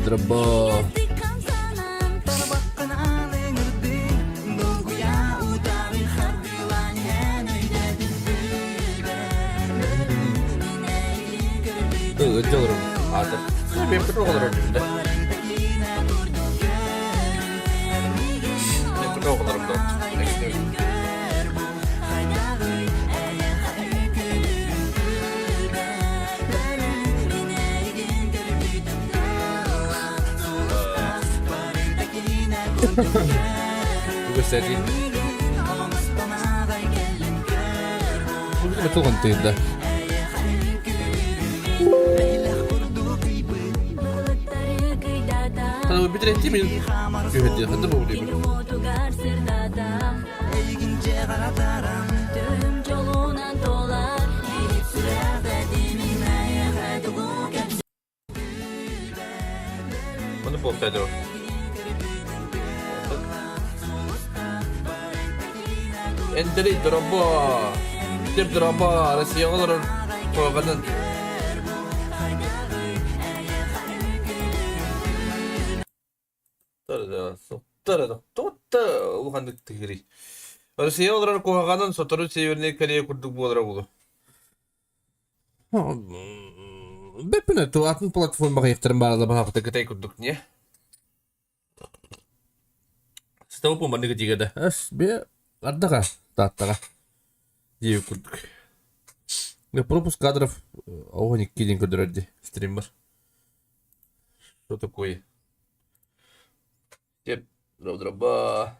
Дробо. Ыдьа олорор аата. Бэйэм оҕолорор дьүллэ. Бэйэм оҕолорум да. Үгэстэри. Бу тугун тыырда. Хана бүтүрэтти мин күһүрдү ханна бу диэбит. Ону буолта доо. Эндрей дробо. Тип дробо Россияҕа олорор куһаҕанын. Тута улаханнык тыгырый. Россия олорор куһаҕанын сотору Северная Корея курдук буолара буолуо. Бэппин атын платформаҕа иэхтэрин баарала баһаахта Кытай курдук не. Сытабыппын маннык этиигэ да. Эс бе ардаҕа тааттаҕа диэбит курдук. Пропуск кадров оҕо икки диэн көрдөрөр дии стриммер. Что такое? Деп дроба.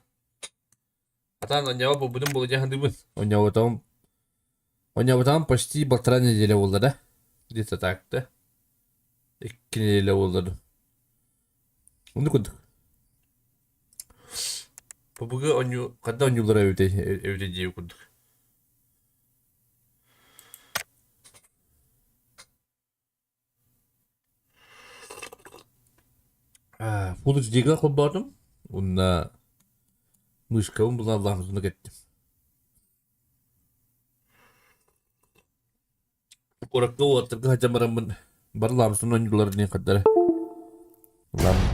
Атаан онньоҕо булбутум буолу дьаһандыбын. Онньоҕотоҕум онньоҕотоҕум почти полтора неделя буолла да. Где-то так да. Икки неделя буолла да. Оннук курдук. Бубугы онньуу ханна онньууллара эбитэй эбитэ диэбит курдук. Full HD-га холбоотум уонна мышкабын булан лаамсына кэттим. Куоракка уолаттарга сылдьан бараммын бары лаамсынан оонньууллар диэн хардара.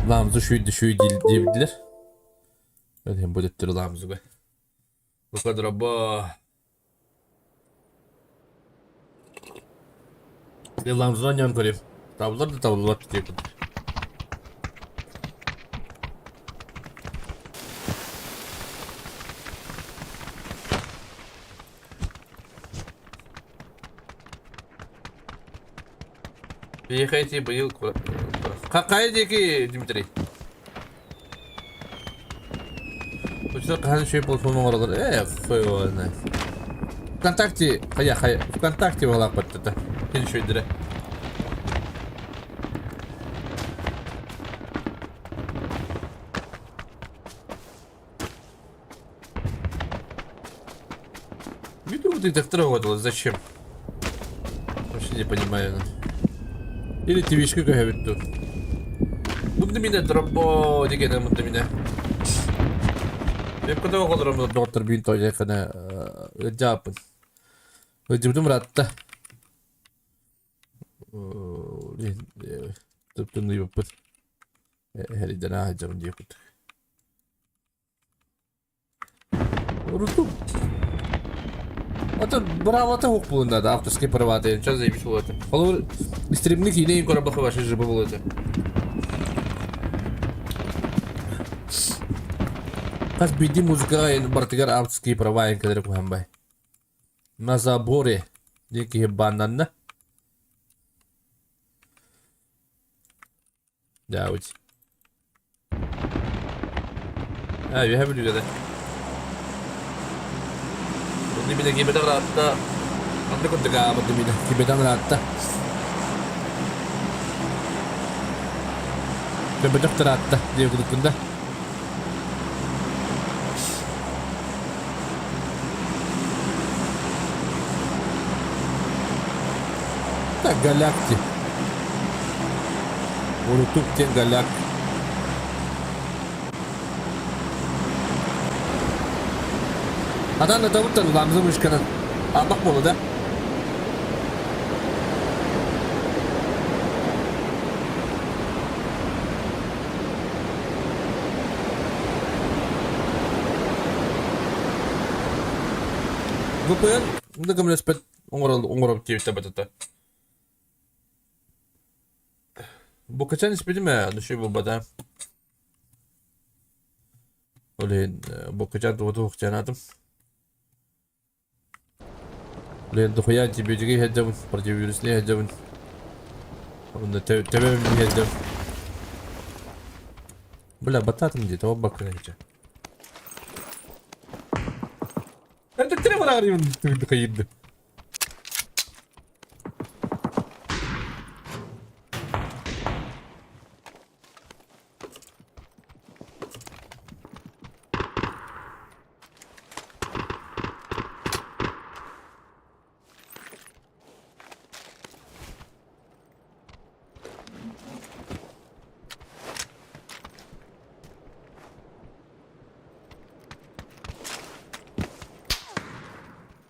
Лаамсы шүй шүй диэбитилэр. Ол бу төттөрү лаамсыга. Бука дробо. Лаамсынан оонньоон көрүм. Табыллар да табыллыбат диэбит. Приехайте быйыл Хайа диэки Дмитрий? Учур хаһан үчүгэй платформа оҥороллор ээ хуй его знает. ВКонтакте хайа хайа ВКонтакте баҕалаах баттата. Кини үчүгэйдэрэ. Видео детектора угадала, зачем? Вообще не понимаю. Или ТВшка көһөбүт дуу. Мунду мине дробо дегене мунду мине. Мен куда оҕолорум доҕоттор биин тойекана ыдьааппын. Ыдьыбытым ыраатта. Тыптынныйбыппыт. Эриден аһадьабын диэкут. Уруту. Ото быраабата суох буолунна да авторскай правата сейчас заебись буолуо Холобур стримни киинэ көрө вообще жыбы буолуо этэ. Хас биирдии музыкаҕа барытыгар авторские права кэлэрэ куһаҕан бай. На заборе диэн киһи бааннанна. Дьаабыч. Аа, үөһэ Бүлүүгэ да. Онно мин киирбэтэх ыраатта. Онно курдук аабыт мин киирбэтэх ыраатта. Көбөтөх ыраатта диэ курдукпун да. Так, галякти. Урутук диэн голяк. Атан ытабыттан уламзы мышканан. Албак буолу да. VPN да көмөлөспөт оҥорор диэбиттэ батата. Бу качан испитим ээ, души булбата. Ол иһин бу качан тугу туохчанаатым. Блин, дохуя антибиотиги иһэрдэбин, противовирусный иһэрдэбин. Онно төбөм иһэрдэм. Бля, бататым дии, тоҕо баккын эчэ. Это требовал хайырды.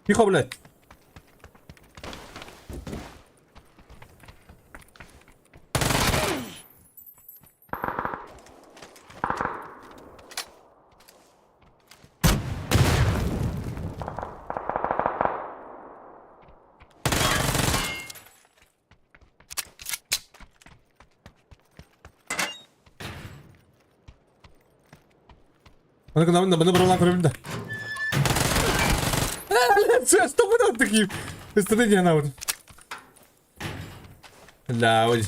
Тихо, блядь. Аны гынабын да, маны быралаан көрөбүн да. Что такие? Стратегия анаабытым. Да, ой.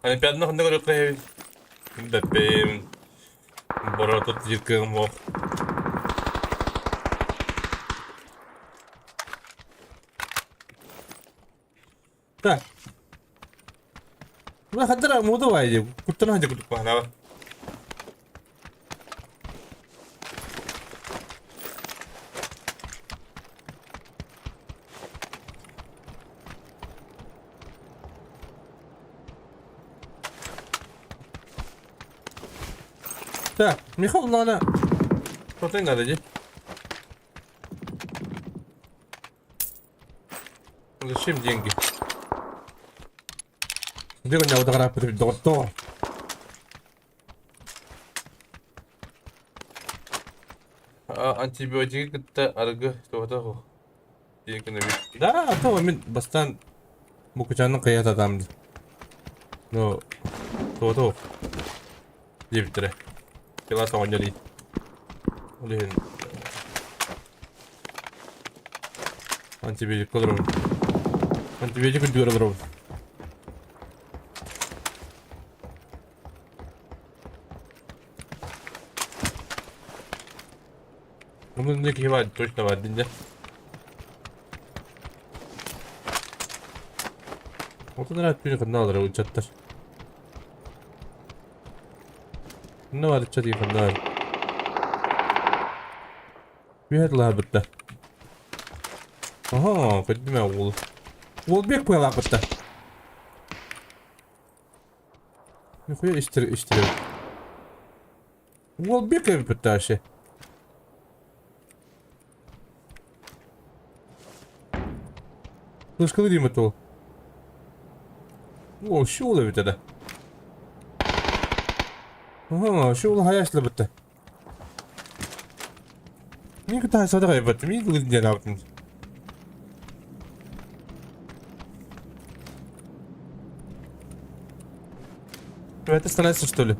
Олимпиаданы ханна көрүөххэ Бэппим. Боротут диир кыаҕым суох. Так. Ну, хаддара мода баайы. Куттана хадя кутук баһанаба. Так, Михаил надо. Что надо, иди. Зачем деньги? Где у меня удара доктор? Антибиотигы кытта арыгы туота суох диэн гынабыт. Да, а то мин бастаан Мукучаанын хайа сатаам дии. Но туота суох диэбиттэрэ. Кылаас оҕонньор дии. Ол иһин антибиотикка олоробун. Антибиотик үрдүгэр олоробун. Ну, не кивать, точно в один, да? Вот он рад пир ханналар ычаттар. Ну, бар ыччат ханналар. Үһэ тылаабытта. Ага, көддүмэ уол. Уол бек пыалаабытта. Нихуя истер истер. Уол бек эбиппит вообще. Слышкалы деймит ол. О, шул эбит это. Ага, шул хаяшлы бітті. Мин кытаа садаҕай баттым, мин кылын диэн аабытым. Это становится, что ли?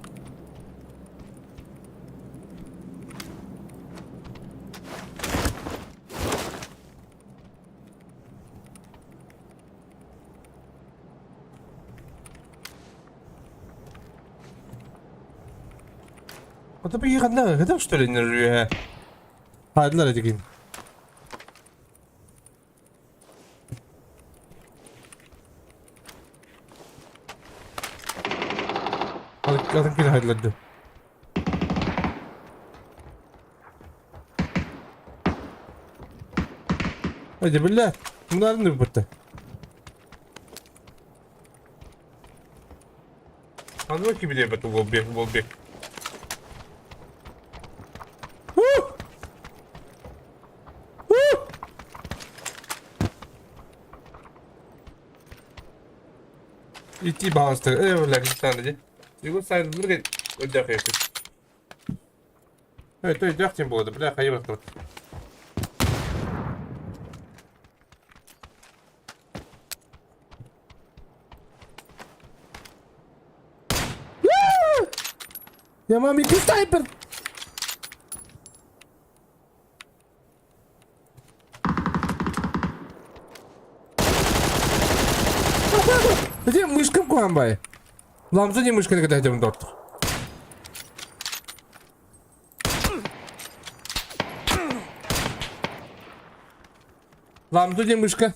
Вот это ханна, это что ли, не Хадлар этигин. Атын кини хайдылар Hadi бля, bunlar ne bitti? Anlıyor ki bile bu bol bol bek. Ити баҕастар өлөр Его сайдылыр өйдөөх Это өйдөөх диэн буолла бля хайа барта. Я маме снайпер! Где мышкам куамбай? Ламза не мышка когда идем доктор. Ламза не мышка.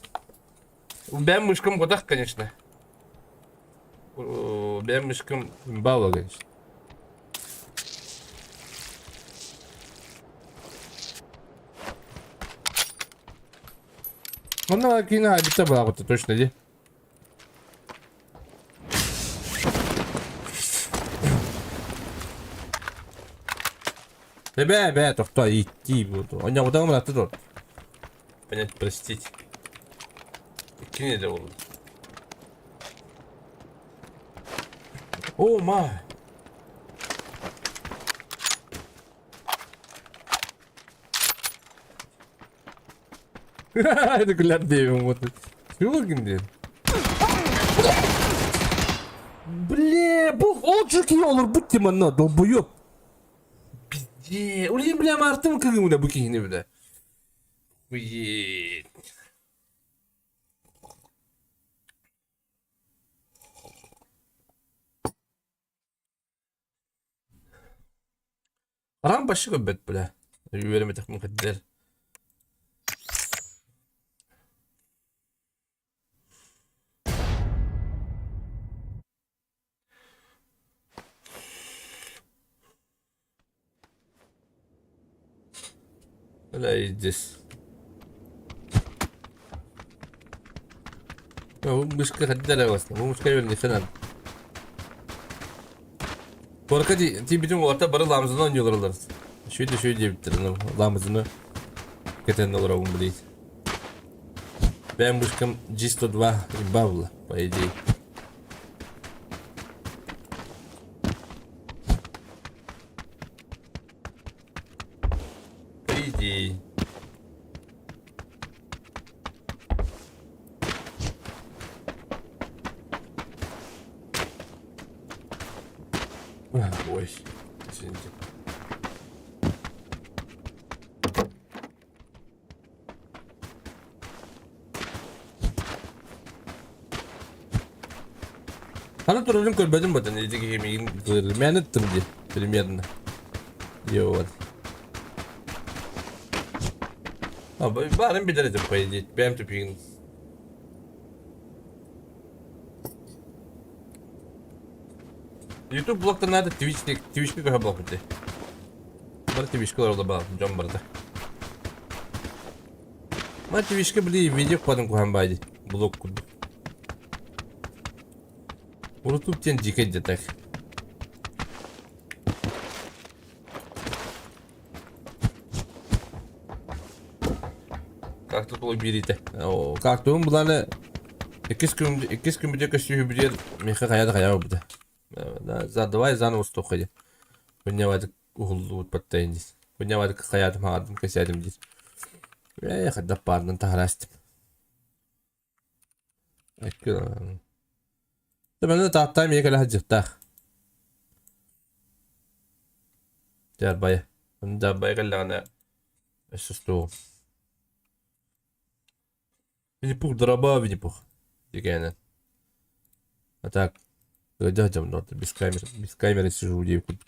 Бэм мышкам годах, конечно. Бэм мышкам имбала, конечно. Онно киинэ айбыта баҕабыта точно дии. Эбээ, эбээ, тохтоо, иттии буолду. Онньоҕутаҕым ыраатта дуо? Понять, простить. Кини да буолла. О, ма! Это күлэр диэбин вот. Чего диэн? Бля, бу ол киһи олорбут ти манна долбоёб. Пизде. Улин бля мартым кыгымына бу киһини бля. Уе. Рам башы көрбөт бля. Үөрэмэтэх кырдьар. Бля, здесь. Мышка хаддара басна. Бу мышка юрни ханан. Куоракка тиийбитим уолаттар бары лаамызына оонньуулар ылар. Үчүгэй да үчүгэй диэбиттэр, лаамызына кэтэн олоробун билигин. Бэйэм мышкам G102 имба буолла, по идее. По идее. Ой, извините. Аны турарын көрбөтүм батан ити киһи миигин мээнэ ыттым дии примерно. Йоо. Баарын билэр этим по идее. Бэйэм тупигин. YouTube блоктан надо Twitch Twitch'ке көһө блок бите. Бары Twitch'ке олордо баар дьон барыта. Ма Twitch'ке били видео куадын куһан баайди блок курдук. Урутуп диэн дьикэй да так. Как тут биэритэ? Как тугун булааны иккис күн иккис күн көстүүһүбүтүгэр миэхэ хайа да хайа барбыта. Давай заново устуохха диэн. Күннэбатык уһуллубут баттайын диир. Күннэбатык хайаатым хаҥардым кэсээтим диир. Ээ хайдах баарынан таһараастым. Манна Таатта эмиэ кэлэ сылдьыахтаах. Дьаарбайа. Дьаарбайа кэллэҕинэ өссө суох. Винни-Пух дороба Винни-Пух дикээнэн. А так ыалдьа сылдьабын доҕор без камеры без камеры сижу диэбит курдук.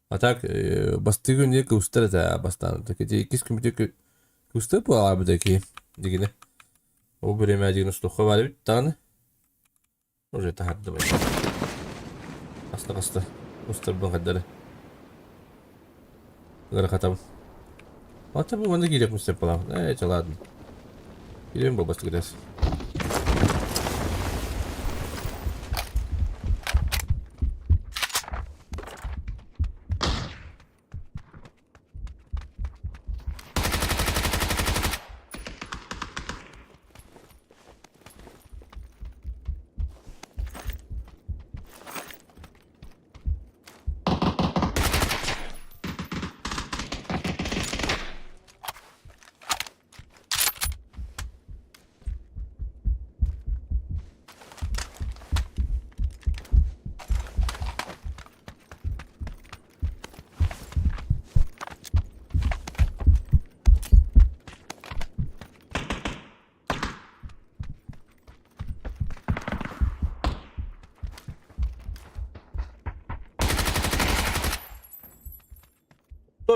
А так бастыгы не кустар это бастаан иккис күмүтэ кустар буолаабыта ки дигине ол время дигин устухха баар эбит даҕаны уже таһардым хаста хаста устарбын хаддары ыарахатабын Ата бу манна киириэх мустеп балаабын ээ чалаадын киириэн буолбастыгытас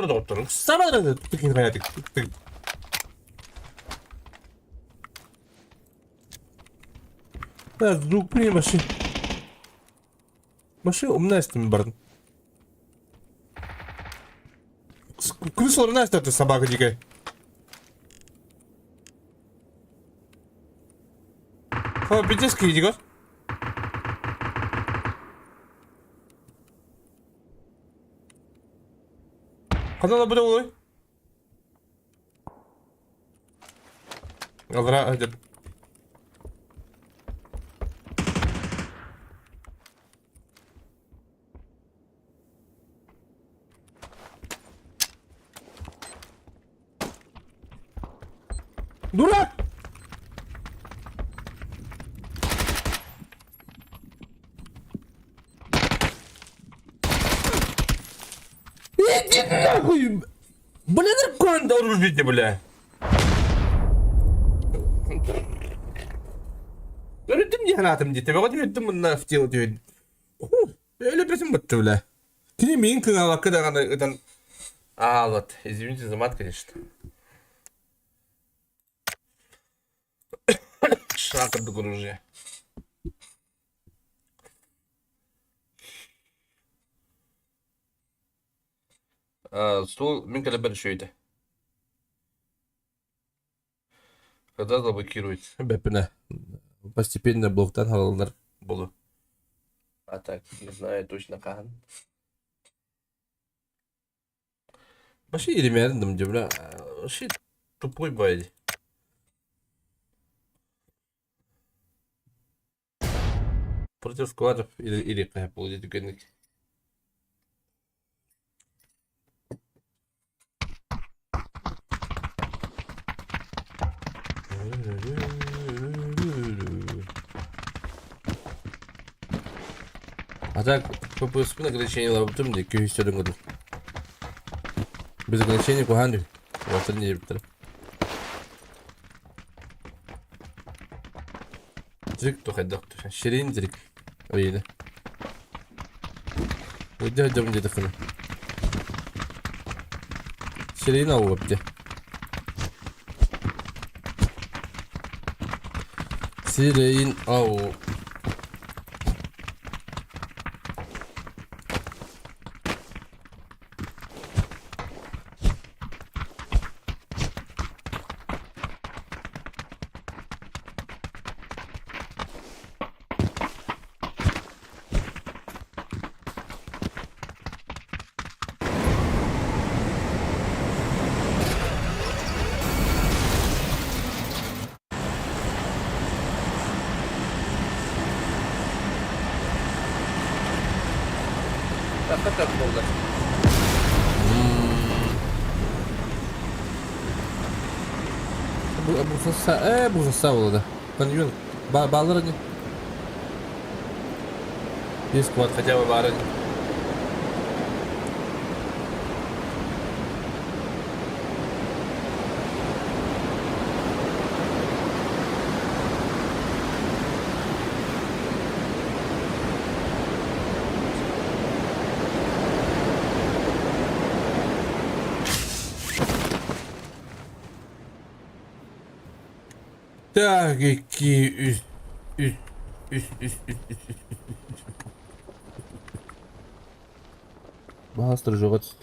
Доҕотторум, Машина умная баран. Күнүс олорун астаты собака дикая. О, пиздец, идиот. Ханан буде олой? Алра деп. Дурак! Иди нахуй! Бля, наркоман оружие, бля! Өрүттүм дии санаатым дии, төбөҕө түһэрдим мунна в тело түһэрдим. Өлөпөсүм бытты бля. Кини миин кыҥалакка даҕаны ытан аалат. Извините за мат, конечно. Шакырдык оружие. Стул мин кэлэбэр үчүгэйдэ. Когда заблокируют? Бэппинэ. Постепенно блоктан халаллар болу. А так, не знаю точно хаһан. Вообще иримээрин дым бля. Вообще тупой бай. Против сквадов или или будет түгэнник. А так, ППС-пын ограничение ылабытым дии, күүһүстэрин курдук. Без ограничения куһаан дии. Уолаттар диэбиттэрэ. Дирик тухайдах Ширин дирик. Ыйыны. Ыйда дьом диэтэххинэ. Ширин аллап дии. Сирейин ау. Тахха буолла. Бу сassa буолла. Каньон баалар ини. Есть склад хотя бы баар ини. Так, икки, үс, үс, үс, үс, үс, үс, үс, үс, үс. Быстро жевать.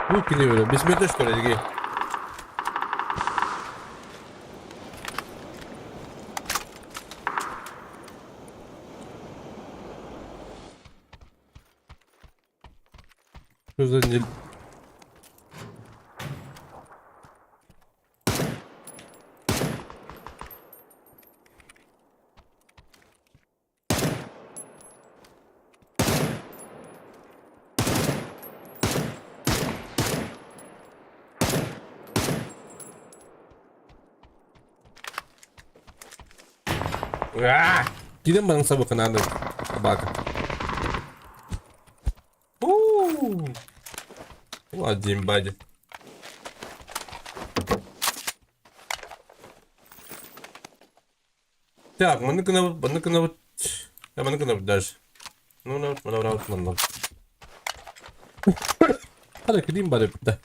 Бу кини böyle бессмертный что ли дигей? Что за не... Киирэн баран сабыкынаан собака. У-у-у. Вадим, бади. Так, маннык гынабыт, маннык гынабыт. Да, маннык гынабыт даже. Ну, ну, манна, манна. Hadi gideyim bari да.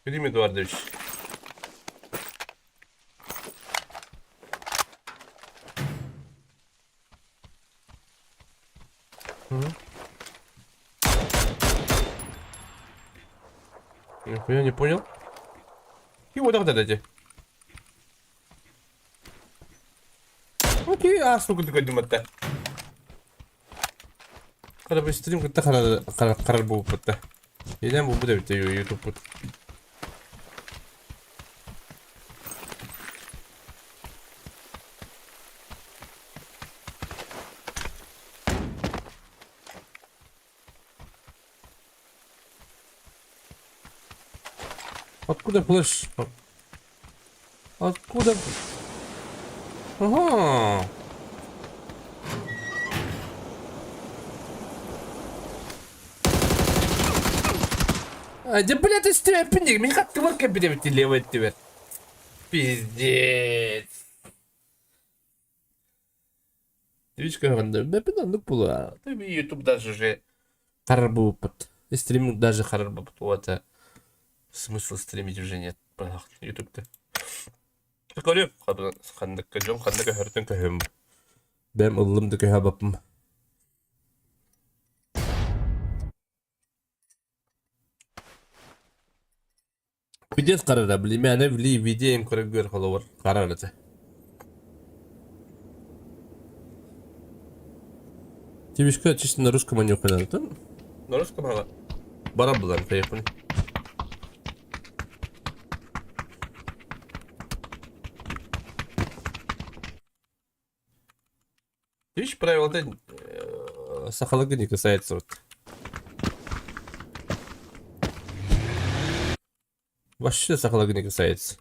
Клим Эдуардович. Нихуя не понял. И вот так дайте. Окей, а сука такой думать-то. Хара стрим кытта хара харар буолбут Илэн булбут эбит ютубпут. Откуда флеш? Откуда? Ага. Дьэ, блядь, истибэппин дии. Мин хаттыбар кэлбит эбит левый өттүбэр. Пиздец. Twitch көрөҕүн бэппин оннук буолуо. YouTube даже уже харар буолбуппут. Стриминг даже харар буолбут. Вот смысла стримить уже нет. Ютубта. Көрүм ханнык дьон ханнык өһөртөн көһүм. Бэм ыллым да көһө баппым. Пиздец харара, били мээнэ били видео көрөр холобур харар этэ. Тибишка чисто на русском они уходят. На русском ага. Бара булар, поехали. Видишь, правила да, сахалыга не касается. Вот. Вообще сахалыга не касается.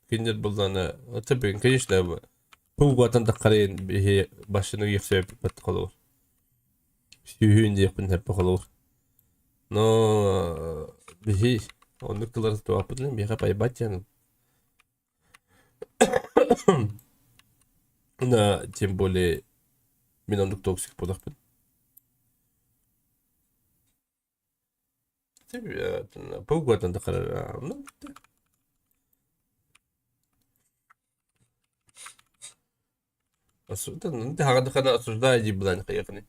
Кинилэр буллаҕына, это конечно, пуугатан таххарыйан биһи башыны үөхсүбэппит холобур. Сүүһүн диэхпин сөп холобур. Но биһи оннук тыллары туһаппытын биһиэхэ пайбат диэн На, тем более мин оннук токсик буолахпын. Пуугатан таххарар Осуждаю дии хайыахыный.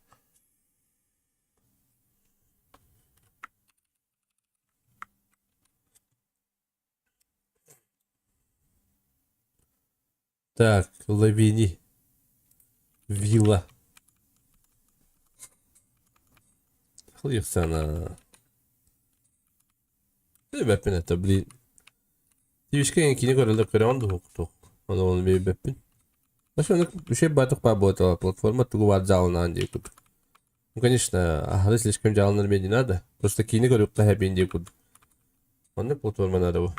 Так, Лавини. Вилла. Хлыйсана. Бэппин это, блин. Тивишка кини көрөлөр көрөҕүн дуһук туох. Ону ону биэрбэппин. Вообще, үчүгэй баатык баар буолла платформа тугу баар дьаалынаан диye курдук. Ну, конечно, аһары слишком дьаалынар мне не надо. Просто киини көрүөххэ хэбиин диye курдук. Онно платформа надо бу.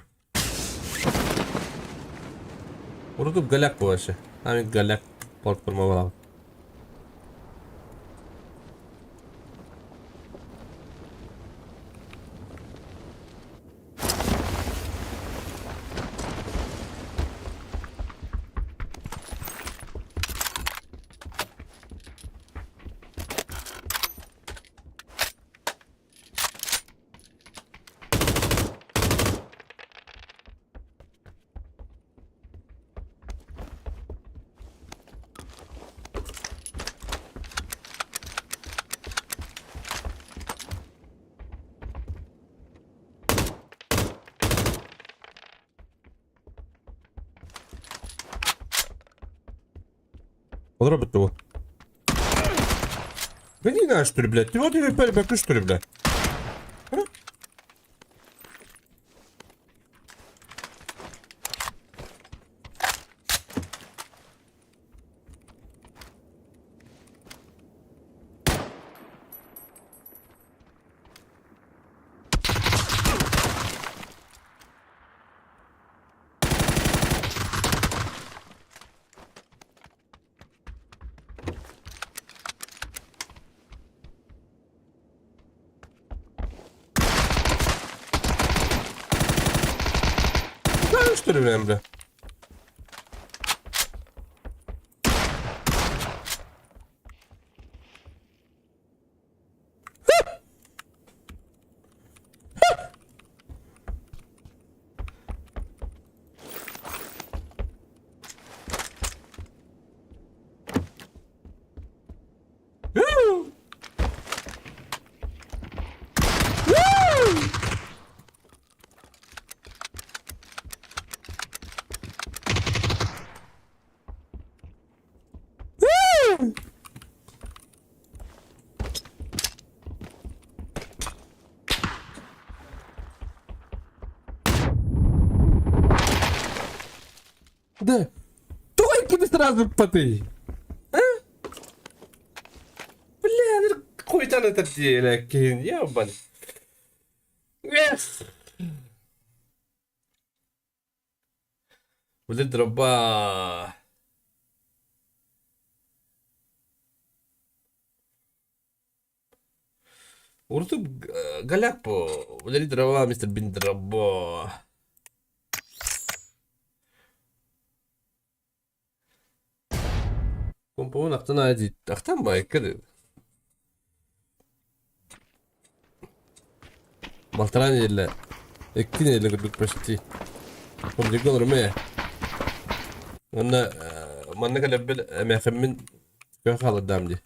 Урутуп голяк бу вообще. Ами голяк платформа буолаҕын. Олоробут дуо? Да не знаю, что ли, блядь. Ты вот или перебекли, что ли, блядь? А? Знаешь, что ли, бля, бля? Да. Только ты сразу потый. А? Бля, ну хуй-то это дело, кинь, ебан. Эх. Блин, дроба. Урутуп голяк по. Удали дрова, мистер Бин дроба. Компоун ахтан ади. Ахтан байкыр. Балтараа нэдиэлэ, икки нэдиэлэ курдук почти. Курдук олорум ээ. Уонна манна кэлэрбэр эмээхиммин көр хаалардаам дии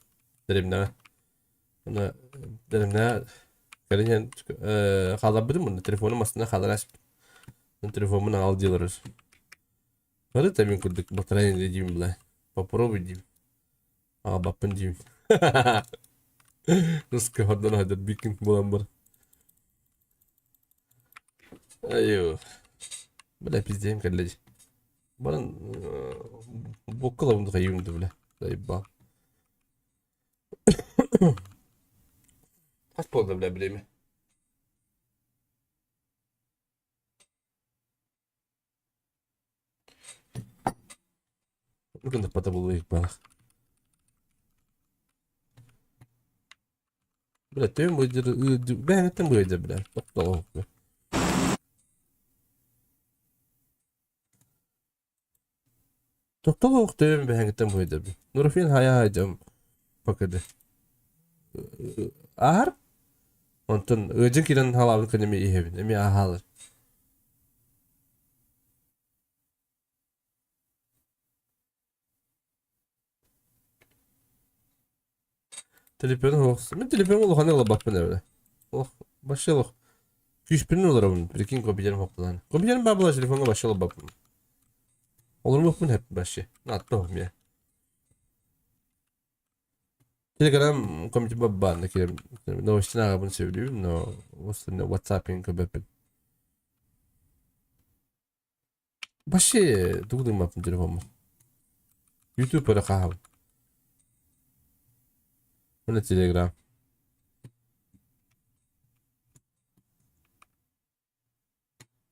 дэриэбинэҕэ. Уонна дэриэбинэҕэ кэлин иһэн хаалларбытым уонна телефонум астына хаалар ааспыт. Телефоммун аҕал дии олорор. Бары да мин курдук балтараа нэдиэлэ диибин бла. Попробуй диибин. Аҕалбаппын диибин. Русский хордон хадыр бикин буолан бар. Айуу. Бля, пиздеем кэллэ дии. Баран буокка ылабын хайыыбын да бля. Заебал. Хас буолла бля время? Гынныппата буолуо Бля, төһөм быйдыр бэйэҥиттэн быйдыр бля тохтолоох Тохтолоох төһөм бэйэҥиттэн быйдыр Нурофен хайа хайдам покеды Аар онтон ыадьын киирэн халаабын кэннэ эмиэ иһэбин эмиэ ааһаалар Телефон суох. Мин телефон улаханы ылбаппын эбит. Олох вообще олох күүспүнэн олоробун. Прикинь, компьютерым хоппулаан. Компьютерым баар буолан телефоҥҥа вообще ылбаппын. Олоруммуппун хэп вообще. Наатта эмиэ. Телеграм компьютер баанна киирэн новостин ааҕабын сөбүлүүбүн, но WhatsApp-ын көрбөппүн. Вообще тугу да гыммаппын телефоммун. Ютуб эрэ хаһабын. Уонна Телеграм.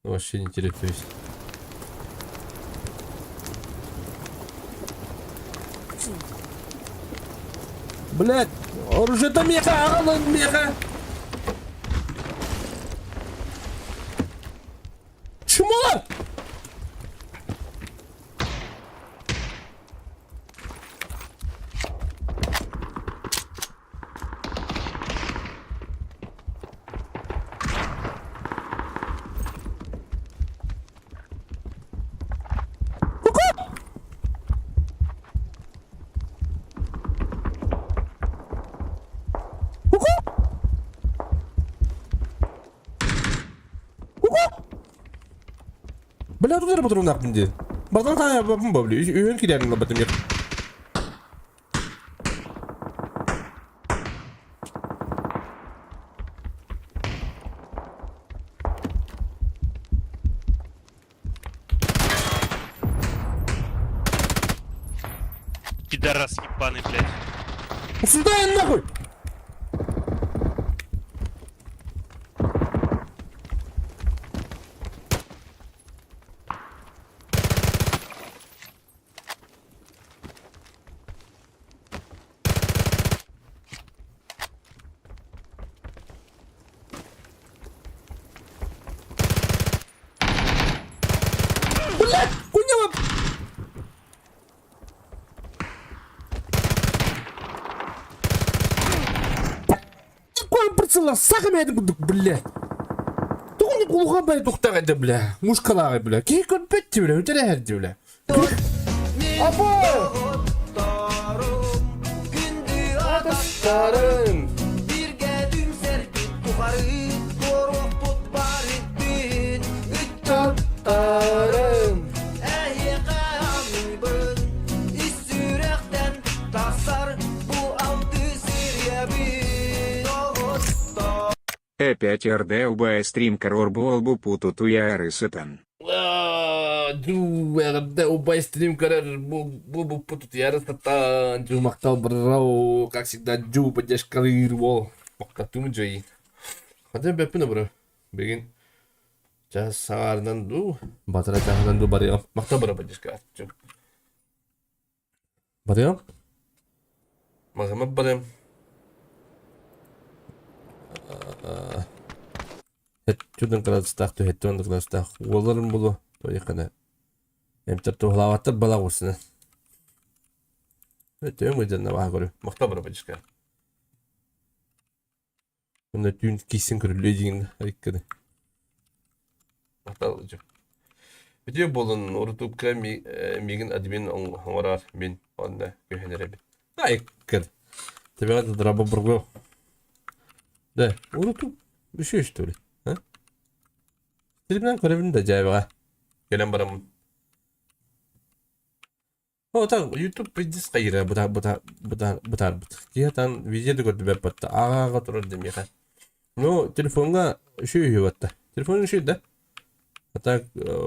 Вообще не интересуюсь. Блять, оружие-то меха, аҕалын меха. Чмо! Бля, тут эрэ ботурунаахпын дии. Балтан таайбаппын бо, били, үһүөн киирэрин ылбатым. Пидорас ебаный, блядь. Сюда нахуй! Блядь, хуйня! Такой прицела сахами это курдук, блядь. Тугуну кулуха бай тухтаҕа да бля, мушкалааҕы бля, киһи көрбөт дии бля, үтэрэ дии бля. Апо! Атастарым! Ыччаттарым! Опять РД стрим корорбу путу туяры сытан. Дуу, эҕэрдэ убай стрим көрөр бу бу бу путутуйары сатаан дьуу махтал бро как всегда дьуу поддержкалыыр уол махтатым дьой хата бэппин бро билигин час саарынан дуу батара чаһынан дуу барыам махтал бро поддержка барыам Маҕама барыам Һэттүнэн кыраадыстаах түһэттүнэн кыраадыстаах уолларын булу туойаххына эмтэр туһалаабаттар балаҕ усна Өтөм ыйданна баха көрү махта бара бачка Онно түүн киссин көрүллүө диин айккыны Махтал Үтүө буолун урутуупка миигин админ оҥороор мин онно көһөн эрэбин. Айккын. Тебя драба бургу. Да, урутуп еще что ли? А? Телефон көрөбүн да дьээбэҕэ. Кэлэн бараммын. О, так, YouTube пиздец хайыра быта быта быта бытаарбыт. Киһи там видео да көрдүбэт батта. Ааҕа турар дэмиэхэ. Ну, телефоҥҥа үчүгэй үһү батта. Телефон үчүгэй да. А так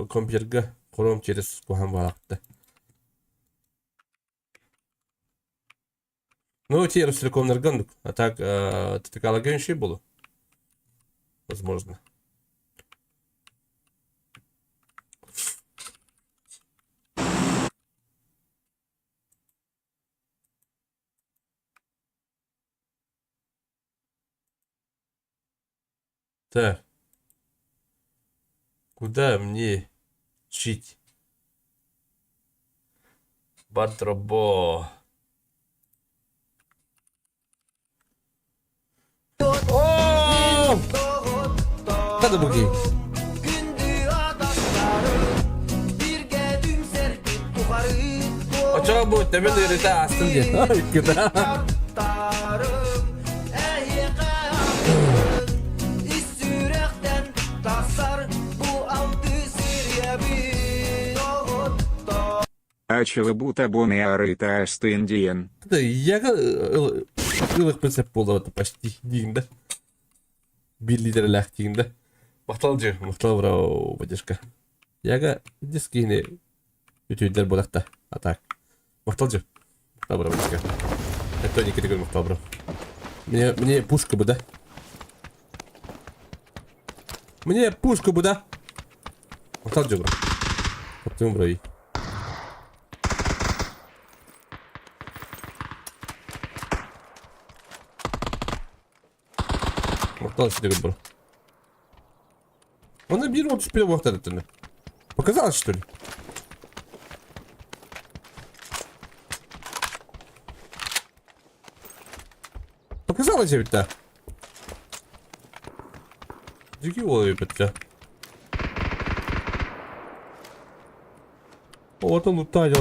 компьютерга Chrome через куһаҕан буолаахта. Ну, те Ростелекомнарга оннук. А так ТТК-ларга үчүгэй буолуо. Возможно. Так. Куда мне жить? Батробо. О! Хата бу Очоо бу төбөн ыарыыта аастын диэн. Иккитэ. Ачылыбыта боне арыта астын диэн. Яга ылык сөп буолла почти диин да. Биир литрэлээх диин да. Махтал дьэ, махтал бро, поддержка. Яга дискини үтүйдэр буолахта. А так. Махтал дьэ. Махтал бро, поддержка. Это не категория махтал бро. Мне, мне пушка бы, да? Мне пушку бы, да? Махтал дьэ, бро. Таптыым бро. Махтал ситигит бро. Оны биир 35 буохтар Показалось, что ли? Показалось ведь да. Дьиги уол эбит Вот он лутает.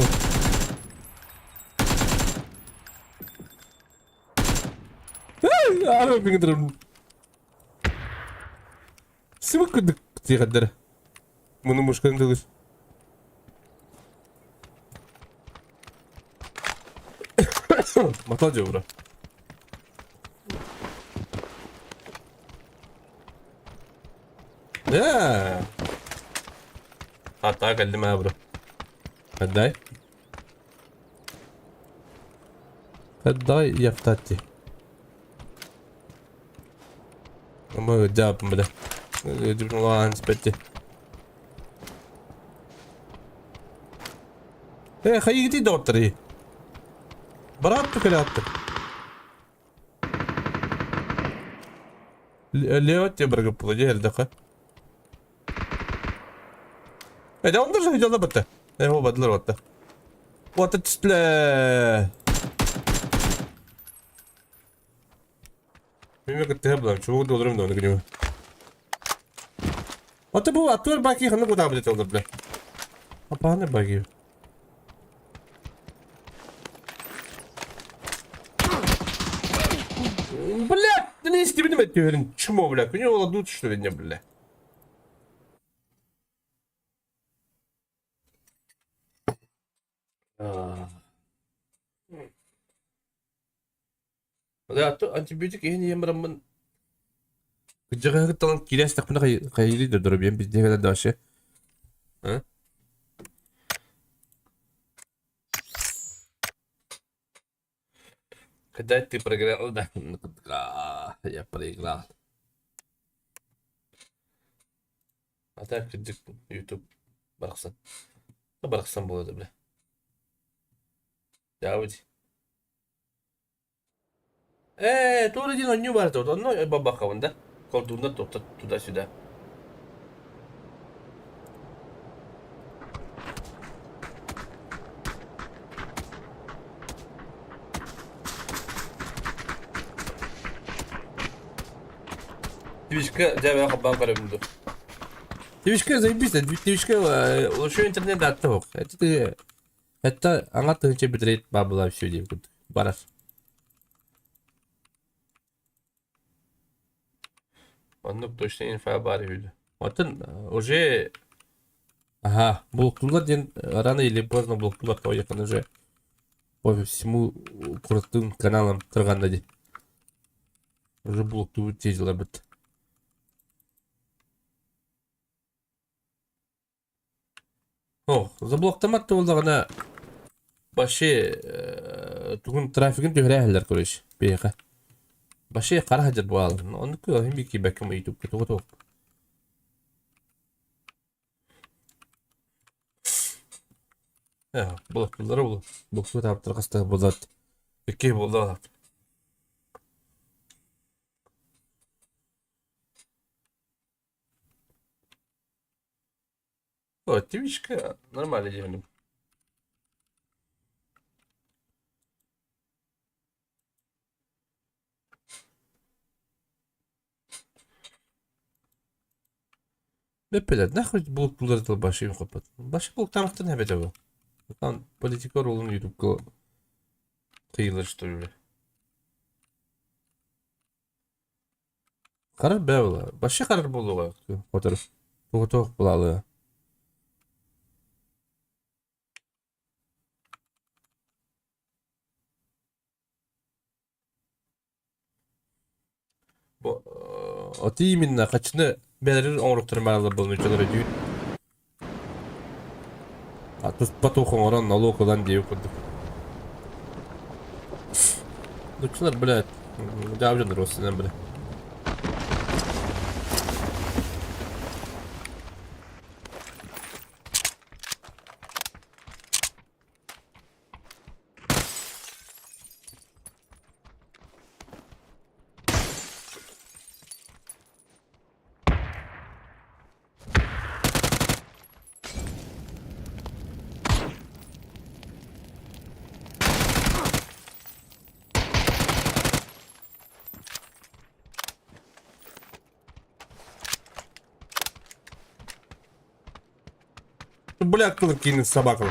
Сымык курдук тиэхэрдэрэ. Муну мушкан дылыр. Махтал дьэ Да. А так, кэллим бро. Отдай. Давай я в тати. Мы дяпом, бля. Спетти. Э, хайыгытый доҕоттор Бараатту кэлээттэр. Лео те баргыппыла дьэ эрдэххэ. Э, ондар сылдьалла батта. Э, о, бадылар батта. Вот түстүлэ. Мин кытта булам, чугу долларым да оны күнү. Ата бу аттуар баки ханна куда билет олар бля. Апаны баки. Бля, ты не истебиним эттиһэрин чмо, бля, күнү оладут что ли не, бля. Антибиотик иһин иһэн бараммын кырдьаҕаһыттан киирэ истэхпинэ хайыылыы да доруобуйам биирдэ кэлэр да вообще А? Когда ты проиграл, да, я проиграл. А так кырдьык YouTube барахсан. Барахсан буолуо бля. Дьаабыт. Ээ, туора диэн оонньуу баар этэ, онно бабаххабын да, колдуннар туда-сюда. Твичка дьэ холбоон көрөбүн дуу. Твичка заебись, Твичка еще интернет даатта Это ты это аңа тыһыынча битрейт баабыла все диэбит курдук барар. Оннук точно инфа баар үһү. Оттон уже ага, блоктуулар диэн рано или поздно блоктуулар тоҕойоххун уже по всему крутым каналам тырҕанна дии. Уже блоктуубут дьылабыт. Ох, заблоктамат да буоллаҕына вообще тугун трафигын түһэрэ иһэллэр короче биһиэхэ. Вообще хара сылдьар буолаллар. Оннук иһин биир киирбэккэ ютубка тугу туох. Блоктууллара буолуо. Блоктуу таптар хаста буоллар икки буолла. О, Твичка нормально диэбиним. Бэппэлэр нахуй блоктуулар тылбашы хоппот. Башы блоктаамахтан эбэтэ бу. Там политика ролун ютубка тыйылар что ли. Харар бээ буолла. Вообще харар буолуоҕа хотор. Тугу булаалыа. Бу вот именно хачыны бэлэрин оҥоруктарын бааллар буолан өйдүүр. А туспа туох оҥорон налог ылан диэбит курдук. Нуччалар, блядь, дьаабы дьоннор уоссанан, бля. Бля, кто кинет собаку?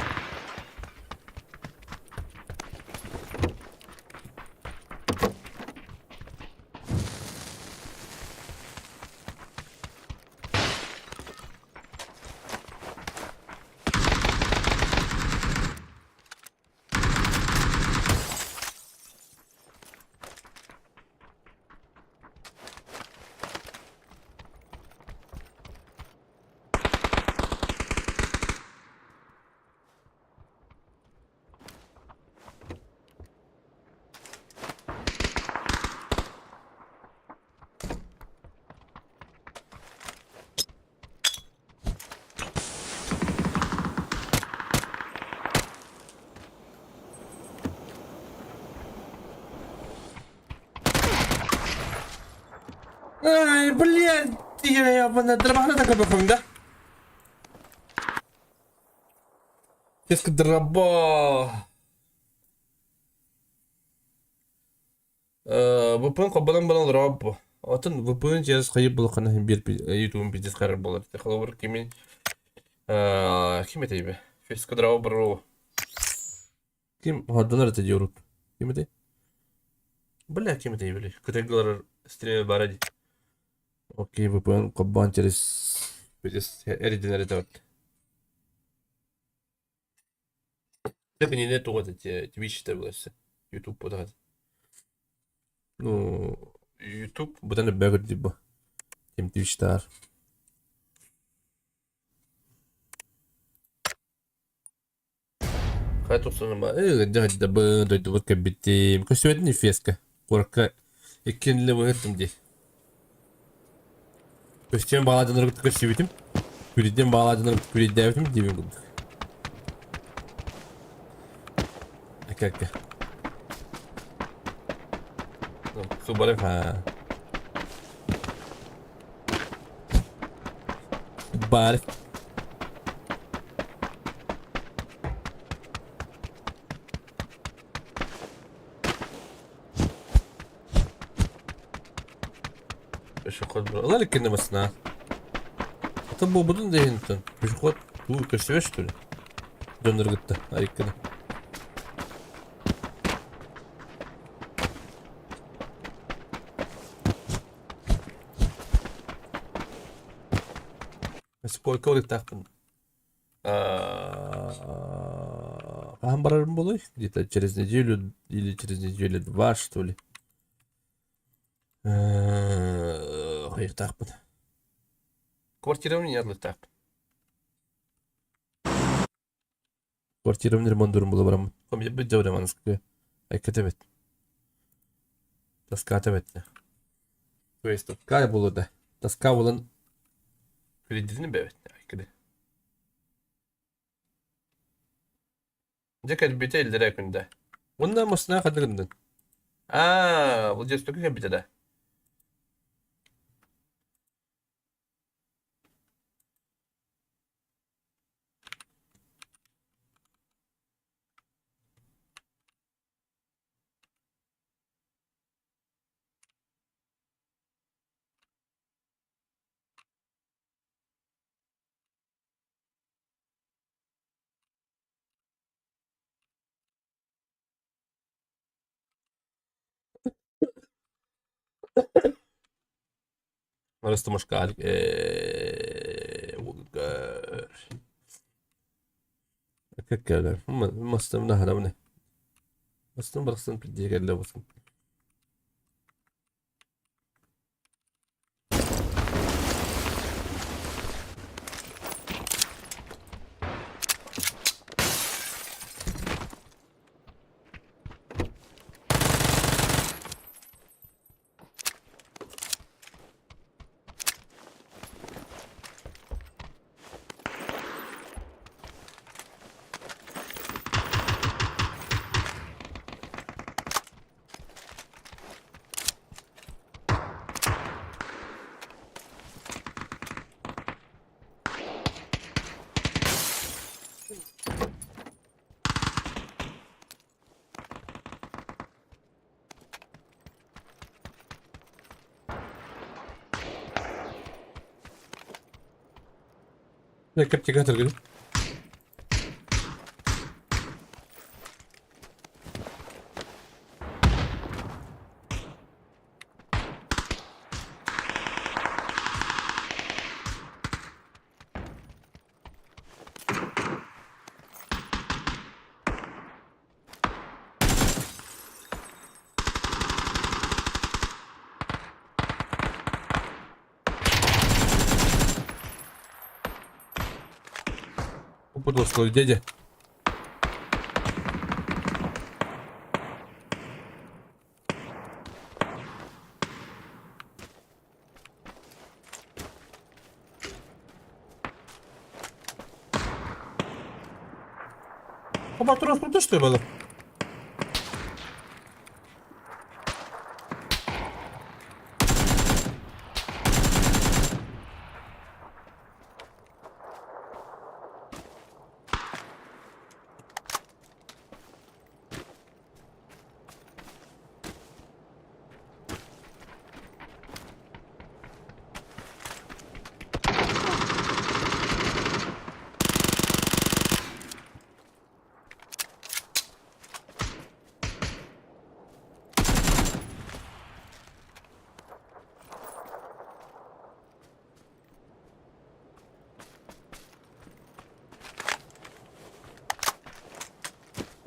Ай, блядь, ебаная дробана такой бахом, да? Феска дроба. VPN холбонон баран олоробо. Оттон VPN через хайыр булаххана иһин биир ютубун пиздец харар буолар. Холобур кимин ким этэй бе? Феска дроба баро. Ким хордонор этэ диорут. Ким этэй? Бля, ким этэй били? Кытайгалар стриме бара ди. Окей, VPN холбоон через пиздец эридинер этэ вот. Кинини тугу этэ Twitch буласса YouTube бутаҕат. Ну, YouTube бутан өббө көрдүр бу. Ким Twitch-таар. Хайа тохсунума дьаһайдабын, дойдубар кэлбитим. Көстүбэтин феска. Куоракка иккиэн быһыттым дии. Көстүөн баҕаладьынары кытта көрсүбүтүм. Күрүйдэн баҕаладьынары кытта күрүйдээбитим диэбин курдук. Экэ-экэ. Субарев аа. Барев. Пешеход был. Ылар иккинде басына. Это буолбутун да иһин пешеход туу көстүбэт что ли? Дьоннору кытта арикканы. Сколько улыктаахпын? Хаһан барарым буолуой? Где-то через неделю или через неделю два, что ли. Хайыктаахпын. Квартирам не адлыктаахпын. Квартирам ремонтурум була бараммын. Комитет дьабыраманыскы айката бет. Тоската бет. То есть тоска буолуо да. Тоска буолан кредитини бэбит айкыды. Дьэ кэлбитэ иллэрээ күндэ. Уонна массыына ханна гыннын? Аа, Владивостокка кэлбитэ да? Растамашка Мастан барахсан пиддиэ кэллэ буолсун. Кэптигэ тыргын. Упутал дядя. Оба транспорта что ли было?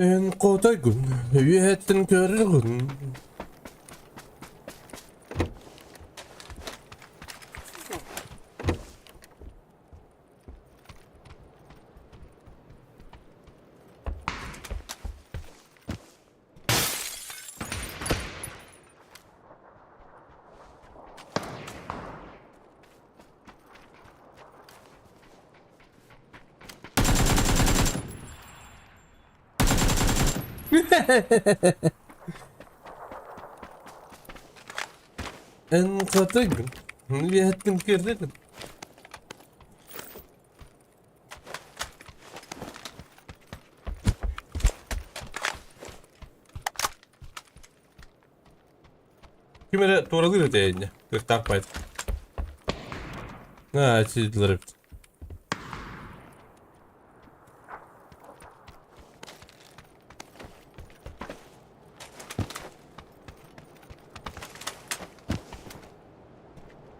Эн хотойгун, үөһэттэн көрөҕүн. Эн хотойгун, үөһэттэн көрөҕүн. Ким эрэ туоралыыр этэ инньэ, кыахтаах байт. Аа, сидилэр эбит.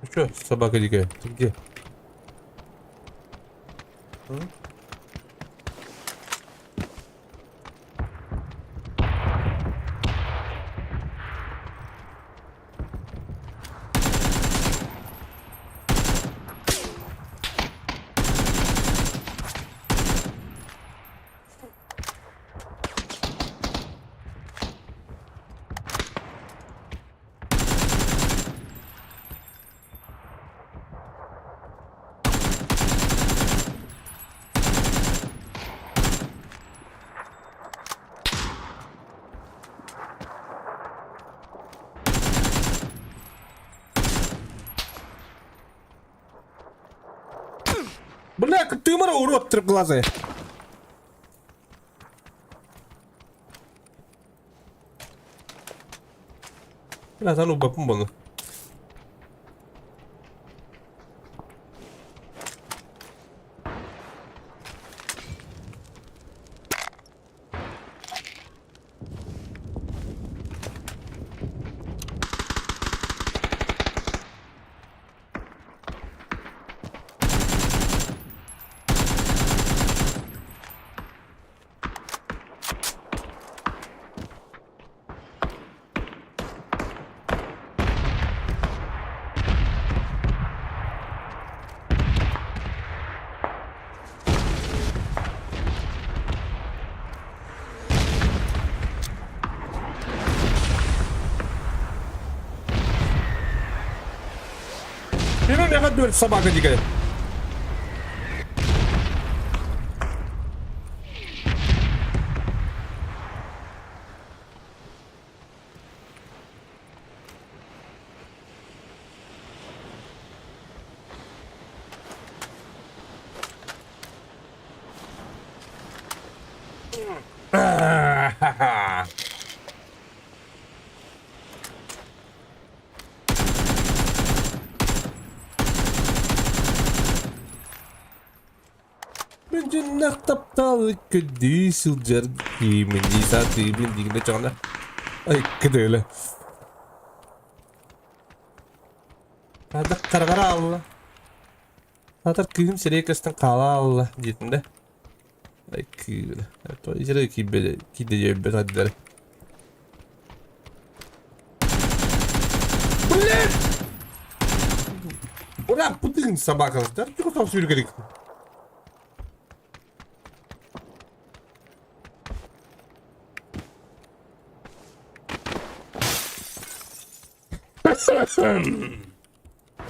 Ну что, собака дикая, ты где? М? Бля, ты мара урод трехглазый. Бля, та ну бапын бұны. Мин мега собака дикая. Мин дьиннэх таптаалы көрдүү сылдьар киимин дии сатыыбын диигинэ чоҕуна ай кыдыылы Хата хараҕар аалла Хатар кыыһым сирэй көстөн хаала аалла диэтим да Ай кыыла Итирэ киирбэт киирдэ диэбэт аддары Блин! Ура, путын собака. Да ты там сүүргэрик.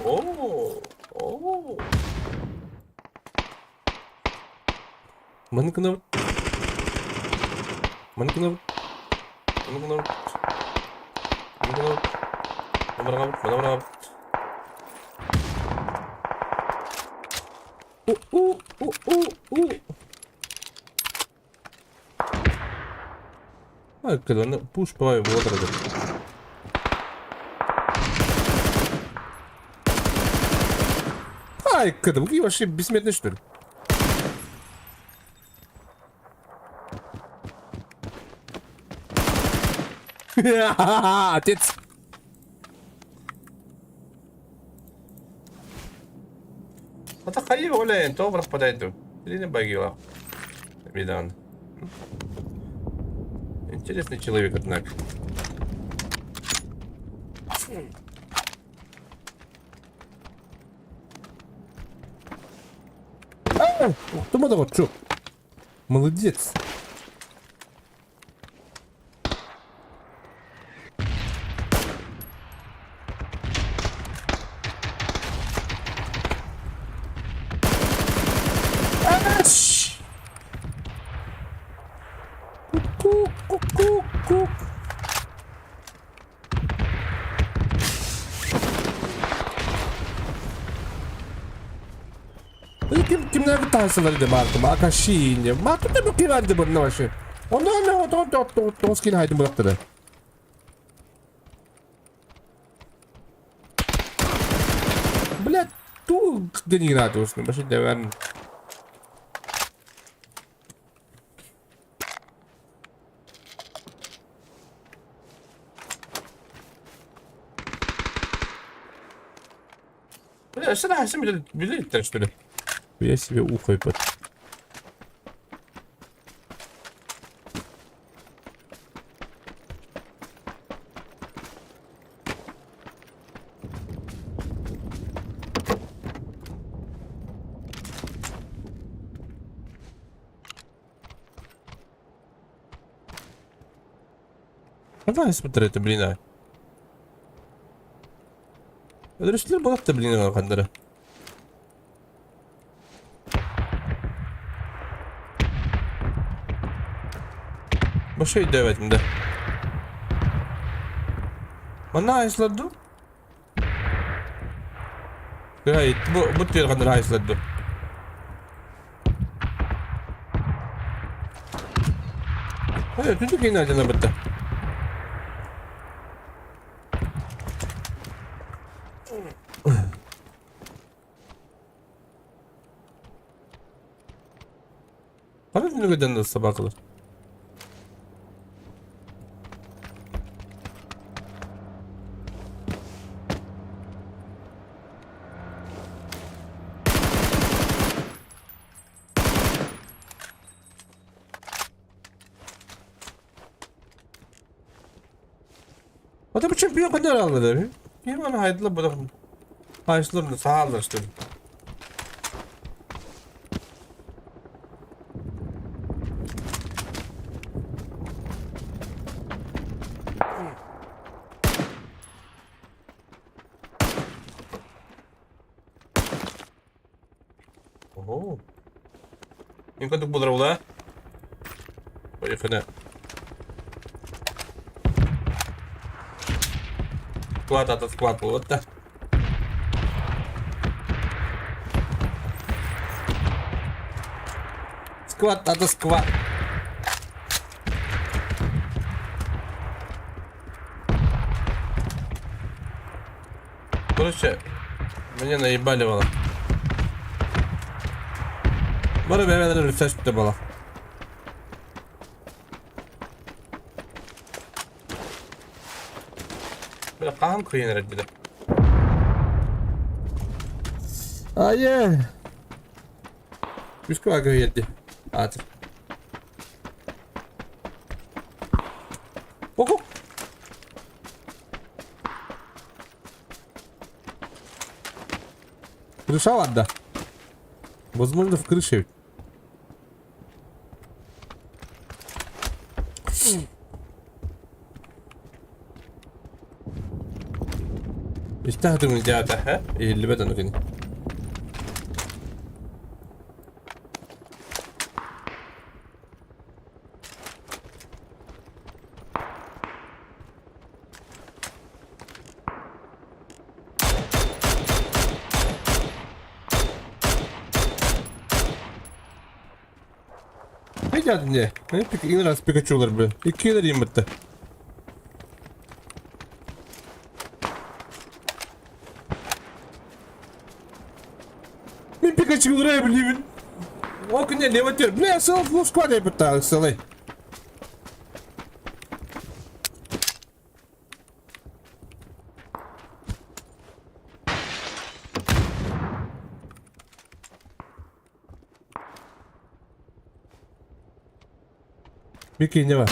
Оо, оо. Маннык гынабыт. Маннык гынабыт. Маннык гынабыт. Маннык гынабыт. Маны быраҕабыт, маны быраҕабыт. У-у-у-у-у. Кэлэн пуш баҕайы буолар эбит. Ай, кыдым, вообще бессмертный что ли? Отец! Хата хайыы оля тоҕо бырахпатай дуу? Илини багила. Бедан. Интересный человек, однако. Охтума доҕоччу. Молодец. Ку-ку-ку-ку. Ким кимнер таһсылар de баартым акашине. Мату да бу киверди bunun başı. Ondan ne o to to to skin haydi bıraktı. Блядь, ту генераторсны башы дәвән. Бля, сюда, сюда, билет, что ли? Я себе ухо под. Давай смотри, это, блин, а. Өлөрүстүлэр буолат да блин ханнары. Баша өйдөөбөтүм да. Манна айсылар дуу? Бу бу түөр ханнары айсылар дуу? Hayır, түнтүк кийин алдьанабыт да. Хара түнүгүдэн да собакалар. Ата бу чемпион кадar алды. Ким аны хайдылар бу хайсылар саалар что ли. Ого. Мин курдук буолар була. Поехали. Склад ата склад буолбут да. Склад ата склад. Короче, меня наебали было. Бары бэйбэлэрэ рефреш буола. Бля, хаһан кыйын эрэр билэ. Айе! Үскө ага ерди. Атыр. Ого! Крыша ладно. Возможно, в крыше. Истаһытыҥ дьаата, һэ? Иһиллибэт ону кини. Видят не? Ин раз Пикачулар бы. И киллер им это. Мин Пикачулар блин. Ол күнне левотер. Бля, сыл флу сквад я пытался. Бикини бар.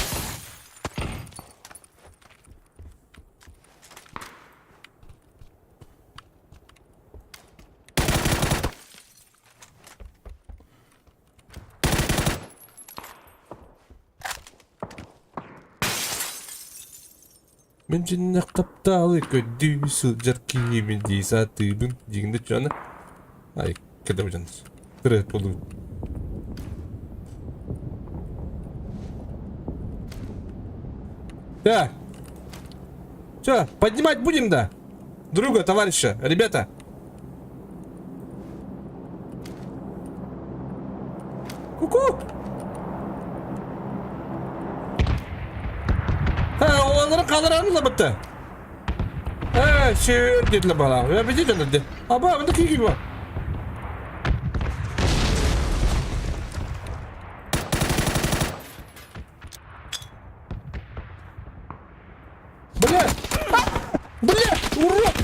Мин дьиннэх таптаалы көрдүү сылдьар киһибин дии сатыыбын диигин да чуона. Ай, кэдэбэ дьон. Тырыат болуу. Да. Все, поднимать будем, да? Друга, товарища, ребята. Ку-ку! Ha, oğlanların kaldıranı da bitti. Ha, şey dediler bana. Ya bir de dedi. Aba, bu da gibi var. Бля! Бля! Урод!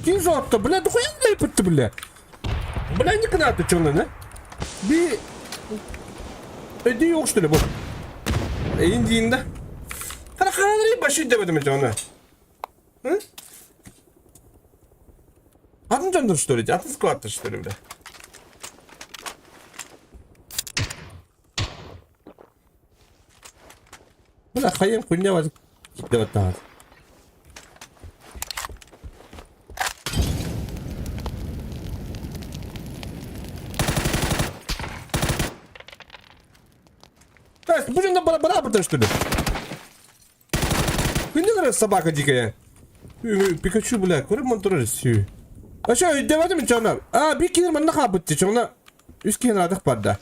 Ким жауапты? Бля, дохуя лепетті, бля? Бля, не кынаты чоңнан, а? Би... Өйдүү yok что ли bu? Эйин дейін да. Қара қарадыры башы деп едім оны. Hı? Атын жандыр что ли? Атын складты что ли, бля? Бля, хайым хуйня бар деп аттағады. Так, будем на бара что ли? Күнде собака дикая. Пикачу, бля, көріп монтурар сүй. А что, деватым чона? А, би кинер манна хабытты чона. Үс кинер адық барда.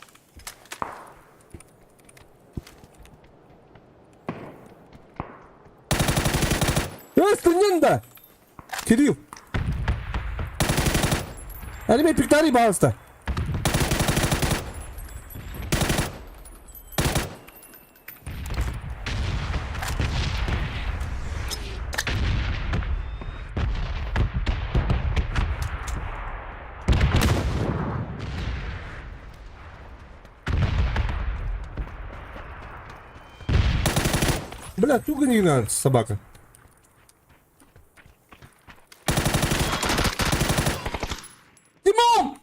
Эй, да! Кирилл! Әлі пиктари пожалуйста. Бля, туго не надо, собака. Димон!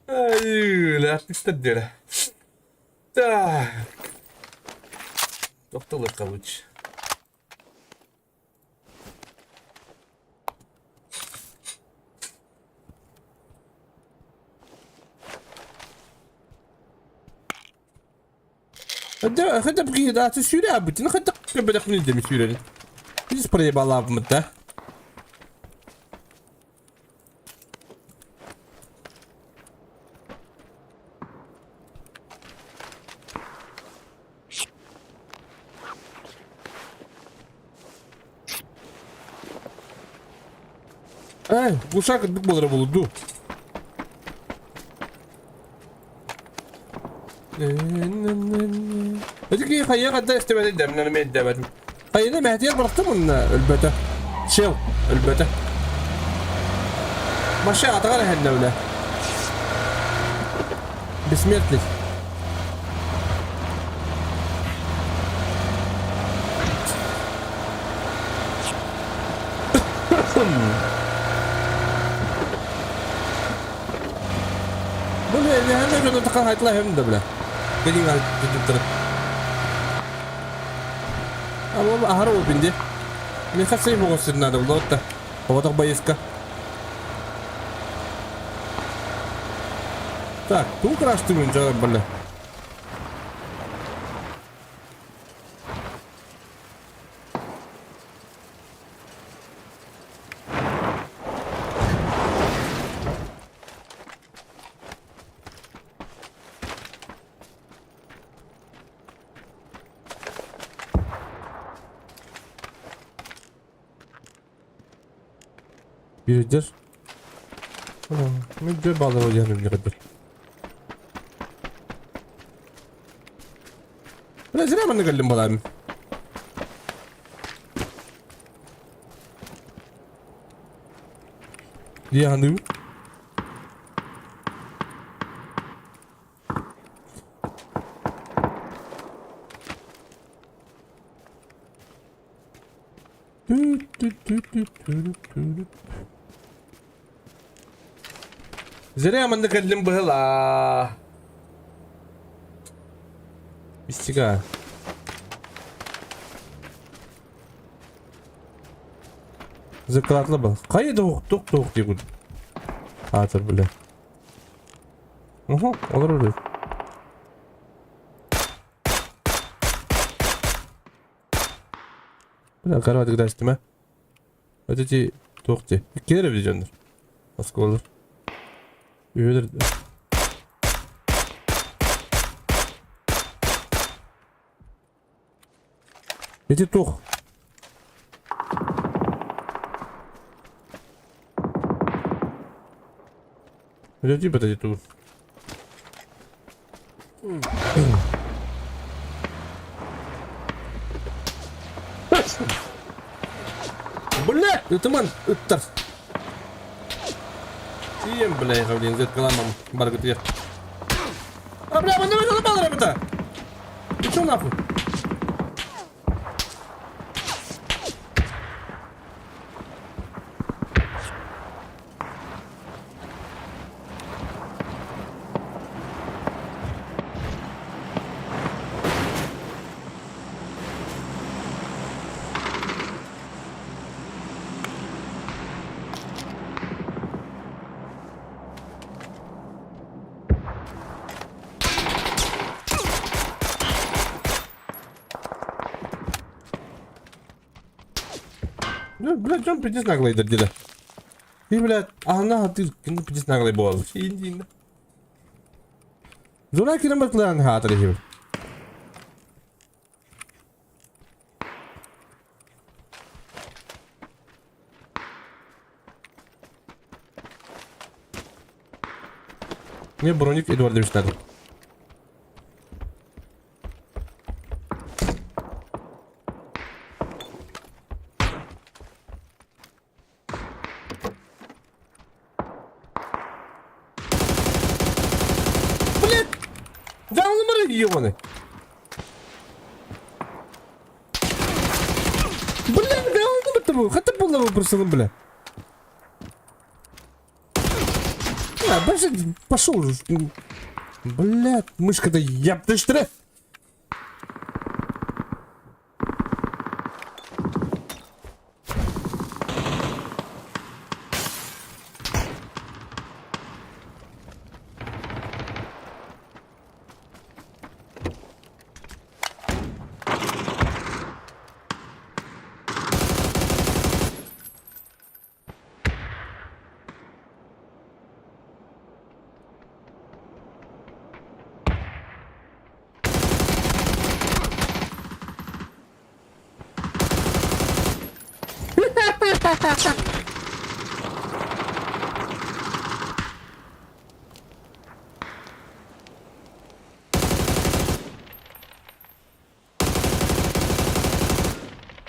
Ай, бля, артистер Так. Тоқталыққа лучше. Хәтта бу да сүрә бит. Хәтта бер хәтта сүрә. Biz проебала да? Эй, глушак болар булду. Эдики хайя гадда истебеди демнен мен дебедим. Хайны мәһдия бырахтым өлбөтө. Шел өлбөтө. Маша атагар хәннә үлә. Бессмертный. Бля, не хәннә жона такан айтла хәм да бля. Белин алып Ama ahara o bindi. Ne kasayı mı gösterin adam da hatta. Havada bayıska. Так, ту краштымын жара бля. Biridir. Мен балыр yanım kadar. Бля, зря мы нагалим балами. Яны. Зря манна кэллим быһылаа. Мистика. Закладла был. Хайа туох туох туох диэкут. Аатыр бля. Уһу, олорор. Бля, караватык дастыма. Вот эти туох дии. Иккилэр эбит дьоннор. Оскуолалар. Үһүлэр. Ити туох? Подожди, подожди тут. Бля, ытыман, ыттар. Тиийэн, бля, блин, зеркаламам баргытыгар. А, бля, манна балар эбитэ. Ты чё нахуй? Ну, блядь, дьон пиздец наглый деда. И, блядь, ана ты, ну, пиздец наглый буолар. Зура кирен баклаан хаатыр иһибин. Мне броник Эдуардович надо. Блядь! Дьаҥнымары ебаный! Бля, дьаҥнымы Хата буолла бырсылым, бля. А, боже, пошел. Бля, мышка-то яптыштыры.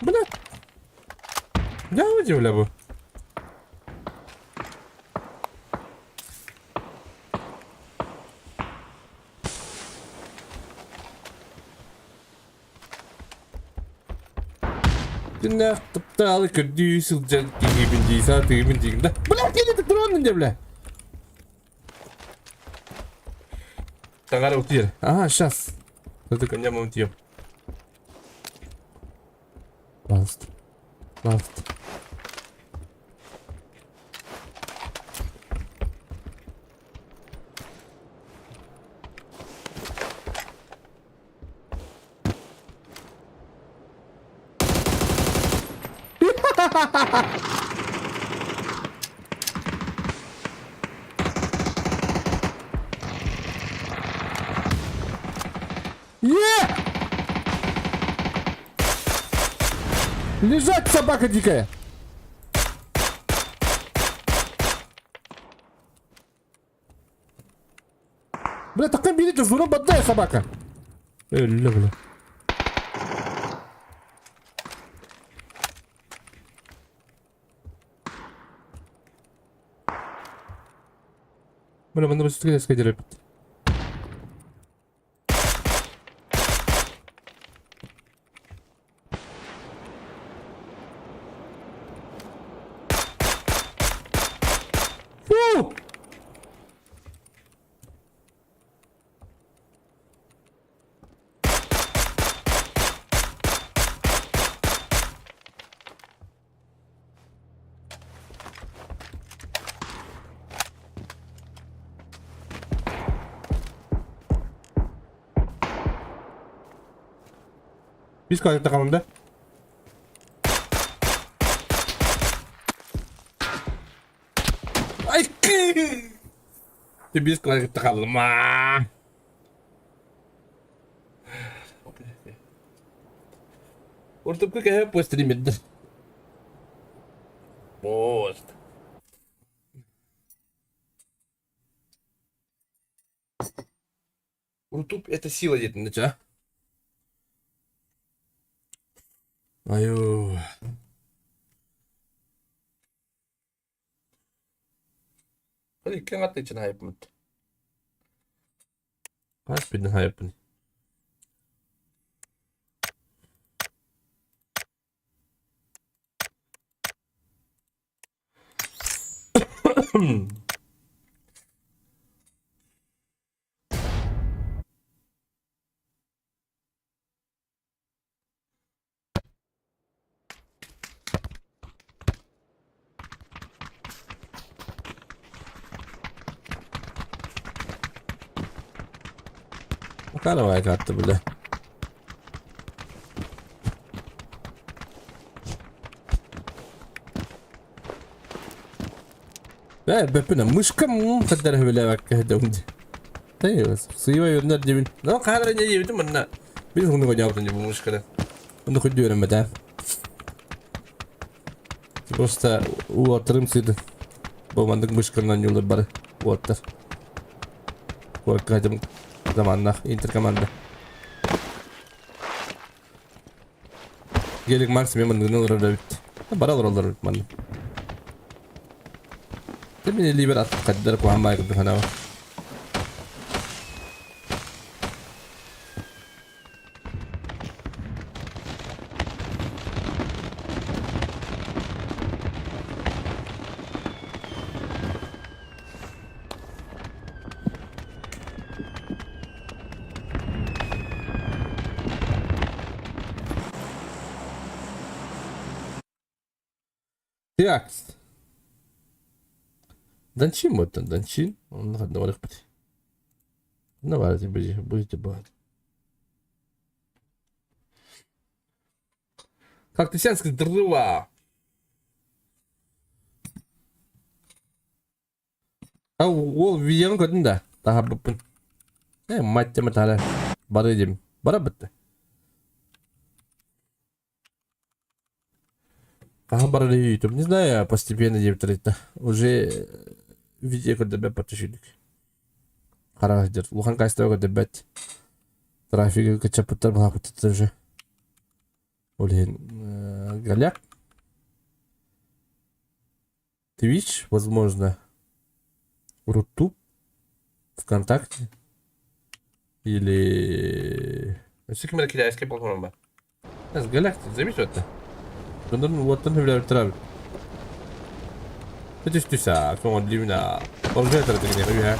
Бля. Дьэ, бля бу. Күннээх таптаалы көрдүү сылдьан киһибин дии саатыыбын диигин да. Бля, кини тронун дьэ бля. Таҥара утуйар. Ага, сейчас. Это ко мне утуйем. Пожалуйста. Пожалуйста. Е! Лежать, собака дикая! Бля, такой берите, зуру баддай собака! Өллө, бля. Бля, манна быстрее скадерепит. Фу! Biz квадрат takalım da. Ay Biz квадрат takalım. Ортопка кэһэ постримердер. Пост. Рутуб это сила диэтин да Айуу. Икки аттыычын хайыппыт. Хас бидин хайыппын. Каравай карта, бля. Ээ, бэппинэ мышка хаддар хүлээбэккэ сылдьабын дии. Сыыба үөрэнэр диэбин. Но хаалар инньэ диэбитим манна. Били уһуннук одьообутун дии бу мышканы. Онно күндү үөрэммэтэ. Просто уоттарым сыыды. Бу маннык мышканан ньулар бары уоттар. Куоракка заманнах интеркоманда. Гелик Марс мен мындыгын олорор эбит. Бара олороллор эбит манна. Мин илиибэр ат хаддар куһаан баай курдук санаабар. Текст. Данчин буолтан Данчин. Онно ханна барыахпыт. Ханна баар будете баар. Кактусянский дрова. А уол видеоны көрдүм да таһаарбыппын. Э, мать тема таһара. Бары дим. Бара бытты. Хаһан барар YouTube? Не знаю, постепенно диэбиттэр это. Уже видео көрдөрбөт подписчик. Хараҕа сылдьар. Улахан качество көрдөрбөт. Трафигы кыччаппыттар балааппыттар уже. Ол иһин голяк. Twitch, возможно, Рутуб, ВКонтакте или... Өссө ким эрэ китайскай платформа баар. Галактик, заметь это. Донорун уоттан сөбүлээбиттэр Түстүсэ, көҥүллүүбүн аа. Оружие тардыгын үһэ.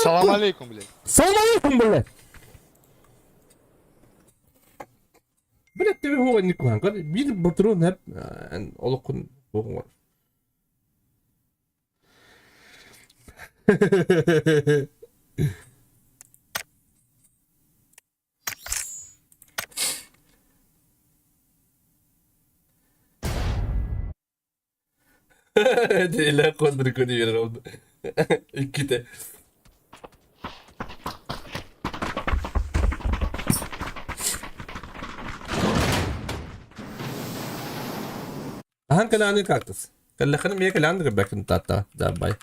Салам алейкум, блядь. Салам алейкум, блядь! Блядь, ты Биир ботуруун эп олоххун оҥор. Дьиэлээх куоннары биэрэр олду. Иккитэ. Аһан кэлээни кактус. Кэллэххинэ эмиэ кэлээн да көрбөккүн таатта дьаабай.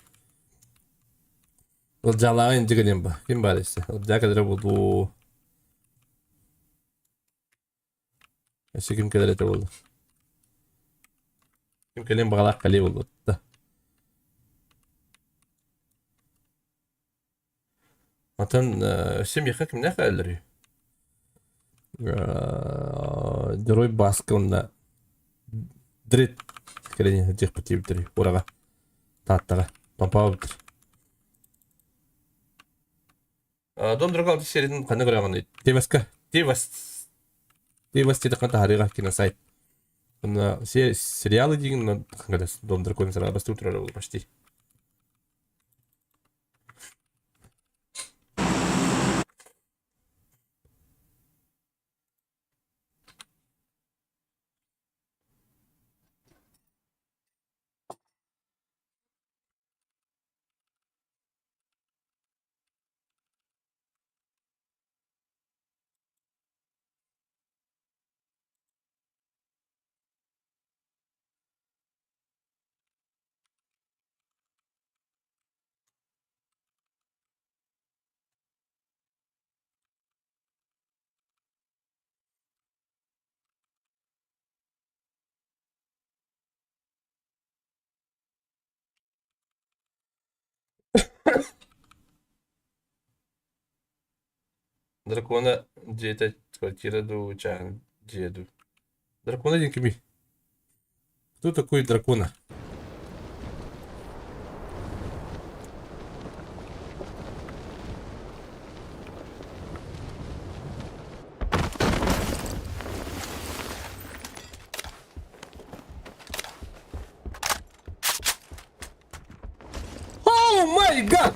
Ылдьаалааҕы инчи гыныам ба. Ким баар өссө? Ылдьаа кэлэрэ буолуо. Өссө ким кэлэр этэ буолла? Ким кэлиэн баҕалаах кэлиэ буолла да. Оттон өссө миэхэ кимнээх кэлэллэрий? Дьоруой Бааска уонна Дрит кэлин сылдьыахпыт диэбиттэрий ураҕа Тааттаҕа Томпообуттар. Дом Дракон алтыс сериятын ханна көрөҕүнүй? Тиваска Тивас Тивас диэтэххэ таһаарыаҕа киносайт. Онно сериалы диигин Дом Дракона сразу бастыы турар почти. Дракона дьиэтэ квартира дуу, чааһын дьиэ дуу. Дракона диэн кимий? Кто такой дракона? Oh my god!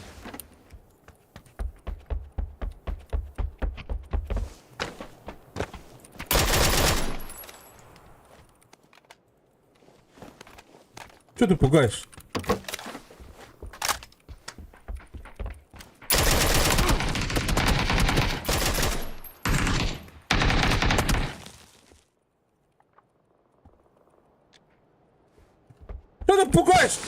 Че ты пугаешь? Че ты пугаешь?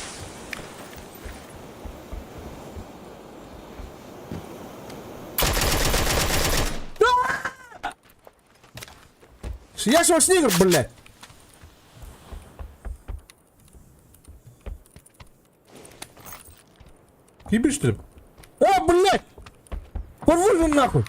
Я ж снегр, блядь! Ебишь, что ли? А, блядь! Порву нахуй!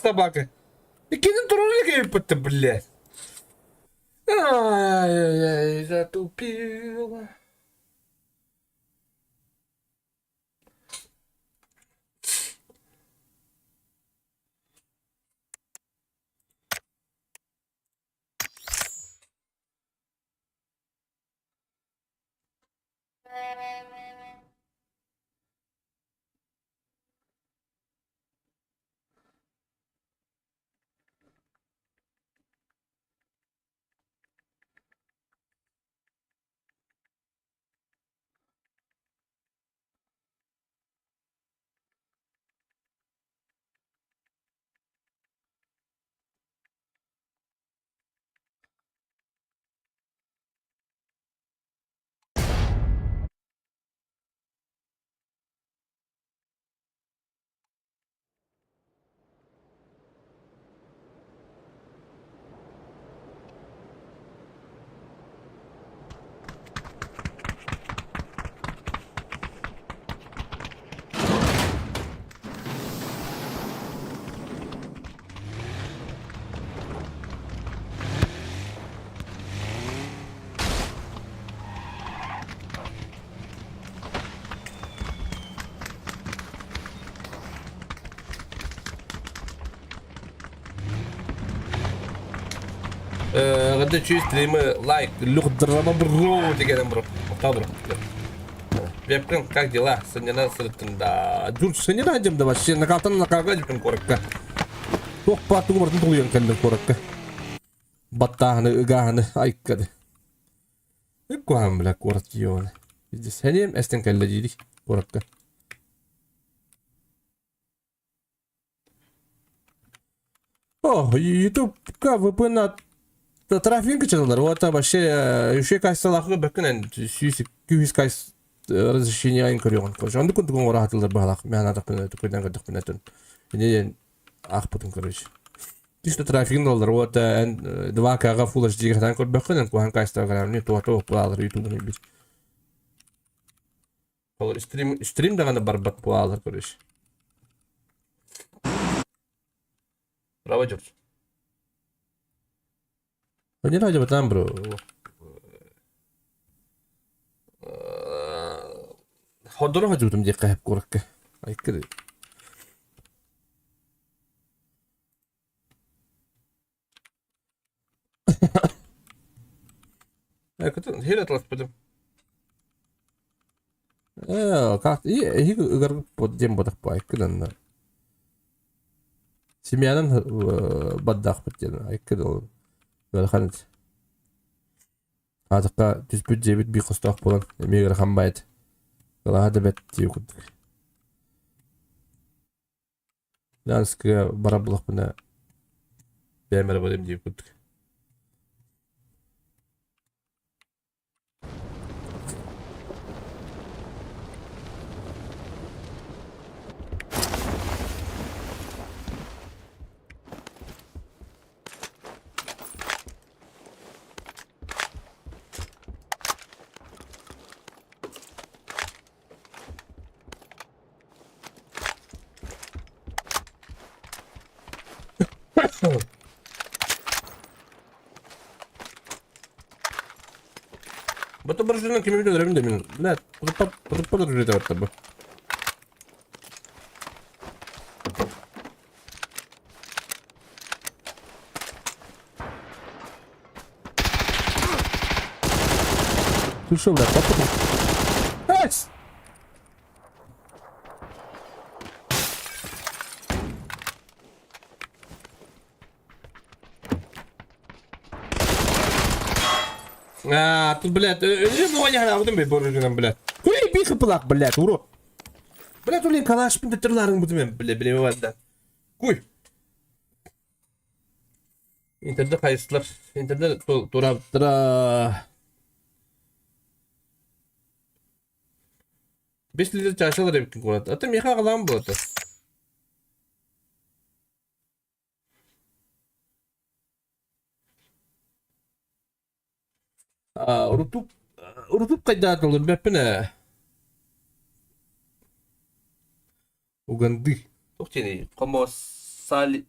Собака. Иккитин туруору кэбиппит блядь. Ай-яй-яй, затупила. Эҕэрдэ чуй стримы лайк, люк драма бро деген бро. Махтал бро. Вебкам, как дела? Сынньана сырыттын да. Дюр сынньана дем да вообще накалтан накалга диппин куоракка. Туох бааттыгы барытын тулуйан кэллим куоракка. Баттааһыны, ыгааһыны айккады. Куһаҕан бля куорат дьиэҕэ. Сэниэм эстэн кэллэ диирий куоракка. О, YouTube-ка VPN трафик кычалар. Вот вообще еще кайсалахы бөккүнэн сүүс күүс кайс разрешение айын көрүөҕүн. Короче, оннук курдук оҥоро сатыыллар баһалаах. Мен аатахпын түкүнэн көрдөхпүнэ ини аахпытым короче. Чисто трафигын доллар вот эн 2К-га Full HD хатан көрбөххүн эн куһан кайстаҕа грамны туото буолалар YouTube-ун бир. Ол стрим стрим даҕаны барбат буолалар короче. Браво, Джордж. Не ради там, бро. Ходоро хажутум диэххэ сөп куоракка. Айкыр. Хир атласпытым. Как эһиги ыгар диэн бодох бу айкыданна. Семьянан баддаахпыт диэн айкыд ол ыарахан этэ. Аатыкка түспүт дьиэбит биир хостоох буолан эмиэ ыарахан баайт. Кылааһа да бэрт дии курдук. Лянскыга барар буоллахпына бэйэм эрэ барыам дии курдук. Бу буржуйнан кими өлөрөбүн да мин. Блядь, кутуппа да барта бу. Ты что, блядь, папа? Эс! А, тут, блядь, өлүм буржуйнан, блядь. Куй бихы пылак, блядь, урод. Блядь, блин, калаш пин бутумен, блядь, блядь, да. Куй. Интернет хайыстылар. Интернет тураптыра. 5 литр чашалар эбиккин куорат. Ата миэхэ аҕалаан буолата. Урутуп урутуп хайдаатылар бэппин ээ. Уганды. Туох диэний? Хомосали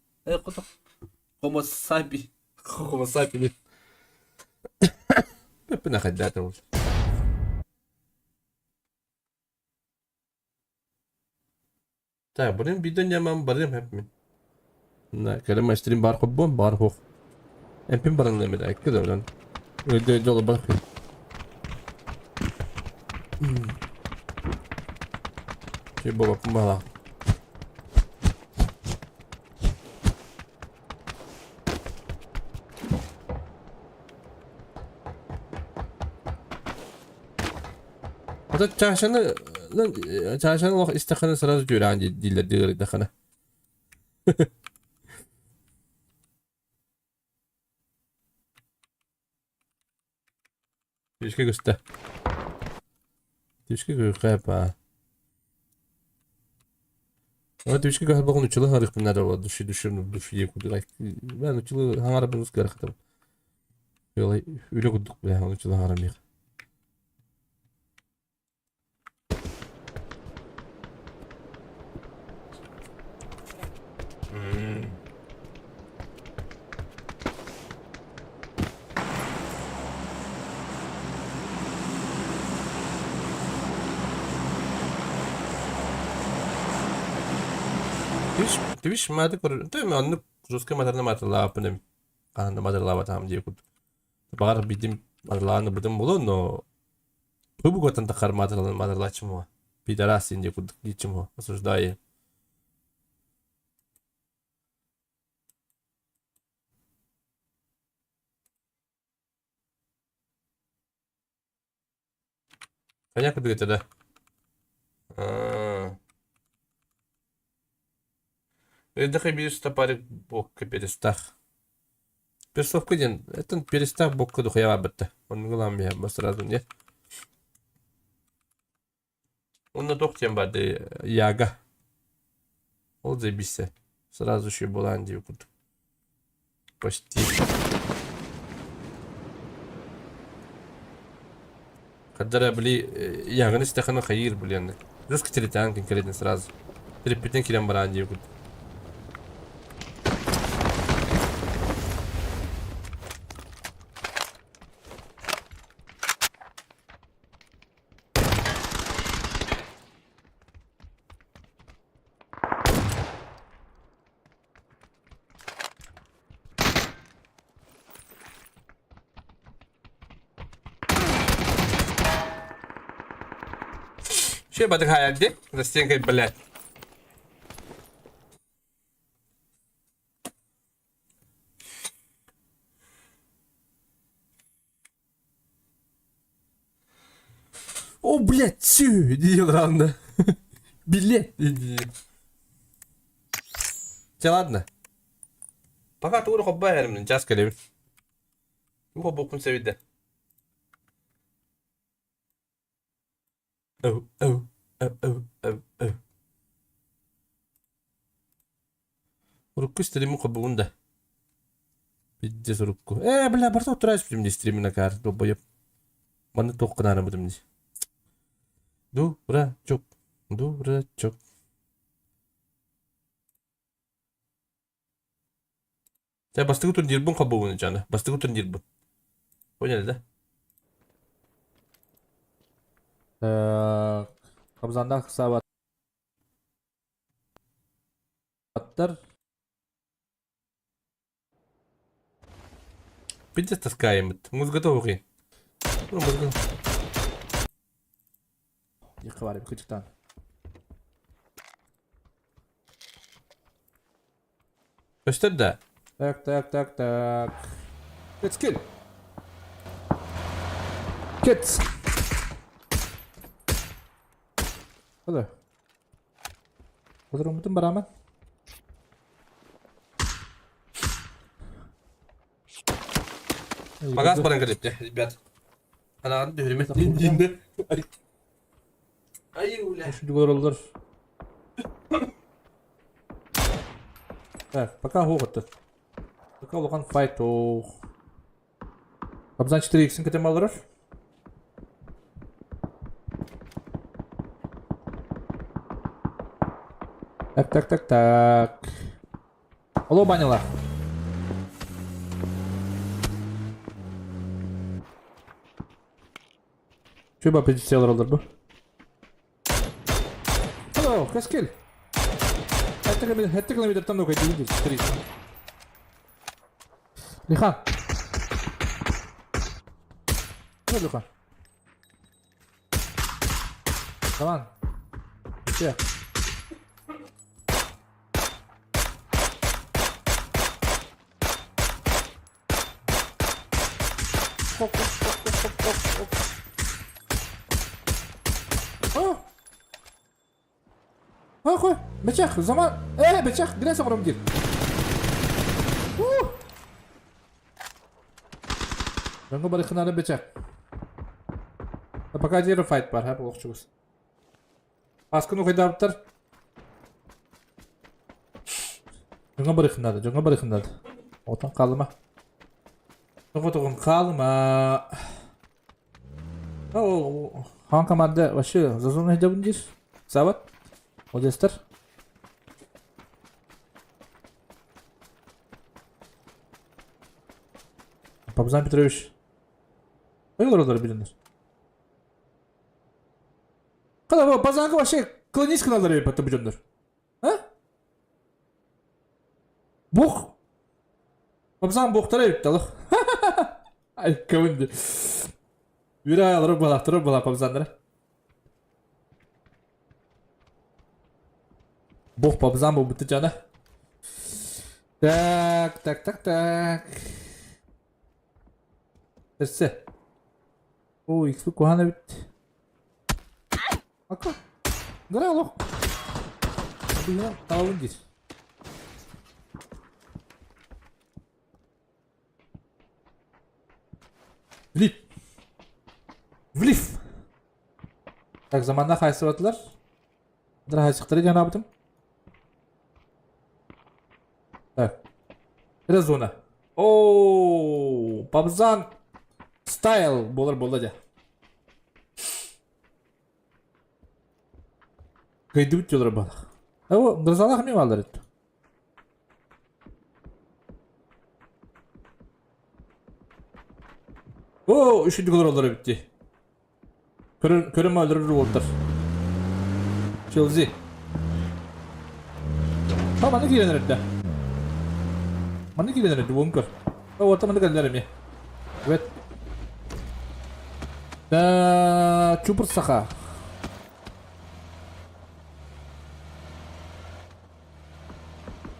Хомосаби Хомосаби Бэппин хайдаатылар. Так, барыам биирдэ ньамам барыам хэпмин. На, кэлэн мастерин баар хоббуом, баар хуох. Эмпин баран эмит айкы да онон. Өйдө өйдө олорбат хи. Чи болоппун баалаах. Ата чашаны чашаны олох истэххинэ сразу түөрэҕин дииллэр дии ыарыйдаххына. Түскэ көстө. Түскэ көрүөххэ баа. Ама түскэ көһөр нуччалыы хаҥарыахпын наада буолла души души души диэн курдук бээ нуччалыы хаҥарабын ус кыарахтым. Үлэ курдук бээ нуччалыы хаҥарамыах. Twitch, Twitch мааты көр, оннук жесткай матарна маталааппын эбит. Хаһан да мадырылаабатаҕым диye курдук. Баҕар бидим мадырылаан ылбытым буолуо, но бу тахар мадырылааччым уо. Пидорас диэн курдук дииччим уо. Осуждаю. Коняк курдук этэ да. Аа. Өйдөхө биир стопарик бокка перестах. Перцовка диэн, это перестах бокка духуя барбытта. Оннук ылан биһэн сразу нет. Онно туох диэн барды яга. Ол заебись. Сразу еще булан диye курдук. Почти. Хаддара били яганы истэххинэ хайыыр блин. Жестко телетаан кэлин сразу. Телеппитин киирэн бараан диye курдук. Че бадыхая где? За стенкой, блядь. О, блядь, сүү, диир ранда. Билет, диир. Чэ, ладно. Пока тугу хоббай эрим, час кэлэбин. Бу хоббуккун сэбидэ. Оу, оу, оу, оу, оу, оу. Урукку стримин хоббугун да. Пиздец урукку. Э, бля, барса утураешь дии стримин акаар, долбоеб. Манна туох гынаары дии. Дурачок, дурачок. Чэ, бастакы турнирбын хоббугун дьоно. Бастакы турнирбын. Поняли, да? Так, Хабзандаах саабаттар. Пиздец таскаем. Мы готовы. Ну, мы готовы. Диэххэ баар эбит кырдьыктаан. Көстөр да? Так, так, так, так. Let's kill. Кет. Hadi. Бодороммутун барааман. Магаз баран кэлипте, ребят. Анаан түһүрүмэ диинде. Ай, уля. Олороллор. Так, пока хугатты. Пока улахан файт ох. Абзан 4x көтөм алырар. Так, так, так, так. Алло, банила. Чү ба позициялар олар бу? Алло, Каскел. Хәтта километртан ук әйтеп 4x. Лихан. Лихан. Давай. Че? Хоп, хоп, хоп, хоп, хоп, хоп. О! Охой, бычах, заман. Э, бычах, грязь оҥором диир. У! Дьоҥҥо барыхынаары бычах. Пока zero fight бар, ха, олохчугус. Аскын ухайдаабыттар. Дьоҥҥо барыхынаады, дьоҥҥо барыхынаады. Отон хаалыма. Тоҕотоҕун хаалыма. О, хаан команда вообще за зону идем диир. Сабат. Одестер. Пабзан Петрович. Ой, билинер. Када базанга вообще клонись кыналар эбит бу дьоннор. А? Бух. Бабзан буохтара эбит алых. Айкабын ди. Үөрэ аялары балахтары бала пабзаннара. Бог пабзан буолбут жана. Так, так, так, так. Өссө. Оо, икси куһаҕан эбит. Ака. Гра олох. Быһынан таалын диир. Влип. Влив. Так, заманна хайсыбатылар. Дра хайсыктары жанабытым. Так. Это зона. О, Пабзан стайл болар буолла дьэ. Кыйдыбыт дьолор балах. О, грозалах эмиэ бааллар эт. О, үшүнчү олороллор эбит дии. Көрөн көрөн өлөрөр уолтар. Челзи. Та манна киирэн эрэрдэ. Манна киирэн эрэрдэ уон көр. Уолта манна кэллэр эмиэ. Evet. Да, чупур саха.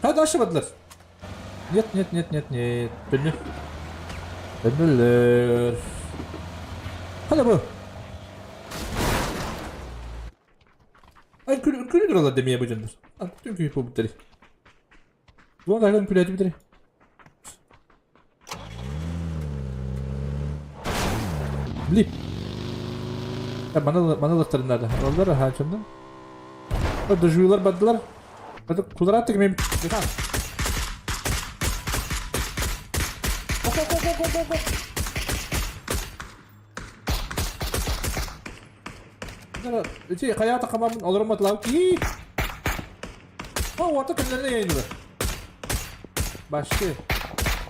Та дальше бардылар. Нет, нет, нет, нет, нет. Төннү. Төннүллэр. Хана бу. Ay күлү күлү туралар демeye bu canlar. Bütün köyü bu bitleri. Bu arada külü bitleri. Блип. Мана мана Олар хачымда. Дожуйлар бардылар. Кулараттык мен Ити хайаата хамамын олороматлау ки. О, орта күнлерine yayınladı. Başka.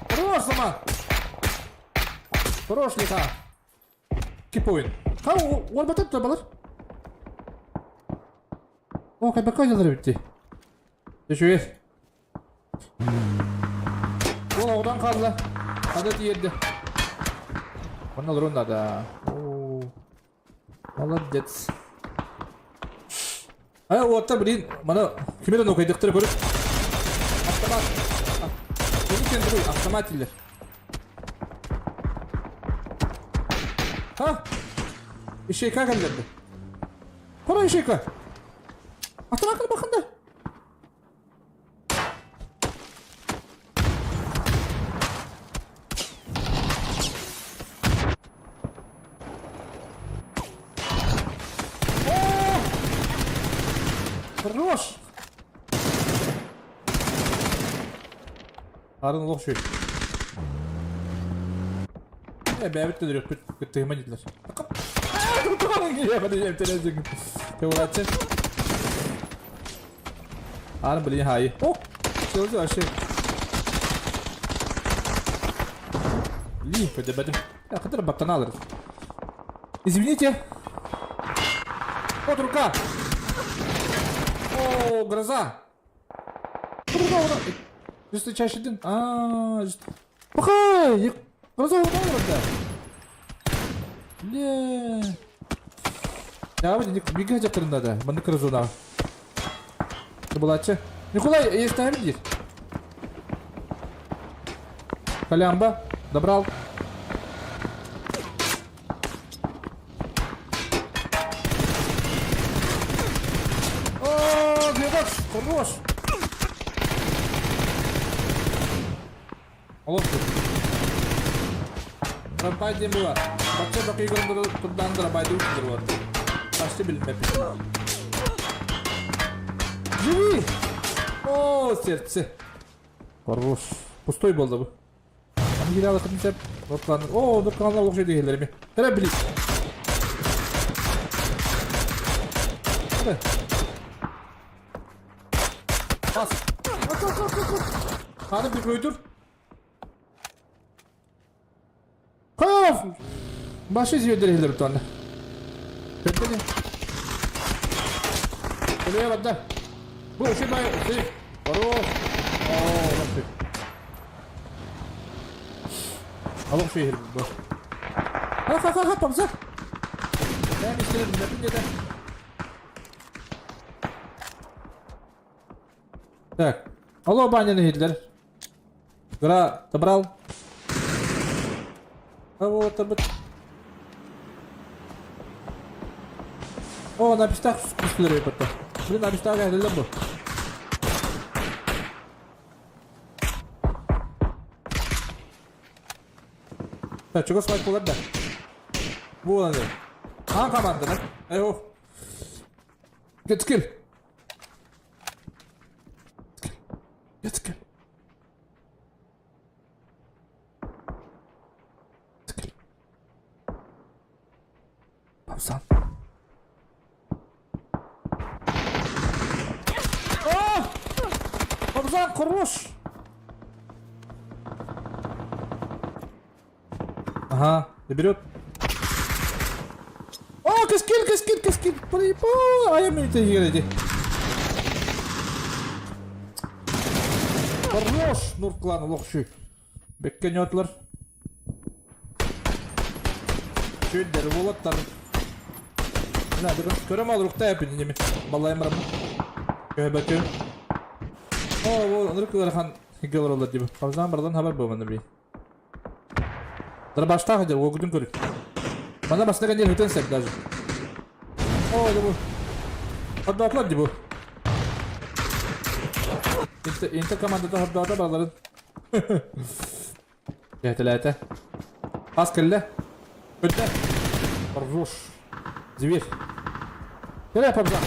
Хорош сама. Хорош лиха. Кип ойын. Ха, орбатат табалар. О, кайбакка жазыр битти. Түшүер. Ол оғдан қалды. Қада тиерді. Онна олар да. О, молодец. Ай, ота блин, мана кимерен окайдыктыр көрүп. Автомат. Bunu kendi автомат илер. Ha? Ишейка келдерди. Кора ишейка. Автомат bakın da. Хорош! Арын лох шүй. Э, бәбит тедер күт тыгма дитлер. Арын блин хай. О! Что вообще? Ли, подебедим. Я хотел баттан алыр. Извините. Вот рука. О, гроза. Ура, ура. Жесточайший дын. А, Пахай! Гроза ура, Ле. Я вот бега жактырында да. Мында грозуна. Булачы. Николай, есть там здесь? Колямба. Добрал. О, глядок, хорош. Олох. Рампай диэн була. Бачча бакыйгын турдан драбайды утур вот. Почти билмеп. Живи! О, сердце. Хорош. Пустой болды bu. Аны кире алып сеп. Норкан. О, норканлар окшойду келерми. Тара били. Hadi. Bas. At at at at. Hadi bir koydur. Kaf! Başı izliyor bir tane. Kötü. Kuleye bak Bu şu bay. Хорош. О, nasıl? Олох үчүгэй бу. Ха-ха-ха, помса. Бэйэм истэрим билэбин диэтэ. Так. Алло, баняны иһитлер. Гра, добрал. А вот табыт. О, на пистах күстүлэр эбит. Блин, на пистах кэллэ бу. Так, чугас лайк булар да. Буолан Аан команданы. Эй, ох. Кеткил. Кеткил. Кеткил. Папсан. О! Папсан, хорош! Ага, доберет. О, каскил, каскил, каскил. Проебал. А я мне это играть. Хорош, Нурклан, лохши. Бекке нөтлер. Чүйдер болаттар. Мына бүгін көрем ал рухта әпін неме. Балайым барамын. Көбәкө. О, ол ынырык ыарахан хигелер олар диби. Хабзан бардан хабар болманы би. Дырбаштаах дер уогутун көрүк. Мана басына кэнниэр хүтэн сеп даже. О, да бу. Хордоотулар ди бу. Инте, инте командата хордоото баларын. Кэһэтэлээтэ. Хас кэллэ. Көттө. Хорош. Зверь. Кэлэ, пабза.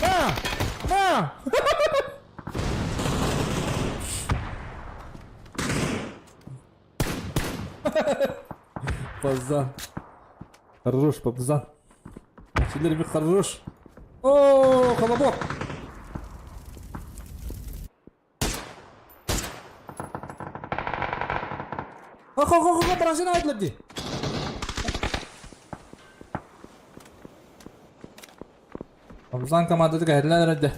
На! На! Пазан. Хорош, пабзан. Силер хорош. О, колобок. Хо-хо-хо, барасына айтылар дии. Абзан командаты кэһэтилэн эрэрдэ.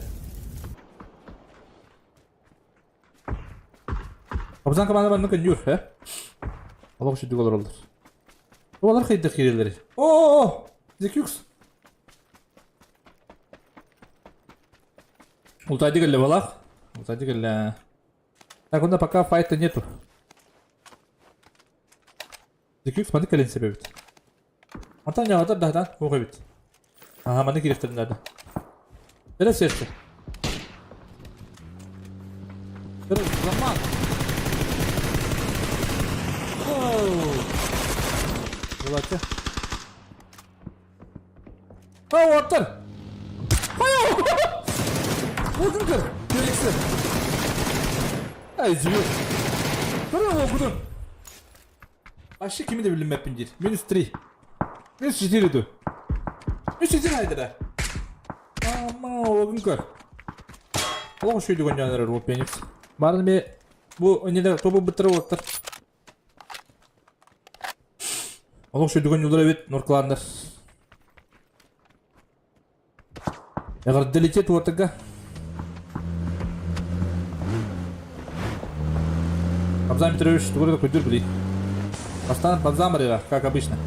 Абзан команда манна көннүүр, э? Олох үчүгдүк олороллор. Олар хайдах киирэллэрий? О-о-о! Зекюкс! Ултайды кэллэ балах. Ултайды кэллэ. Так, онно пока файта нету. Зекюкс маны кэлин сөп эбит. Онтон ньаҕатар даһатан уох эбит. Аха, маны кириэхтэрин наада. Эрэ сердце. Эрэ, заман. Оу. Булаччы. Ау, аттар! Уотун көр! Феликсі! Ай, зверь! Көрө уокутун! Вообще кими да билинмэппин диир. Минус 3. Минус 4 ду. Минус 4 хайдара. Ама уогун көр. Олох үчүгэй дьон эрэр уол Феникс. Барын эми бу иннилэр тобу быттара уоттар. Олох үчүгэй дьон эбит норкалааннар. Эҕэрдэлитэ туотага. Абзам Петрович тугу да көйдүр билий. Бастаан бальзам барыга, как обычно.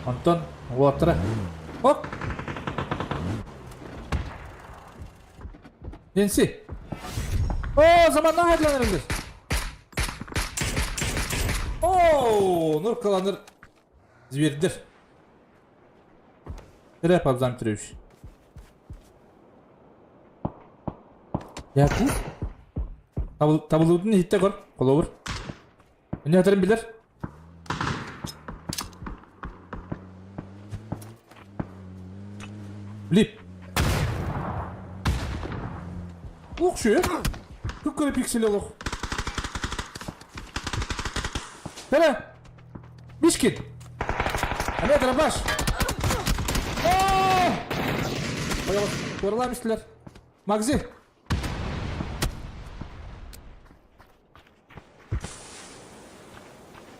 Онтон уолаттара. Оп! Ненси! О, заманна хайдланыр О, нуркаланыр звердер. Рэп Абзам Петрович. Якут? Табылуутун иһиттэ көр, холобур. Эмне атарын билэр? Блип. Ох, шү. Күп пиксель олох. Бere. Мишкин. Эмиэ дробаш. Туоралаан истилэр. Магзи.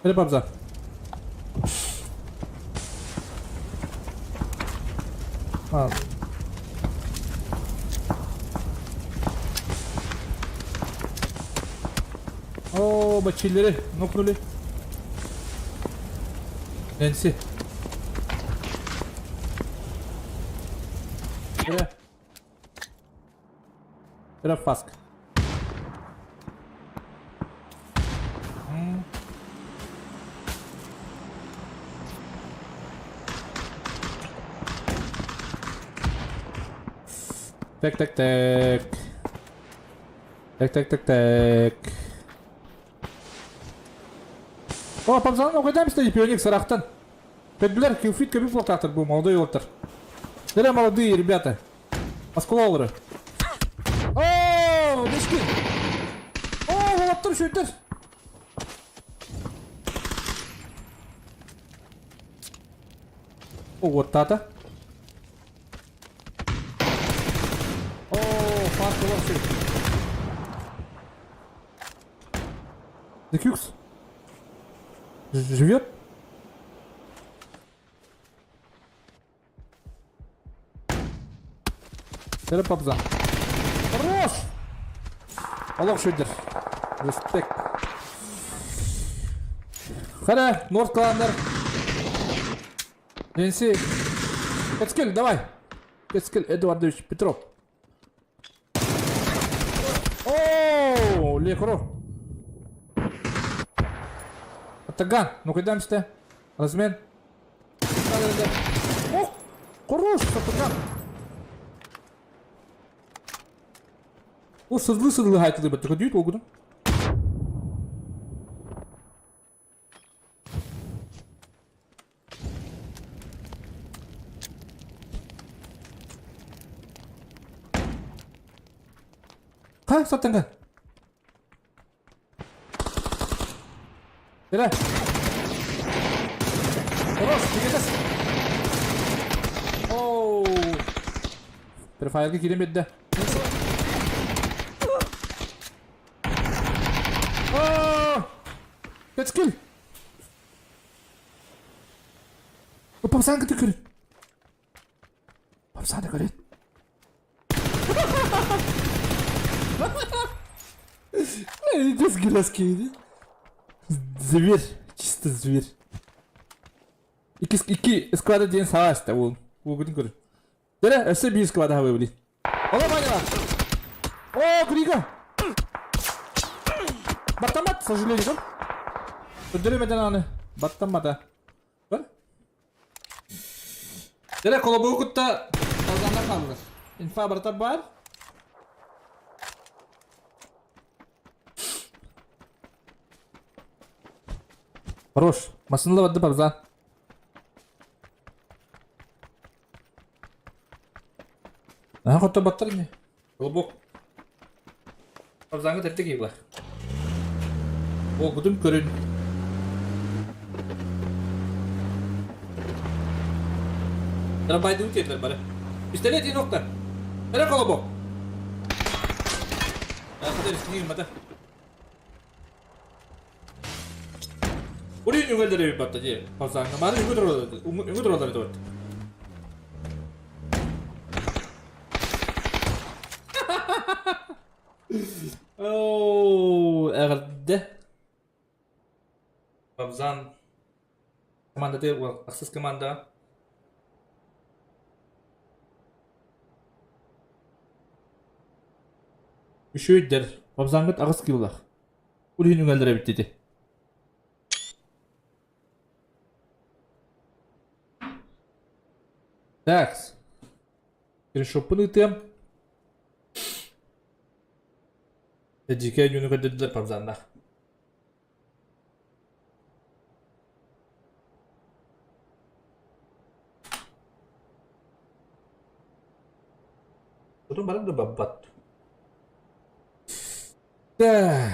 Эрэ бабза. А. Оба чиллери нокнули. Нэнси. Эрэ. Эрэ фаск. Так, так, так. Так, так, так, так. О, пацан, ну когда стоит пионик сарахтан? Кэдбилэр килфит көбү буолтаахтар бу молодой уолаттар. Дэрэ молодые ребята. Осколалары. О, мешки. О, уолаттар үчүгэйдэр. О, уоттаата. О, фарт олох Декюкс. Живет? Эрэ папза. Хорош! Олох шүдер. Респект. Хара, Норд кланнар. Нэнси. Кэцкил, давай. Кэцкил Эдуардович Петров. Оо, лекро. Атаган, ну кайдам истэ? Размен. Ох, хорош, Атаган. О, сыдлы-сыдлы хайтылы баттыка дүйт олгудун. Ха, саттанга. Кэлэ. Хорош, тигэтес. Оу. Префайрга киирэн биэрдэ. Оо! Кэскил! Попсаан кытта көрүн. Попсааны көрүн. Десгилаский. Зверь. Чисто зверь. Икки, икки склада диэн саҕа аста уол. Уолгутун көрүн. Дэрэ, өссө биир склада хабы били. Ола Ваня! О, Грига! Баттамат, к сожалению, көр. Көрдөрүмэтэн аны. Баттаммата. Көр. Дэрэ, колобугу кытта талганнар хааллылар. Инфа барыта баар. Хорош. Массыынала барда Парзан. Наһаа хотторботтор ини. Колобок. Парзаҥҥа тэртэ киһи Уолгутун көрүн. Трамвайдыы тиэрдэр бары. Пистолет иин охта. Эрэ колобок. Хата рискни гыммата. Урин үҥэллэр эбит батта дии. Парзаҥҥа. Маны үҥү туралар үҥү туралар эбит. Оо, эҕэрдэ. Бабзан командаты ахсыс команда. Үчүгэйдэр. Бабзаҥҥыт аҕыс килолаах. Ол иһин үҥэллэр эбит ити. Так. Скриншоппун ыытыам. Эдьиикэй дьону көрдөрдүлэр Парзаннаах. Потом баран да баббат. Так.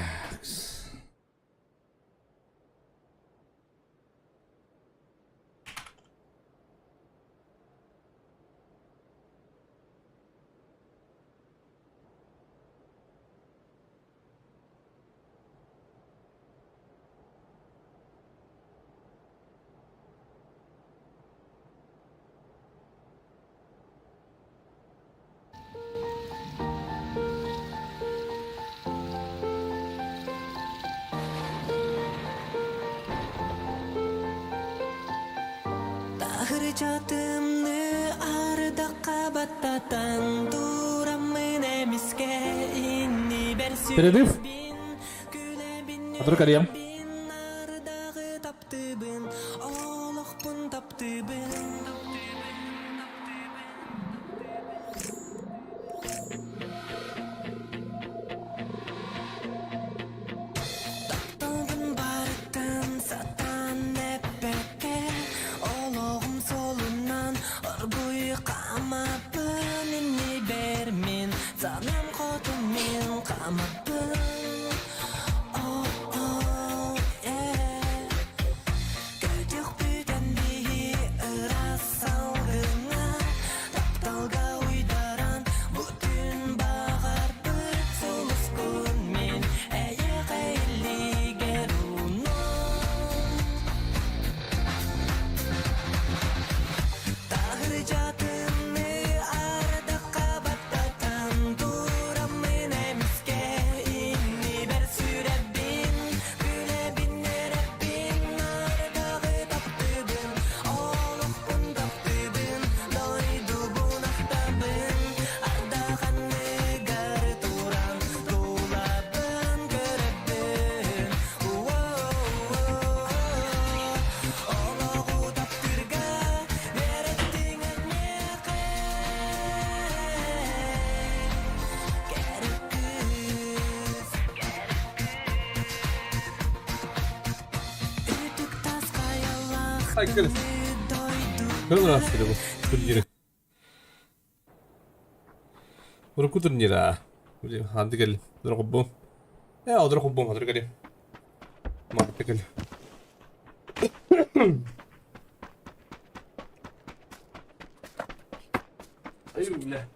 Перерыв. Адры карьем. Ай, кэл. Кэл ырастыры бу турниры. Урукку турнира. Ханды кэл. Дорохоббум. Э, одорохоббум, хатыр кэл. Мартта кэл. Ай, бля.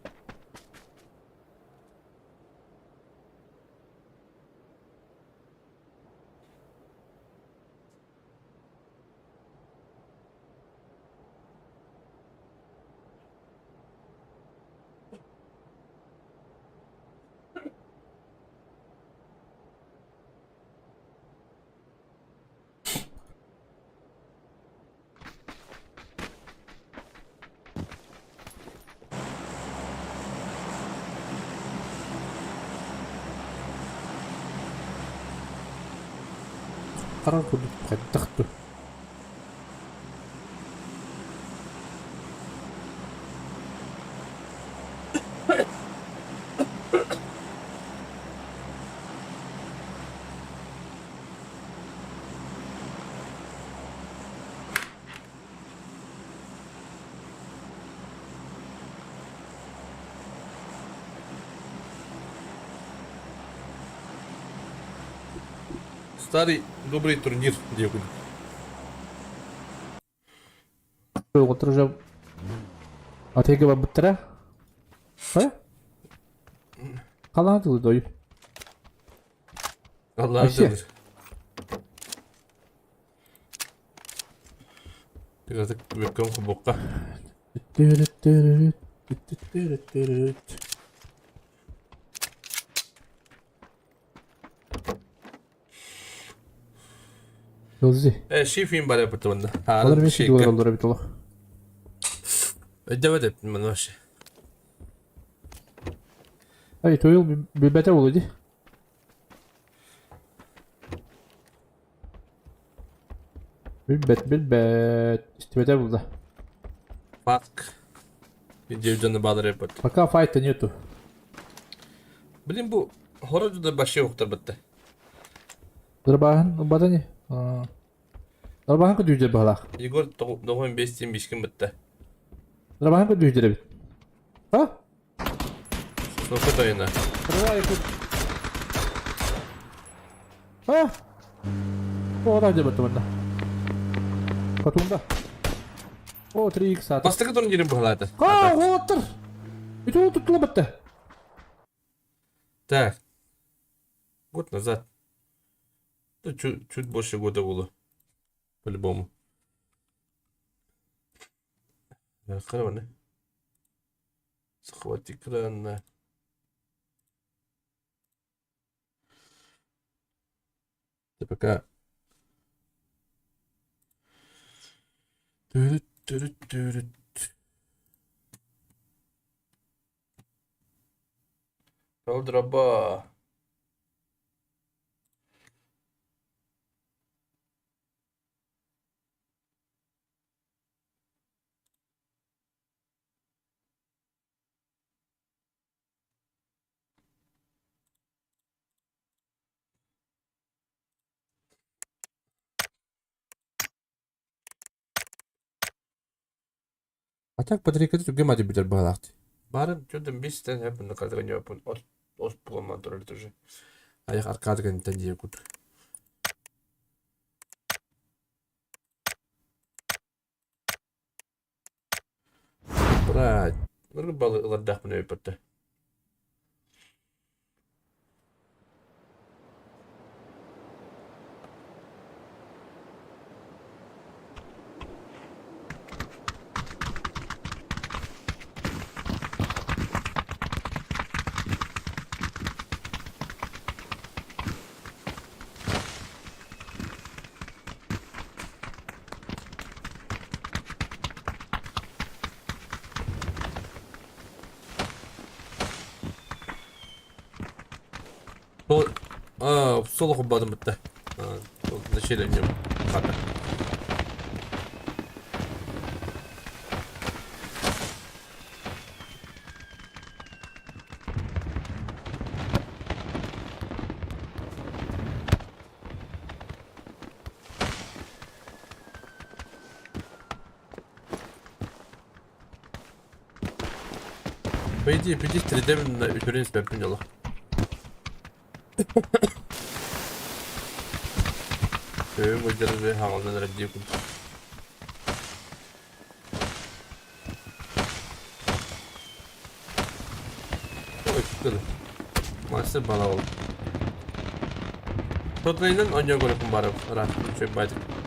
Харан курдук хайдах дуу? Старый добрый турнир диэкун. Отыр уже атыыга барбыттара. Э? Халаан тылы дойу. Allah'ın Вообще. тылыр. Тыгатык бүккөн хобокка. Yozi. Э, шифин бар эпит онда. Олар мен шиги олар бит олох. Өйдөбөт эппин мен вообще. Ай, тойыл билбете болу ди. Билбет, билбет. Истибете булда. Фак. Видео бадар эпит. Пока файта нету. Блин, бу хорожу да баши уктар битте. Дарбаһын бата не? Дарбаһын көдүүдер баһалаах. Егор 95 тен бишкин битте. Дарбаһын көдүүдер эбит. А? Софа тойына. А? О, да, битте манна. Катунда. О, 3x ата. Бастыкы турнирин бухалаты. Ка, уоттар. Ити туттула битте. Так. Год назад. Ну, чуть, чуть больше года было. По-любому. Харваны. Захват экрана. Ты пока. Төрүт-төрүт Ол дроба А так батарейката түргэн мааты бүтэр быһалаах дии. Баарын чудом бистен хэппин кадыган от от буламан турар тоже. Аяқ аркадыган тан кут. Брат, балы ылардаахпын өйпөттө. Сол, а, сол холбоотум бытта. Начали хата. По идее, 53 на үтүрүн испэппин дьоло. Төбө былдьарыы хаҕылдан эрэр дии курдук. Ой, Мастер балабыл. Тотнайынан оонньоо көрөппүн барып, ыраах үчүгэй баайдык.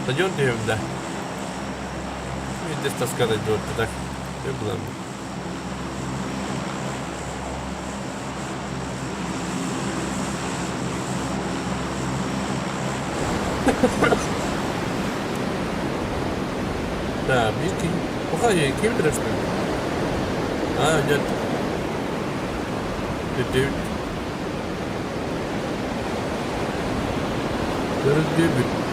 Стадион түһүм да. Видишь, таскада идет, так. Было. Да, биир киһи. Пока ким билэр А, нет. Бүттүбүт. Көрүлдүбүт.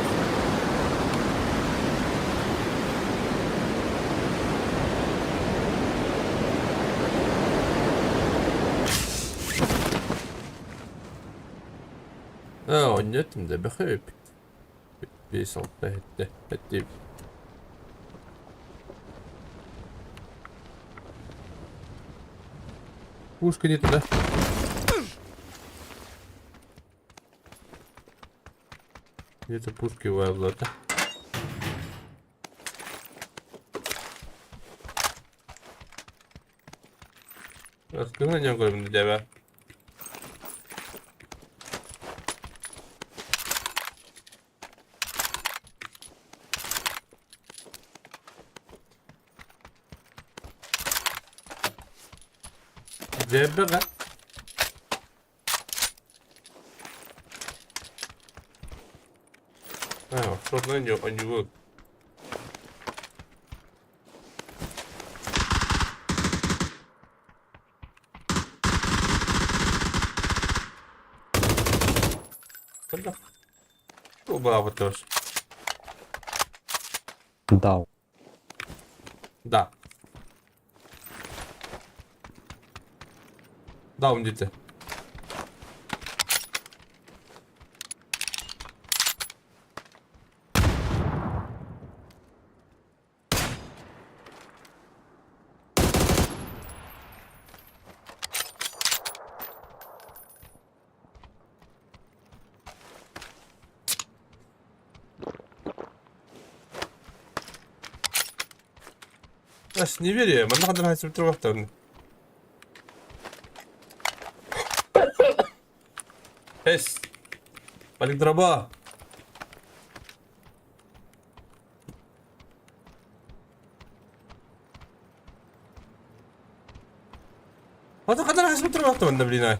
А, онньоттум да бэхэ Биэс алта эттэ эттиэбит. Пушка не туда. Где-то пушки ваблата. Раскрывание көрүм дебе. Дебеҕэ Аа, ортотунан онньугу Убаабытыгар. Дал. Да. Даун диэтэ. Ас, не верю, манна ханна хайсып турбахтарын. Эс. Поликтроба. Хата хата хас метр манна блин ай.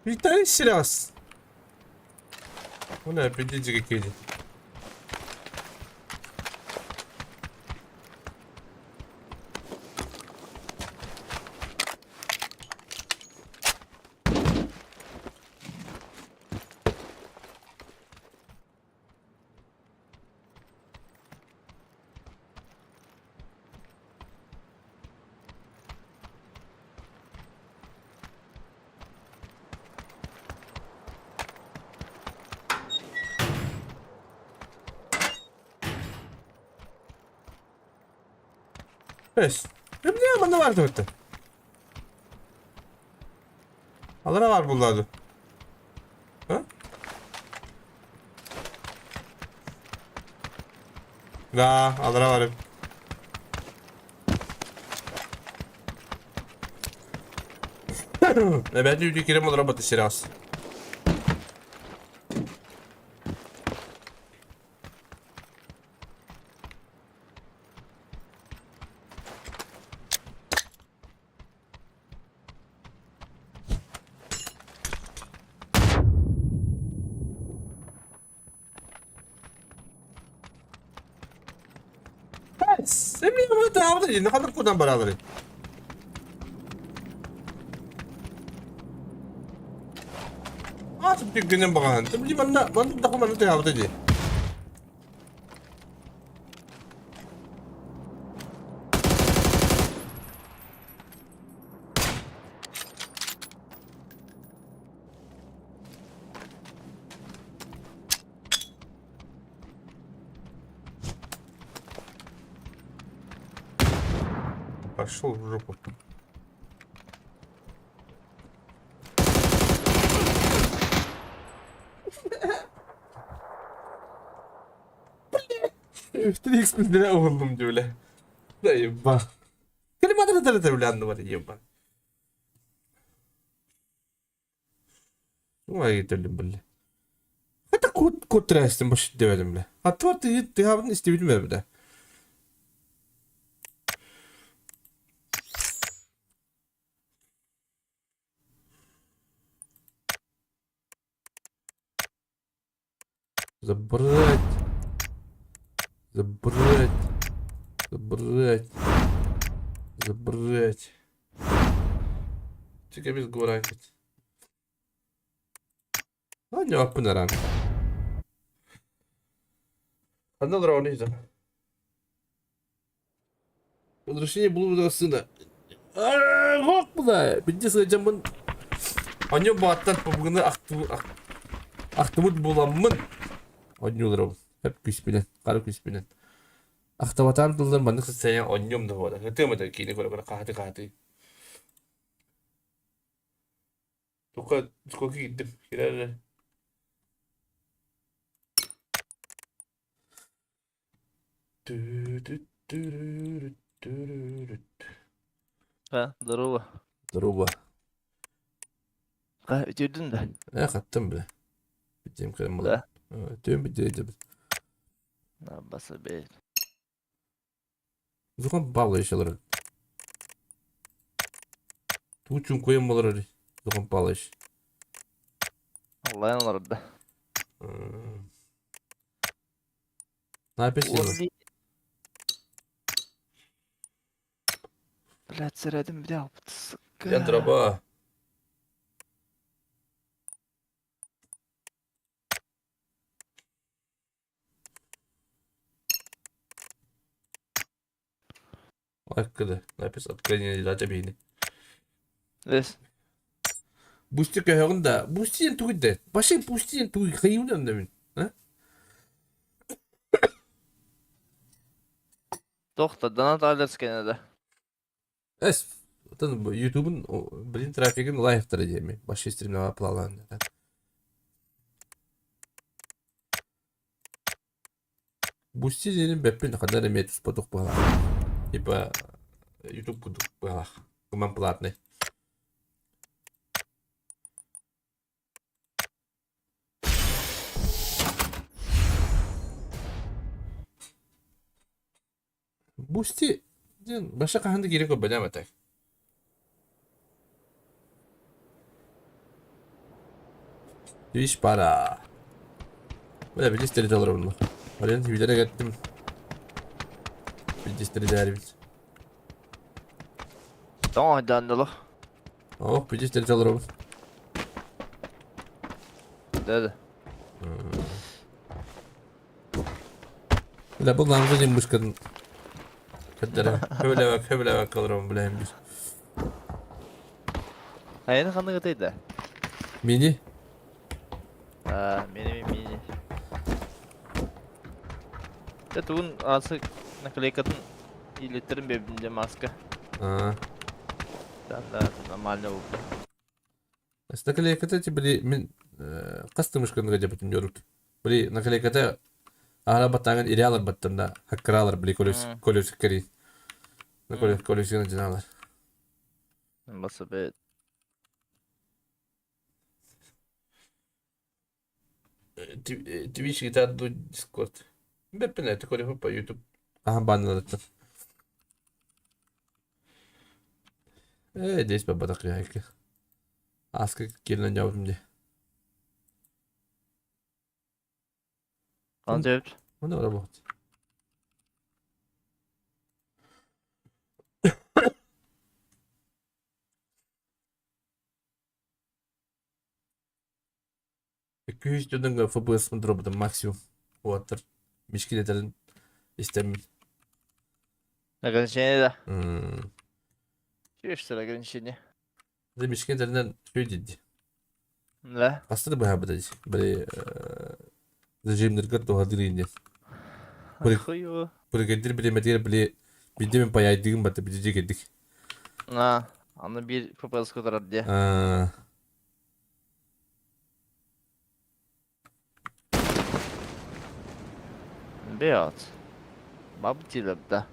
Виталий Силяс. Уна пидиджиге киди. Эс. Эмне манна бар деп Алара бар буллады. А? Да, алара бар. Эбэт үйдү кирем олоро баты сериас. Ханна баралары? Аатып түггүнэн баҕаһын. Били манна манна да манна тыаабыта дии. Пошел в жопу. Блин, 3 бля oldum бля. Да еба. Кэлиматыр бля анны еба. Ой, бля. Это кот кот трястим баш деведим бля. А то ты ты хабын истебитим бля. Забрать. Забрать. Забрать. Забрать. Чекай без гуракет. Анньо аппынаран. Ханна олорон иһитэн. Возвращение блудного сына. Ох, бля, билдьэ сылдьаммын Онньо бааттан пабыгыны ахтыбыт буоламмын оонньууларым хөп күүспүнэн, хара күүспүнэн. Ахтабатаан тыллар маннык сыссайан оонньуом да буолар. Ытыам этэ киинэ көрө-көрө хаһыты-хаһыты. Тука тука киирдим. Кирэр А, здорово. Здорово. А, үтүөрдүн да? Э, хаттым бля. Бүтем кэлэн Да. Түөн бүтэ Баса бэйт. Зухан Павлович олорор. Туучун куйан олорор Зухан Павлович. Онлайн олордо. Написано. Блядь, сэрэдим бля, сука. Я дроба. Лайк Напис отклонение дата бейни. Вес. Бусти көһөҕүн да. Бусти тугуй да. Башай бусти тугуй хайымдан да мин. А? Тохта, донат алерт кэнэ да. Эс. Оттон Ютубун, блин, трафигын лайфтара диэми. Баши стримнава плалаан. Бусти диэнин бэппин ханна эрэ эмиэ туспа тух быһалаах. Типа Ютуб курдук быһалаах. Кыман платный. Бусти диэн баша хаһан да киирэ көрбөтөм этэ. Twitch пара. Бля, билистери толоробун. Барыан билэрэ кеттим. Билистери дээрибит. Тоҕо айдааннылар? О, билистери толоробун. Да да. Бля, бу ламза диэн мышкатын көрдөрө. Хөбүлэбэк, хөбүлэбэк олоробун билэһин бир. Айаны ханнык ытай да? Мини? А, мини мини. Дэ тугун асы наклейкатын илеттерин бэбдин дьэ маска. А. Да, да, нормально болду. Наклейката ти били мин хас да мышканы дьэбитин дьорут. Били наклейката аара баттааҥын ире аларбаттан да хаккыраалар били колесик кэрий. Колесигын дьаналар. Басыбыт. Twitch гитар ду Discord. Бэппин это көрөһү по YouTube. Аха баннарыттан. Э, здесь бабатах яйки. Аска киирэн дьаабытым дии. Аны сөп. Оны работать. Күүс дьонуҥ ФБС-мын туруорбутум максимум. Уоттар мишкин этэрин истэммин. Ограничение да. М. Чувствуешь ограничение? Дьэ мишкин этэринэн үчүгэй дии. Да. Хаста да быһаабыта дии. Били режимнэргэр туһалыыр ини. Хуево. Бригадир бириэмэтигэр били биирдэ мин паяйдыгым батта бидиди кэлдик. А, аны биир ФПС кутарар дии. Аа. Бэйот. Бабтилер да.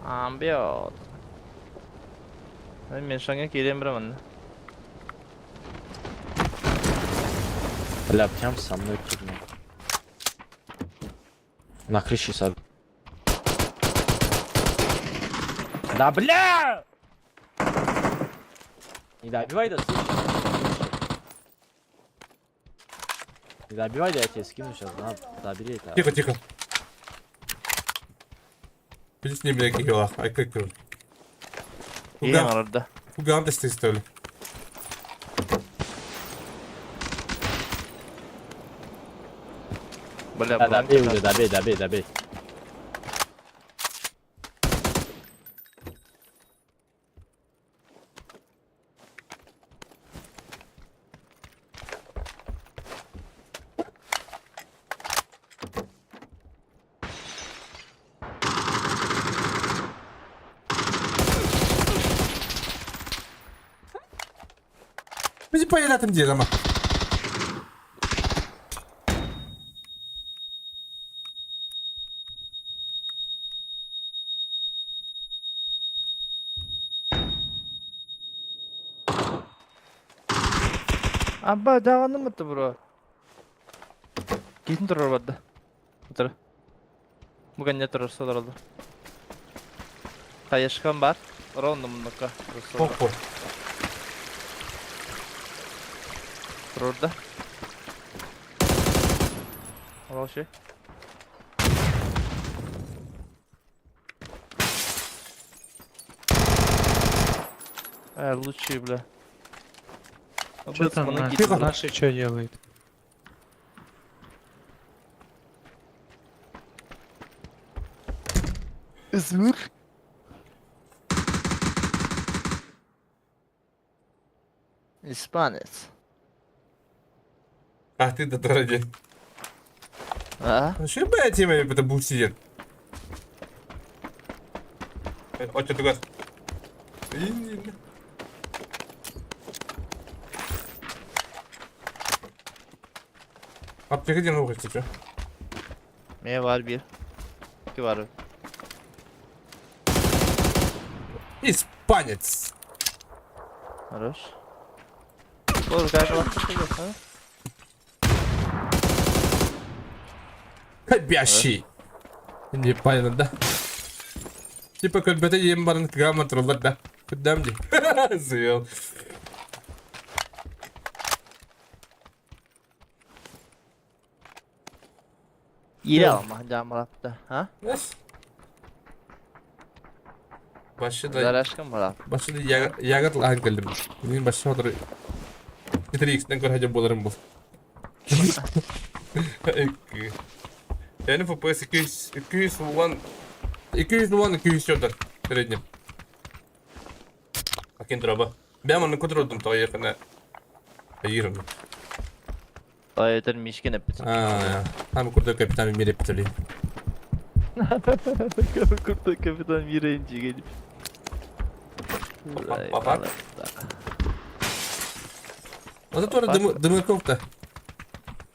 Амбиот. Мен шаңа киирэн барамын. Бля, прям со мной киднул. На крыше сад. Да бля! Не добивай, да слышишь? Не добивай, да я тебе скину сейчас, на, забери это. Тихо, тихо. Видишь, не бля, киһи Ай, как Иһэн олордо. Кугам да стали. Бля, Да, добей уже, добей, добей, добей. Bizi paylaştım diye ama. Абба даҕаны мытты бро. Киһин турар барда. Утары. Бу кэннэ турар солороллор. Хайышкам бар. Ровно муннукка. Хоппо. Турурда. Вообще. Э, лучший, бля. Что там Бэтмена наши, кидали. наши что делают? Звук. Испанец. А ты да дороги. А? Что блядь, тема это будет сидеть? Оччотугар. Аптека диэн суох истиччи. Мэ бар bir. İki var. Испанец! Хорош. Ол кайф Хобящий! Не понял, да? Типа көрбөтө диэн баран кыгааман тураллар да. Кырдаам дии. Сыал. Иирэ алма жаамалапта. А? Башы да Зарашкам барап. башы да ягат лаһан кэллим. Мин башы отыр 4x-тен көрһөдө буоларым бул. Yani FPS 200 201 201 204 среднем. Акин дроба. Бәм аны көтөрдүм тоҕо Айырым. Тойтер Мишкин эппит. А, там крутой капитан мира петли. Крутой капитан мира инчиге. Папа? Вот это тоже дымыков-то.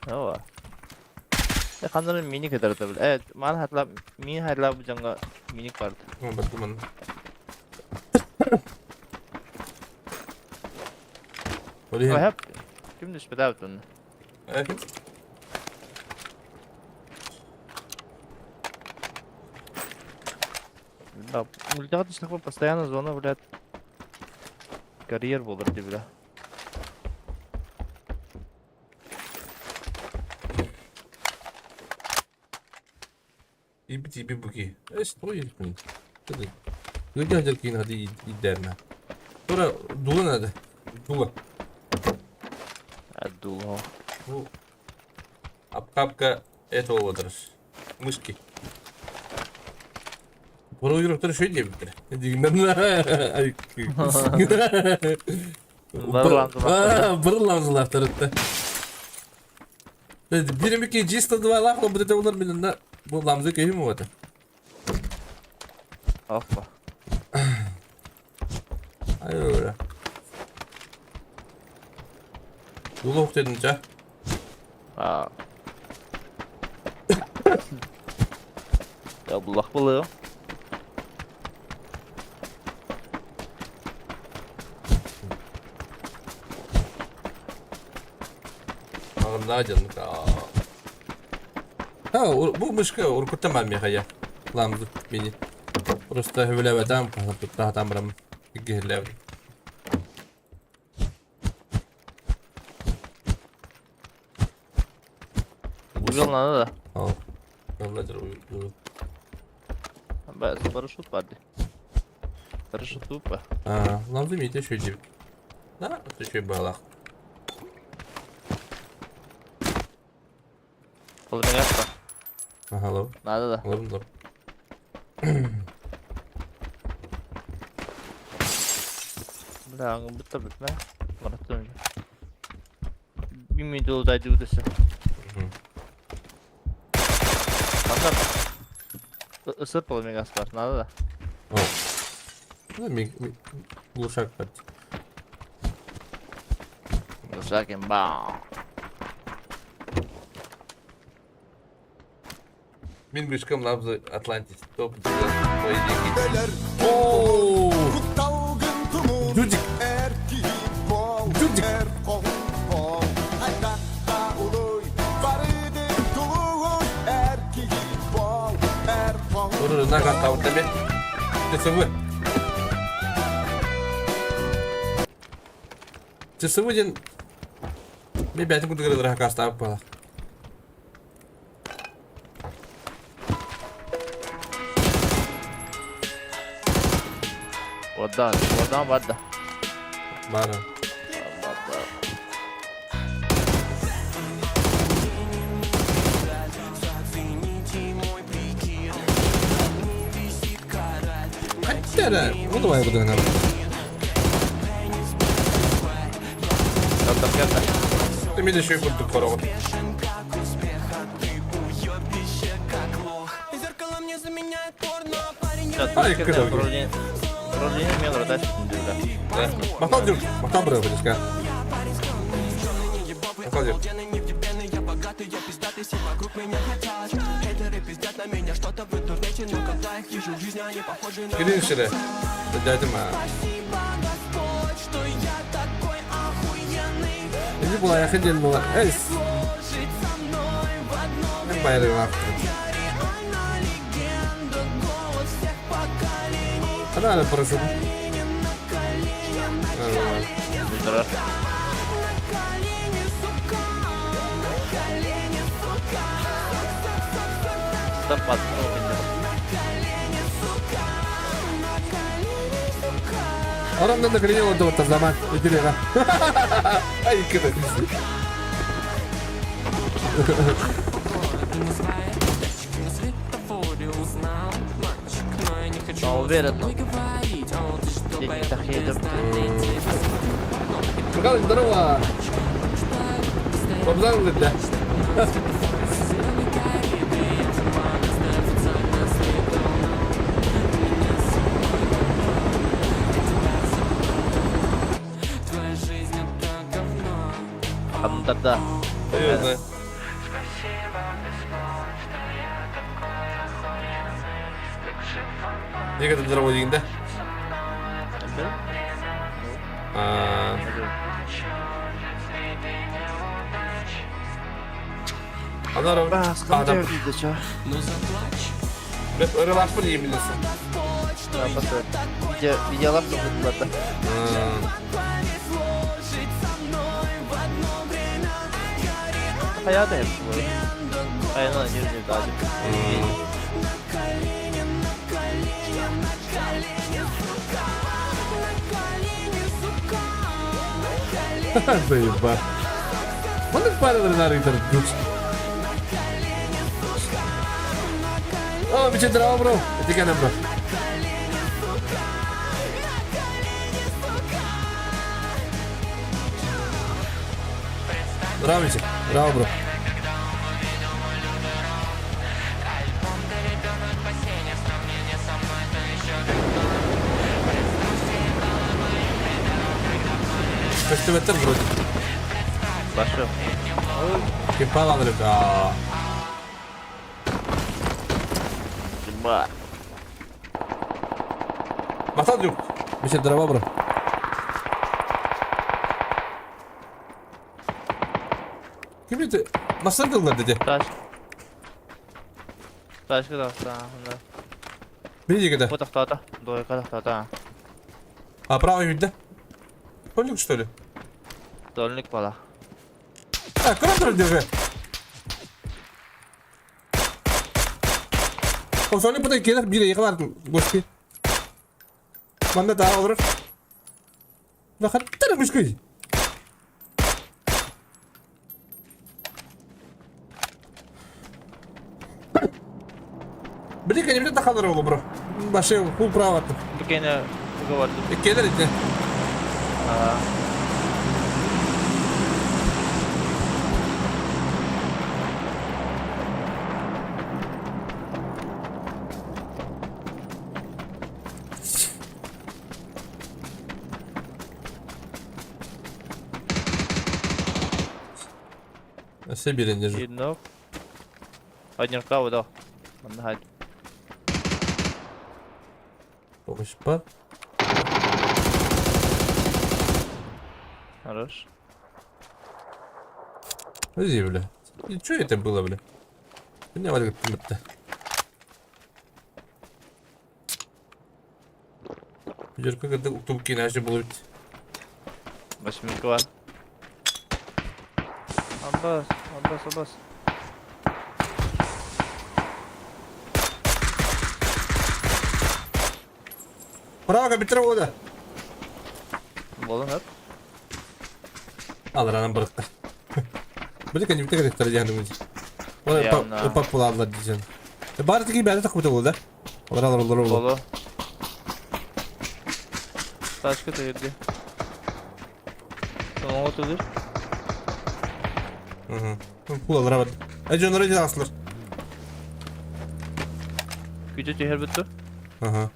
Ова. Ханнары мини көтөртө бил. Э, маны хатлап, мини хатлап бу жаңга миник барды. Баттыман. О, хеп. Ким түспөтө абыт онно? Да, мультиға түслік постоянно зона, блядь. Карьер болар деп, бля. Иби буки. Эс той блин. Люди хотят кинь ходи идерна. Тура дула надо. Дула. А дула. Ну, обкапка этого вот Мышки. Бұрын шөй деп бітір. Бір ламзылақтар өтті. Биремеке чисто два лахла будет олар мен на бу ламзы күйім вот. Опа. Ай ора. Дула дедин ча. А. Я буллах булы. Ағында жаныка. А, бу мышка уркуттан мехая. Ламзы мини. Просто хүләвәдәм, там брам. Герләв. Уйыл надо да. Ал. Алладыр уйыл. Бәс, парашют барды. Парашют тупо. А, ламзы мите шөй дип. Да, это шөй балах. Ол меня Ага, лав. Надо да. Лав, лав. Бля, бітті бітме. Бараттым. Bir minut oldu десе. Анда ысыр полумегас бар, надо да. О. Ну, ми глушак бар. Глушак имба. Мин бишкам лабзы Атлантис топ Ооо! Дюдик! Дюдик! Уры на картау тебе. ТСВ. ТСВ ден. Мен бәтін күдігірі картау бала. Вода, вода, вода. Бара. Вода. Хотя, ну давай буду нам. Ката, ката. Ты меня еще и буду корова. Зеркало мне заменяет порно. Ай, кыдал. Махтал дюр. Махтал бро, бачка. Махтал дюр. Кирин шире. Дядя ма. Иди була, я хотел була. Эй. Байры Хана парашют. Оромдан да кэлиҥҥэ олордубуттар заман үтүрүөҕэ. Ай кыта. Уверен. Михаил, здорово! Бабзан да. Хантарда. Серьезно. Неге здорово дейін да? А, Анар адам. Ырылаппын деймін. Видеолар тоқытылады. Хайа да hepsi bu. Aynen yüz daha Заеба. Маннык пара нарыйтар дуч. О, биче здорово, бро. Это бро. Здорово, Мичи. Здорово, бро. Көстүбэттэр вроде. Башы. Кипал алырга. Ба. Махтал дюк. Мичи, здорово, бро. Ким это? Масар дыллар деди. Таш. Ташкы да. Видите когда? Бу тохтоото. Двойка тохтоото. А правый видно? Полик что ли? Дольник бала. А, куда держи? О, соны бұдай келер, бире еқалар, гошки. Манда да олыр. Да хаттар гошки. Блин, не билет тахалар олы, бро. Башы, хул право. Букене уговор. Келер ите. Все берен держи. Видно. Один рукав да. Манна Помощь па. Хорош. Подожди, бля. И что это было, бля? Меня вот это. Как это тупки иначе будет. Восьмерка бар. Аббас, Аббас, Аббас. Право, Петрова, да. Болон хап. Алыр анан бырыкка. Билик они битек ректор дияны Явно. Пап буладылар дiyeceğim. Бары тики бәрі тақып болды да. Олар алыр олар олар. Боло. Ташкы тегерди. Соңго түгүр. Пул алыр абад. Ә жонор жа асылар. Күчө түһэр бүттү. Ага.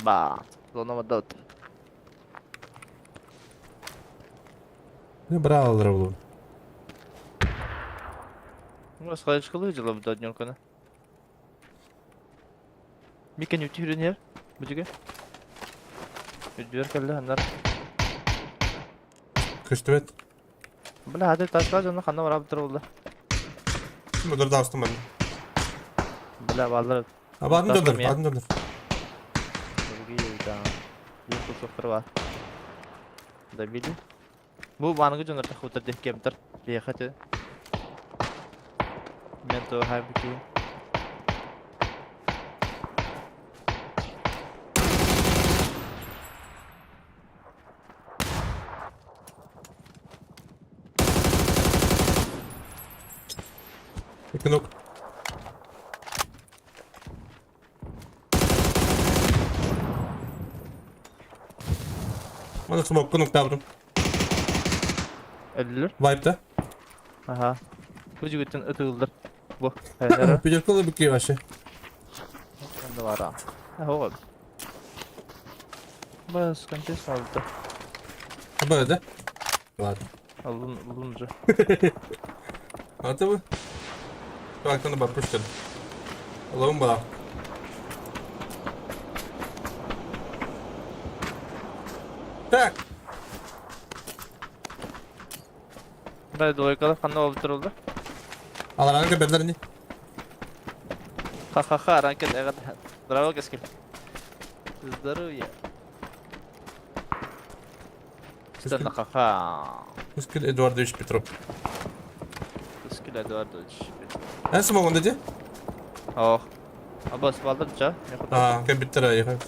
Ба, зона мадат. Не брал булун. Ну, схалечкалыы дьыла бу днёрканы. Микен үтү хүрүн Бүдүгэ. Үрдүгэр кэллэ ханнар. Көстүбэт. Бля, хаты ташка дьоно ханна барабыттар буолла. Мыдыр даастым мен. Бля, баллар. Абатын донор, атын донор. Другие, да. Биир кусоктар бар. Добили. Бу маныгы дьоннор тахыбыттар диэх кемтер. Биэхэ те. Мен то хайбыки. Икки ног. Маны смокка нуктаабытым. Өллүр. Вайпта. Аха. Бу жүгүттэн ытыыллар. Бу. Хайдара. Пятеркалы быкки вообще. Онда бара. Хоҕо. Бас контест алды. Абы да? Ладно. Алын алын же. Аты бы. Трактаны бар пуштыр. Алабын бала. Так. Дай двойкалар ханна болып тұрылды. Алараны көберлер не? Ха-ха-ха, ранкен эҕэ. Здорово, кэскил. Здоровья. Что ха-ха. Кэскил Эдуардович Петров. Кэскил Эдуардович Петров. Эн смогун деді? Ох. Абас балдыр ча. А, кәбиттер айы.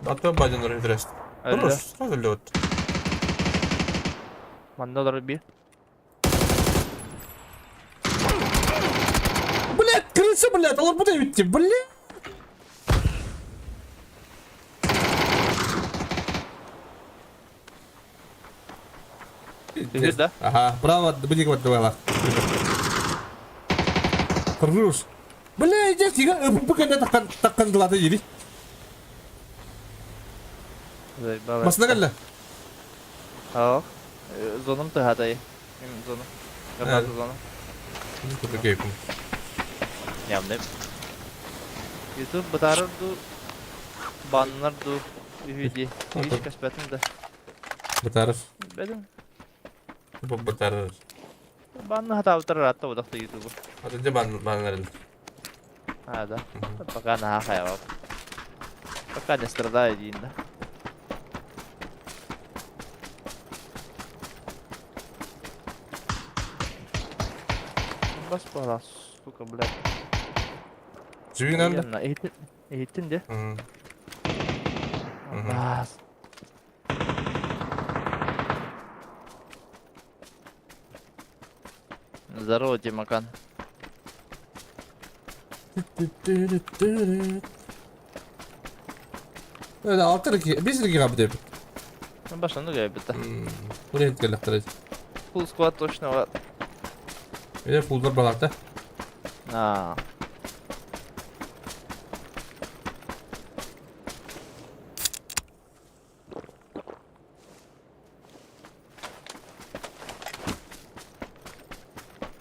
Ата баден интересно. Хорош, сразу лед. Манна олорор би. Блядь, крыса, блядь, алар бу битти, блядь. Түһүр да? Ага, право, будик вот давай. Хорош. Бля, иди, тига, ППК таккан таккан дылаты ири. Масына кэллэ. Ох. Зоным тыһатай. Мин зону. Граната зона. Нямнем. YouTube бытаарар дуу, баннар дуу, үһү дии. Үһү кэспэтим да. Бытаарар. Бэдим. Бытаарар. Банны хатаабыттар ыраатта бодохто YouTube. Аты дьэ баннар. А, да. Пока наһаа хайаҕа. Пока не страдаю диин да. Бас бала, сука, блядь. Жүйін әнді? Иһиттин де. Бас. Здорово, Димакан. Öyle 6 2 5 2 кабы деп. Башаны гайбыта. Buraya келлектер. Full squad точно var. Эде фулдар балакта. А.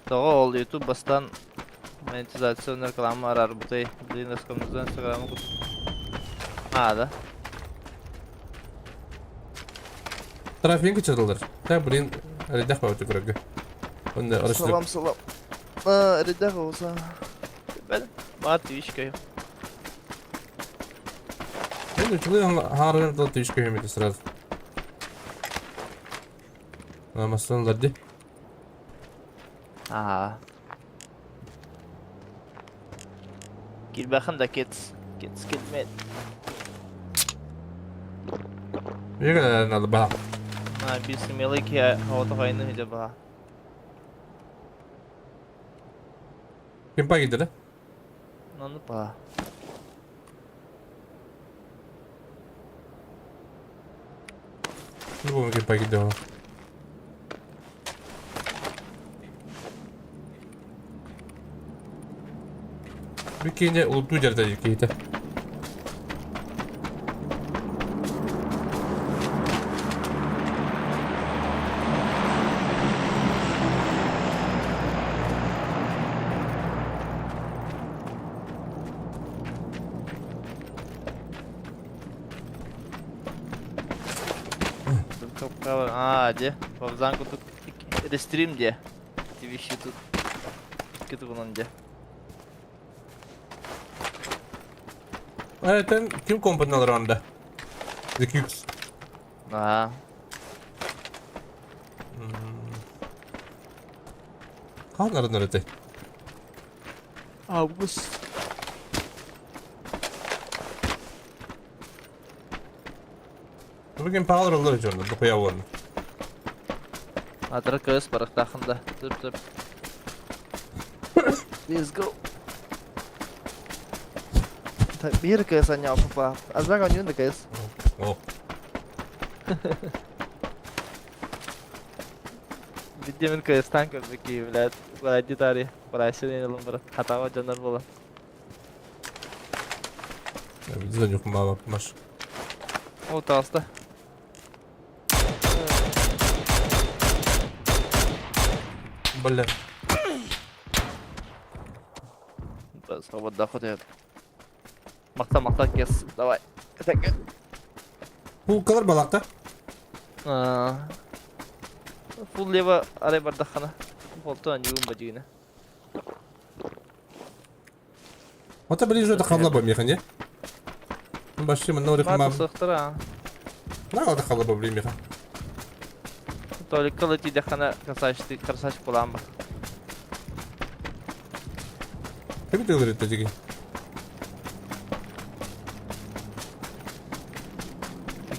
Тоҕо ол YouTube бастан монетизационный реклама араарбытай. Блин, Роскомнадзор Инстаграмы кут. А, да? Трафик чырылыр. Та блин, редах бабы көрөгө. Онда орысты. Салам, салам. А, редах olsa. Ben баар твичкой. Енді чулы харыр да тишке хемете сразу. Намастан ларди. Ага. Килбәхин да кец. Кец килмет. Еге надо ба. На би смелый ки хавата хайны хиде ба. Ким па киде? Ну па. Любому ким Бу киинэ улутуу дьарда киһитэ. Аа, дьэ, Бабзан курдук рестрим дьэ. Ити тут кытыбынан дьэ. Этен ким компаниялар анда? The Cubes. Аа. Хаанарын этэй? Август. Бүгүн паалар олор дьонно, дохуя уонна. Атара кыыс барахтаахында. Тып тып. Let's go. Биир кыыс аня папа. Азбак анюн да кыыс. О. Бидде мин кыыстан көрбүт киһи, блядь. Барайди тари. Барайсы ылым бар. Хатаба дьоннор буолан. Маш. О, таста. Бля. Свобода хотят. Махта, махта, кес. Давай. Пулкалар балакта. Фул лево арай бардахана. Болту анюм бадигина. Ота ближе это халла ба меха, не? Баши мы норих мам. На, это халла ба меха. Толик кылыти дахана красавчик, красавчик буламба. Кем ты диги?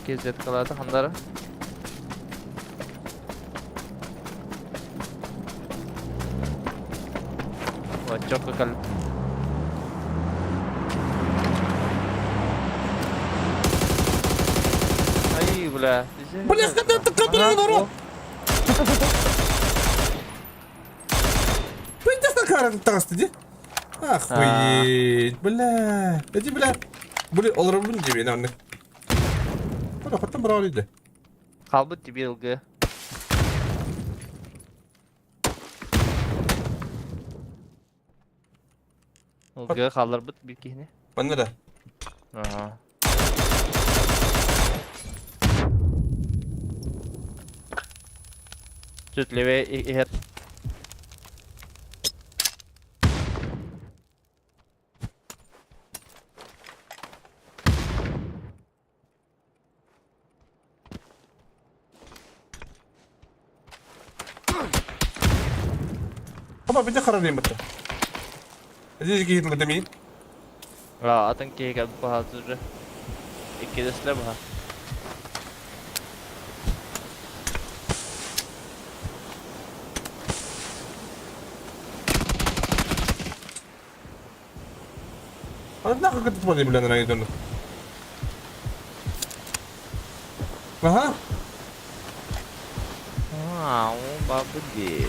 Кезет калады хандары. Вот, чётко кал. Ай, бля. Бля, ты который народ! Пиздец на кара таҕысты ди. Охуеть, бля. Эти, бля. Бля, олоробун диби наверное. Бля, хаттан брали иди. Халбыт тебе ЛГ. ЛГ халларбыт бир кихини. Манна да. Ага. Чуть левее и Опа, бите харарым битте. Здесь кихит лыдами. А, атын киһи баха уже. Иккидесле баха. А нахуй ты смотри, бля, на идён. Ага. А, бабы ди.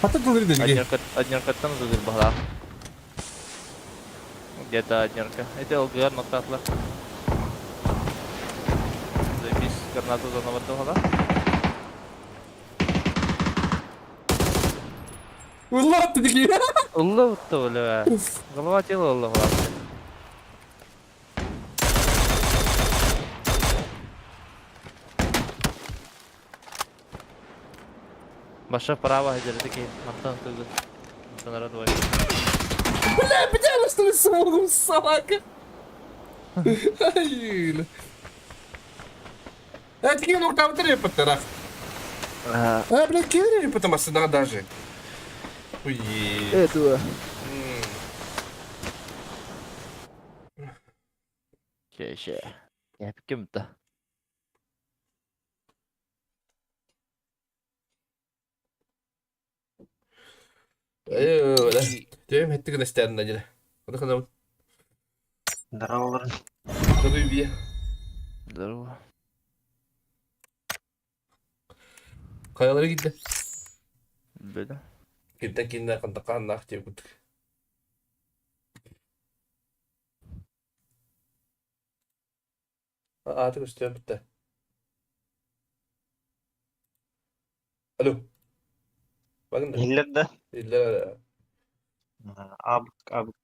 Хата тылыр диги. Однеркаттан зудыр баха. Где-то однерка. Это ЛГР ноктатлар. Заебись, гранату заново да? Улла диги. Улла бля. Голова тело улла была. Баша право, где такие. Антон, ты Антон родной. Бля, бля, что ли смогу, собака? Ай, А такие ну там три потарах. А, бля, кидали потом сюда даже. Уе. Этого. Ща, ща. Я кем-то. Төм хеттик нэстэрин дажы. Ода ханам. Здорово. Добрый бие. Здорово. Хайалара киирдэ? Билбэтим. Кимтэн кииннэ хантахааннаах диэбит. Ааты көстүөн бүттэ. Алло. Багында. Иһиллэр да? Иллэр. Абык, абык.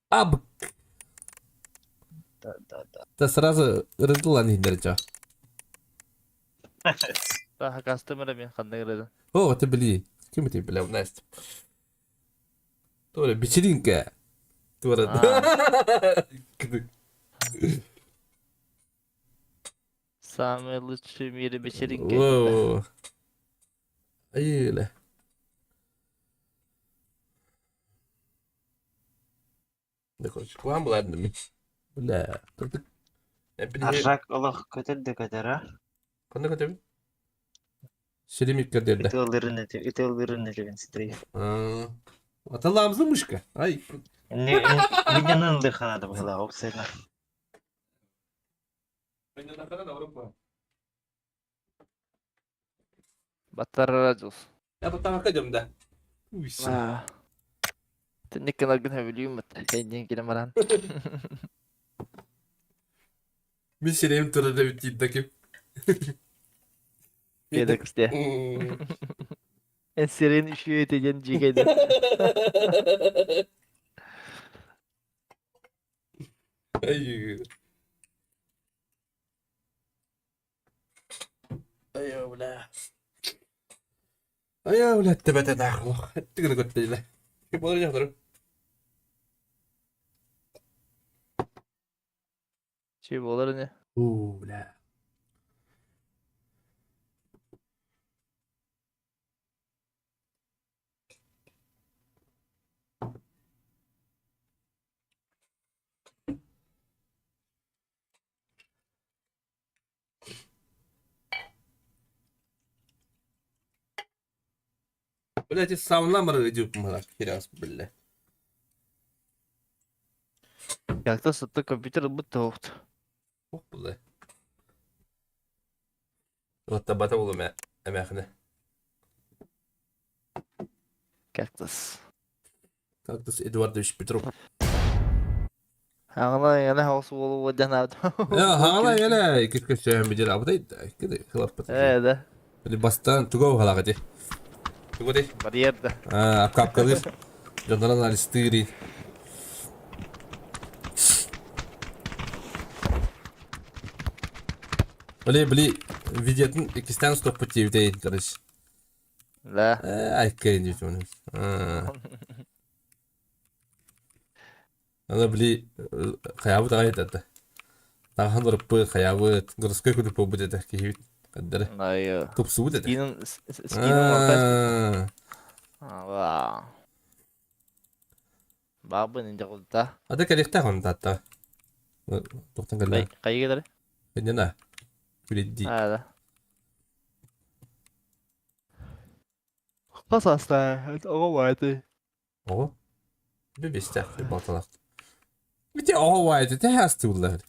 Абык. Да, да, да. Да сразу ырытылан иһиллэр дьэ. Да, хакастым эрэ мен ханна ырыдын. О, это били. Ким это бля, Настя. Туора вечеринка. Туора. Самый лучший в мире вечеринка. Воу. Айыла. Да, короче, кулан была Бля. Аржак олох көтөр да көтөр а? Ханна көтөбүн? Сирим иккердерде. Ытыаллырын этим, ытыаллырын этибин ситрей. Аталаамзы мышка. Ай. Миннянын лыханада быһыла опсайна. Баттарара дьулс. Я баттаҕакка дьом да. Тинник гынаргын сөбүлүүм эйдиин килэн баран. Мин сирэйим турар эбит диир да ким. Федекс де. Эн сирин үчүөтэ диэн дьигэйдин. Ай. Айа, бля. Айа, бля, тэбэтэ таах. Тигини көттөйле. Болар жактыры. Чүй болар не? У, бля. Блядь, эти сауна идут, херяс, бля. Как-то сытты компьютер будто опт. Ох, бля. Вот табата болу мә, әмәхіне. Кактус. Кактус Эдуардович Петров. Аңла яна хаус болу жана. Аңла яна кишке сөйм бир абдай киде хлап. Э да. Били бастан туго халага ди. Туго ди. Барьер да. А, апкапкалыр. Жондан анализтыри. Били били видеотын икистен стоп пути короче. Да. Айккайын диэт Аны били хайаабыт аҕай этэ. Таҕаһан ырыппыт, хайаабыт, городской курдук буолбут этэ киһибит ханнары. Айы. Тупсубут этэ. Скинин скинин Ва. Бабын инде култа. Ата кэлиэхтээх ону таатта. Туохтан кэллэ? Хайы кэлэр? Иннена. Билидди. Аа да. Хас аста, оҕо баайты. Оҕо? Бибистээх, балталаах. Бити оҕо баайты, те хастууллар.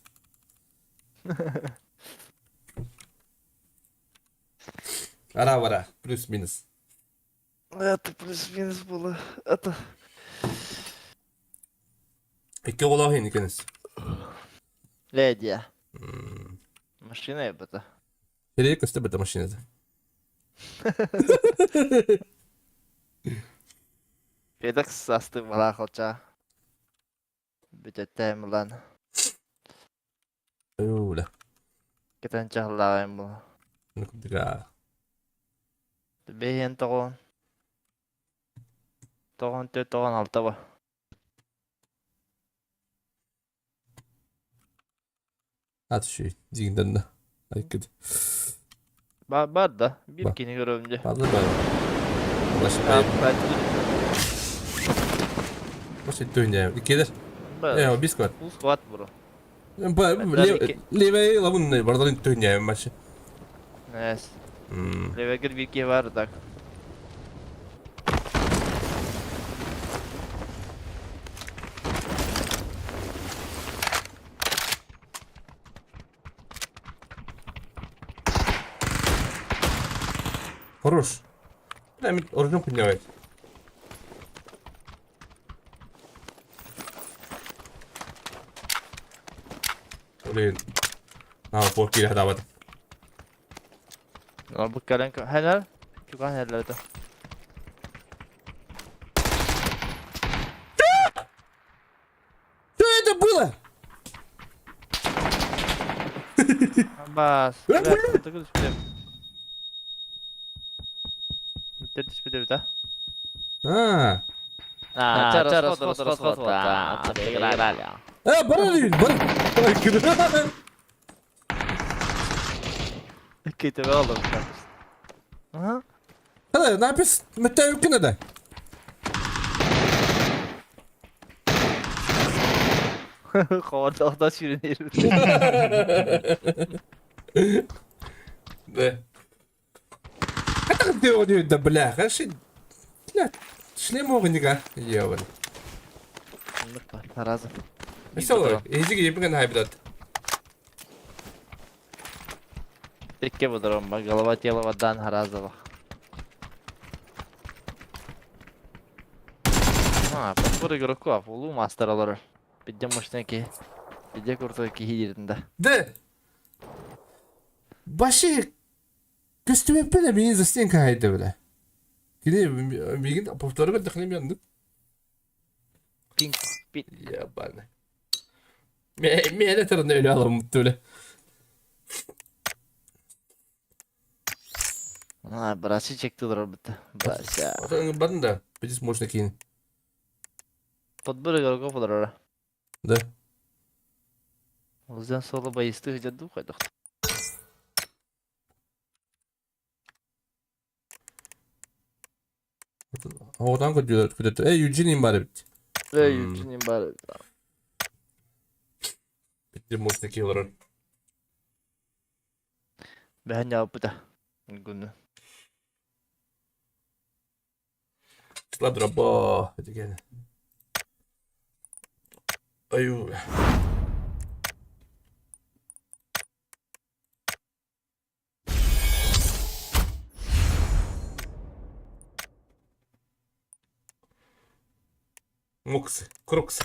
Ара бара, плюс-минус. Это плюс-минус было. Это... Икки оҕолоох иникенис. Леди. Машина это. Перейк көстө быта машината. Федекс асты балахалча. Бүтөттәм улан. Ула. Кетен чахлаайм бу. Нукдыга. Бэйэн тоҕон. Тоҕон төрт тоҕон алта ба. Ат шүй, дигинден да. Айкыд. Ба бар да. Бир кини көрөм дьэ. Бадлы бар. Баш төйне. Келер. Э, бис кват. Ус кват бро. Ба, левей лабун бардарын төйне машы. Нэс. Левегер бир ки бар так. Хорош. Бля, мин оружием поднимает. Блин. А, пор киирэ сатаабат. Бу кэлэн хэнэр. Чугаһан иһэллэр этэ. Что это было? Бас. Түспүтэ да. А. А, расход, расход, да. Э, бар бар. Ките алdım. Aha. Hadi, ne yapıyorsun? Mete yok ne de? Ховардалда сүйренер. Да. Это где да бля, хорошо. Бля, шлем огника. Ебан. Таразы. Все, език ебген хайбдат. Текке бұдырым, голова тело водан Харазова. А, подбор игроков, улу мастер алар. Бидде мощный ки. Бидде крутой ки хидирдин да. Да. Баши көстүбэппин мини застенка хайда бля. Кини мигин повторы дыхнем янды. Пинг, пит. Ебаный. Мен это öyle alalım böyle. А, брasi чектилер битте. Брася. Барын да, здесь можно кинуть. Подбор игроков алар. Да. Узен соло боистых жаду хайдах. Oradan көтөр. Эй, Юджин бар бит. Эй, Юджин бар. Битте можно кинуть. Бәһән япыта. Гүнү. Сладроба. Деген. Аю. Мукс, крукс.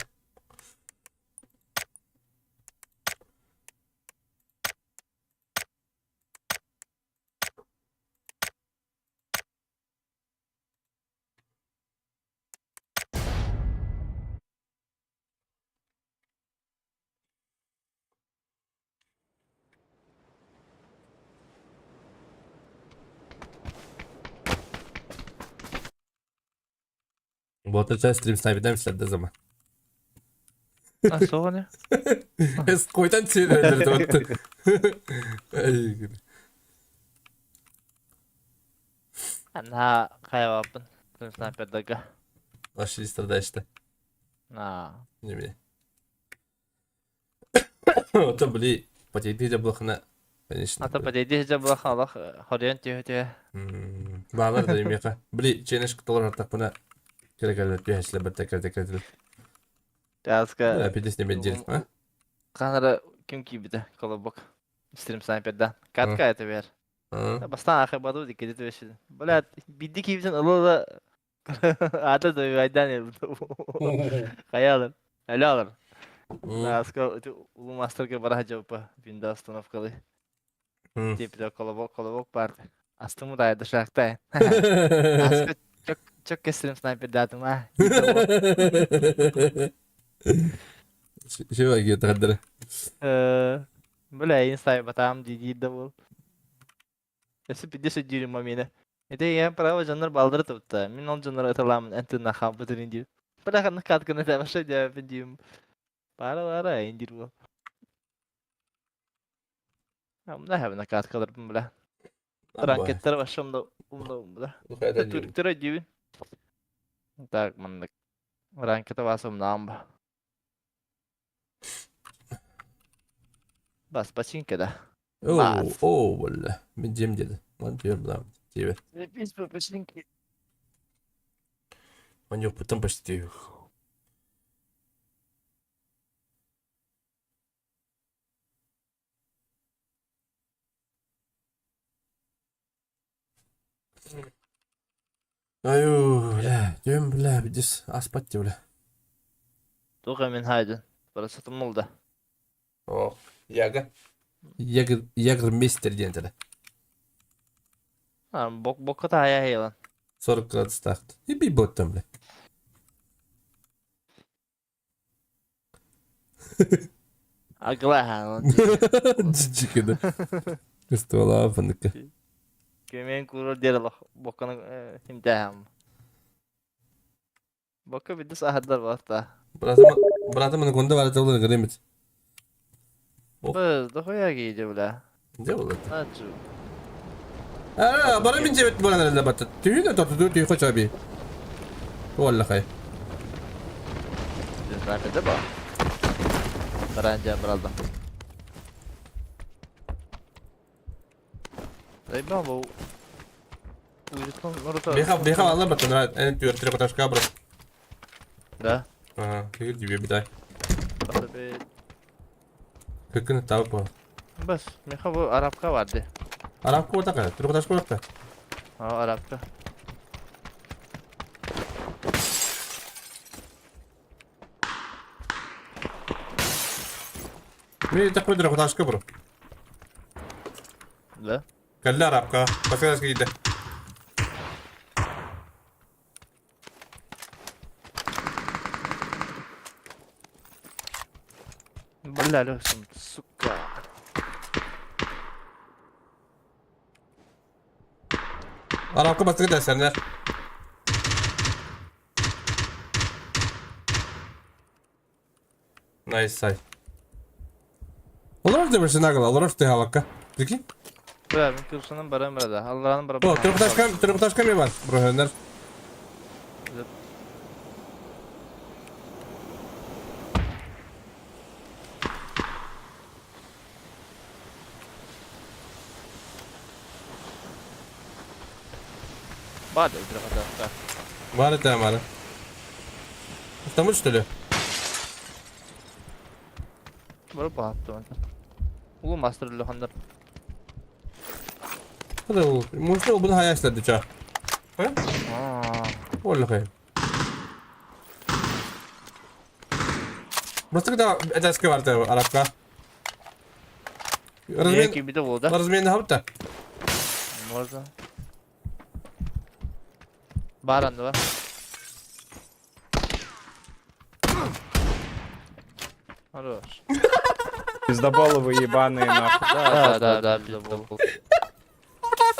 Болта стрим снайперден сәдді zaman. А, соғаны? Эс койдан сені өлдірді отты. Ана қайваппын. Стрим снайпердегі. Аши страдаешься. На. Неме. Ото бли, потейди жаблахна. Конечно. Ата потейди жаблаха Аллах хорен түйе түйе. Бағалар да емеқа. Бли, ченеш толар артақ бұна. Керек әлі бияшлы бір тәкір тәкір. Таска. Пидес неме дел, а? Қанара ким кибіді, колобок. Стрим снайперда. Катка это бер. Бастан ахы баду ди кедет веши. Бля, бидди кибитен ылы да ата да айдан Хаялыр. Әлі алыр. Аска улу мастерге бара жапа бинда остановкалы. Типа колобок колобок бар. Астымы да дышакта. Аска чок чок стрим снайпер датым а. Шева гетрадыр. Бля, инстай батам диди да бол. Эси пидесе дүйрүм мамина. Это я право жаннар балдыры тупта. Мин ол жаннар аталамын энтин наха бутырын дию. Бля, ханны катканы тамаша жапын дийм. Бара бара индир бу. Мына хабына каткалар бля. Ракеттер башымда умда бля. Түрктер дүйүн. Так, мындык. Ранкета басым намба. Бас починка да. О, о, бля. Мен жем деді. Ман жем да. Тебе. Запись по починке. Он yok потом почти. Аю, бля, түм, бля, видишь, аспат бля. Туох эмин хайдын. Барасатым да. О, Яга. Ягр, Ягрмейстер диэн этэ. Бок бокка таайа хейлан. 40 градустаах. И боттом, бля. Агла. Джикеда. Ствола фаныка. Көмөн курор дер лох бокканы химтәһәм. Бокка бидис ахадар барта. Братым, братым маны конда бар табылыр гремит. Быз, дохуя гейде, бля. Не булды? Ачу. А, бара мин жебет баран эле батты. Түйүнө тоту түй хоча би. Валла хай. Снайперде ба. Баран жан бралда. Эй, бу. Беха беха алла баттын. Эн түйөр тире коташка бро. Да. Ага, түйөр дибе бидай. Баса Көккүнө табып ба. Бас, меха бу арабка барды. Арабка отака, тире коташка отака. А, арабка. Мен такой тире коташка бро. Да. Калла арабка. Баска кийде. Бля, лёсым, сука. Арабка баска десенер. Nice сай. Олар да берсин агала, олар да халакка. Прикинь? Бля, мен кырсанан барам брада. Аллаһын бара. О, трехэтажка ми бар, бро, Бады, трехэтажка. Бар это бар. Автомат что ли? Бар баатты. Улу мастер лөхандар. Hadi ol. Может, bunu hayaşladı ça. Аа. Vallahi. Просто когда этажка бар арабка. Размен, Яки биде болду. размен хапта. Можно. Бар анда бар. Хорош. Пиздоболы вы ебаные нахуй. Да, да, да, пиздобол.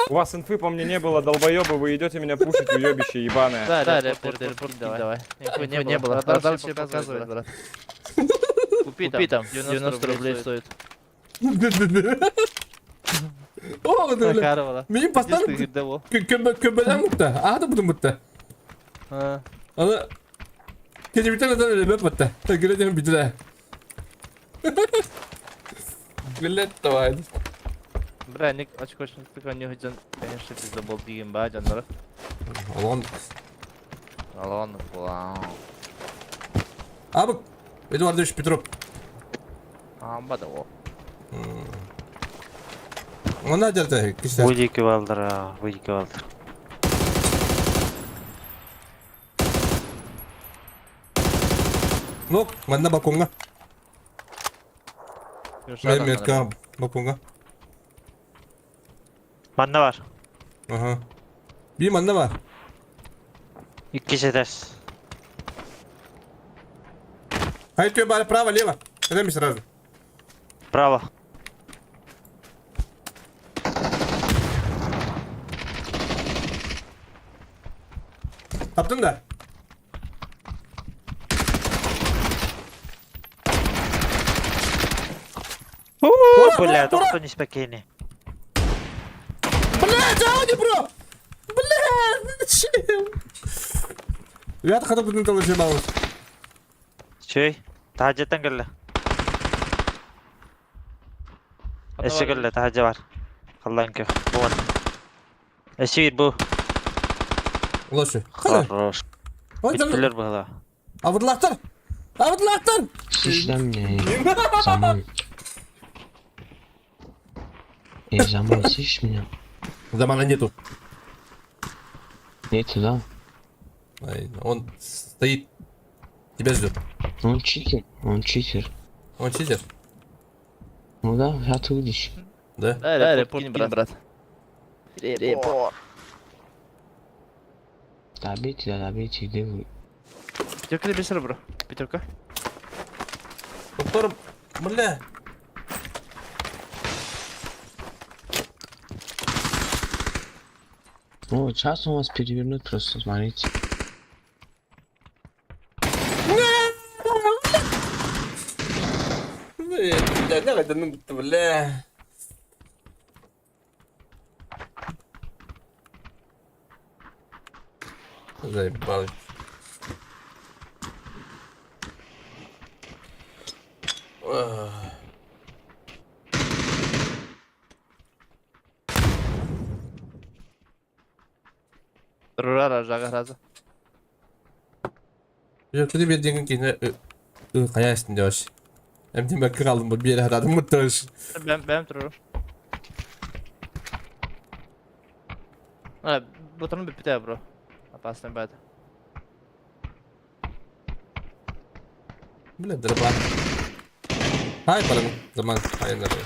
У вас инфы по мне не было, долбоебы, вы идете меня пушить, уебище ебаное. Да, да, репорт, репорт, давай. Инфы не было. Радар дальше показывает, брат. Купи там, 90 рублей стоит. О, да. Макарова. Мин поставил көмө көмөлөн мутта. Ада бутун мутта. Ана Кече битен адам эле беп мутта. Гүле битиле. Гүле давай. Бра, ник очкошник не хотел, конечно, пиздобол деген ба, жандар. Алан. Алан, вау. Абы Эдуардович Петров. Амба да о. Она дерте киште. Выйди балдыр, выйди балдыр. Ну, манна балконга. Мен метка балконга. Манна бар. Ага. Bir манна бар. Икки жетес. Хай тебе бар право, лево. Дай мне сразу. Право. Таптың да? Бля, тоқсан спокойный. Блядь, Ауди, бро! Блядь, зачем? Я хотел бы на ебалась. Чөй, тахажеттан кэллэ. Эссе кэллэ, тахажа бар. Халлан көх. Буан. Эссе бу. Лоши. Хорош. Биттилер була. Авыдлақтар! Авыдлақтар! Слышь, дай мне Заман. Эй, Заман, слышишь меня? Замана нету. Нет, сюда. Он стоит. Тебя ждет. Он читер, он читер. Он читер? Ну да, сейчас ты увидишь. Да? Да, репорт кинь, брат. Репорт. Добейте, да, добейте, где вы? Пятерка или без бро? Пятерка. Повтор, бля. О, сейчас он вас перевернут просто, смотрите. Бля. Заебал. Рурара жага раза. Пятерка bir деген кейіне қая үстінде вообще. Әмден бәк қалдым бұл бері арадым мұттыш. Бэм бэм туру. А, бутырын біпті бро. Опасный бәді. Бля, дробан. Хай, барым, заман, хай, нары.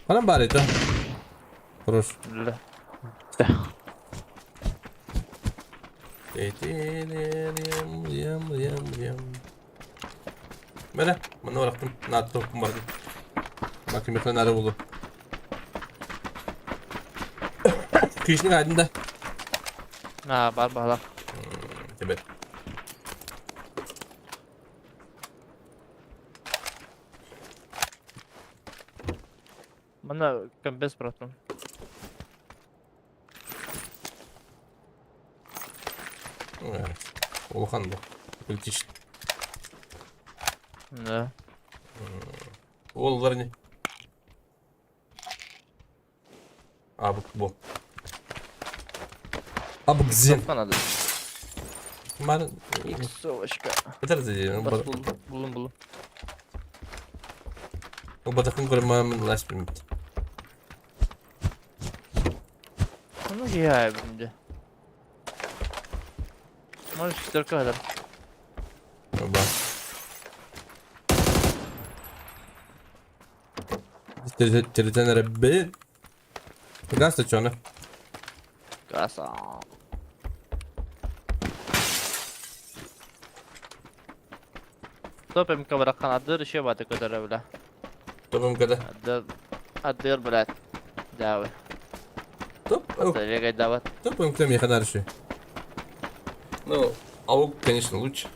Барам бар это. Хорош. Бля. Бля, мына барақтым, наатты оқым бардым. Макимехлен ары болу. Күйішінің айдында. А, бар бала. Тебе. Мына комбез братан. Улахан бұл. Үлтиш. Да. Олар не? Абык бу. Абык зен. Надо. Мар. Иксовочка. Бітір Бас булдum, булдum, булдum. Батақын көрмәмін лас білмейді. Ну я şimdi. Можешь четверка kadar. Оба. Терезен рәбби. Газ чоны. Газ. Топ МК быраккан адыр еще баты көтөрө бля. Топ МКда. Адыр адыр блядь. Давай. Топ. Регай дават. Топ МК мне ханарши. Ну, аук, конечно, лучше.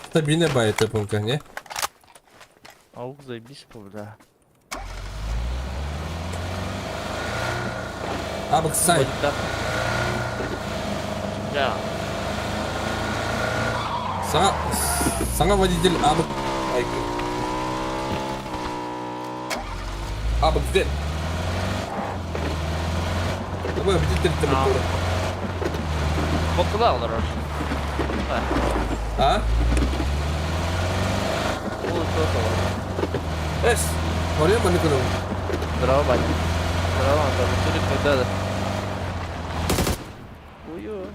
Стабильная бай топ МК, не? Аук заебись, бля. Абык сай. Да. Саңа, саңа водитель абык. Ай. Абык зет. Давай, водитель ты Боктула олар. А? Эс. Ория маны көнө. Здорово, батя. Здорово, Антон. Чудик когда-то. Ую.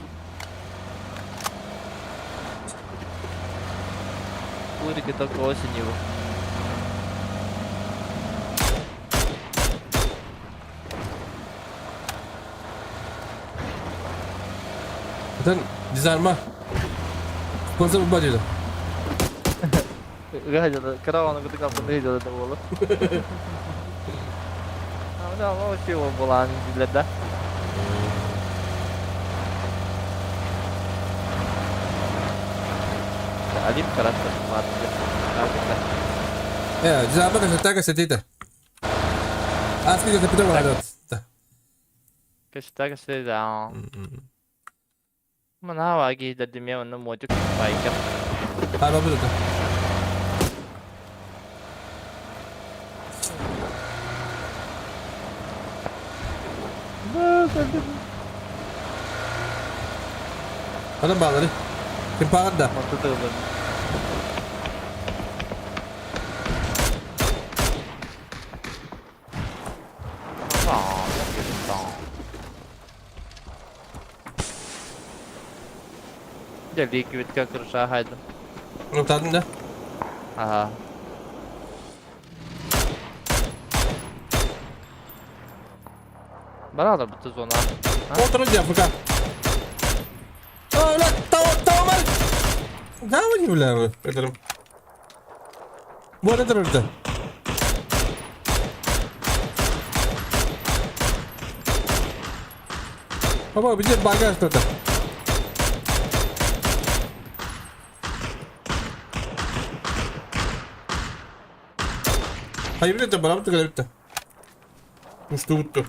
Курики только осенью. Zaten dizarma. Sponsor bu bacıydı. Гадина, караван кытык апын да болу. А, да, вообще была билет, да? Один характер, ладно. Э, дизарма кашата кашатита. А, сколько ты потом да. Кашата кашата. Мына дадиме оны мотик байкер. А, бабы да. Адам bağları. Kim bağırdı da? Дьэ, лиикибитка крыша хайдым. Утадың да? Ага. Баралар бутта зона. Отыру дьэ, ФК. Бля, тау, Давай, бля, это. Вот это это. Папа, где багаж кто-то? Hayır de bana mı bitti. Uçtu uttu.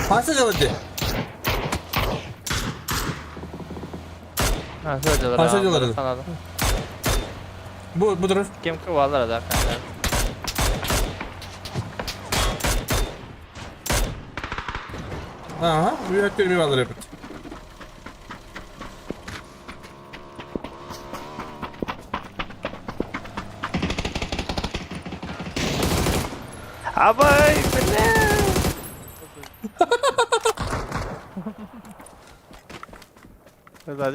Ханса дьалады? Ханса дьалары. Ханса дьалары. Бу бу турар. Кем кываллара да. Ага, үөттөр ми баллар эбит. Абай, бля!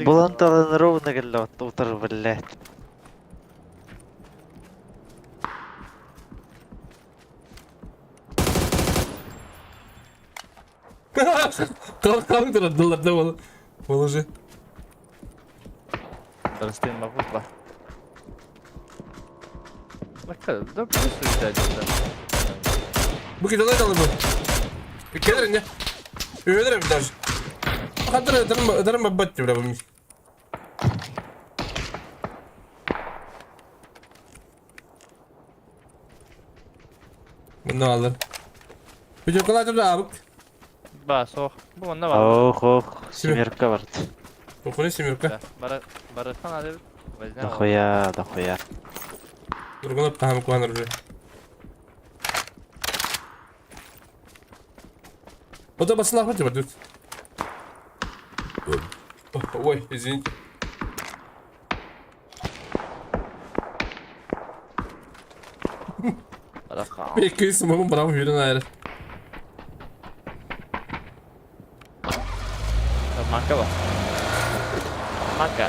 Булан талан ровно кэллэ утар, блядь. Калың турар дылларда бол. Положи. Растын могу Да плюс уезжать. Бу кидалай далы бу. Келер не? Өйдер даже. Хатыр дарым дарым бат бля бу. Bunu alır. Bir chocolate da abi. Ба, сох. Бу онна бар. Ох, ох, семерка бард. Бу семерка. Бара, барытан ады. Дохуя, дохуя. Другunu tahmin kuanır bir. O da basın ahmet var, dur. Ой, извините. Пеккей смогу брам хүрен айры. Манка ба. Манка.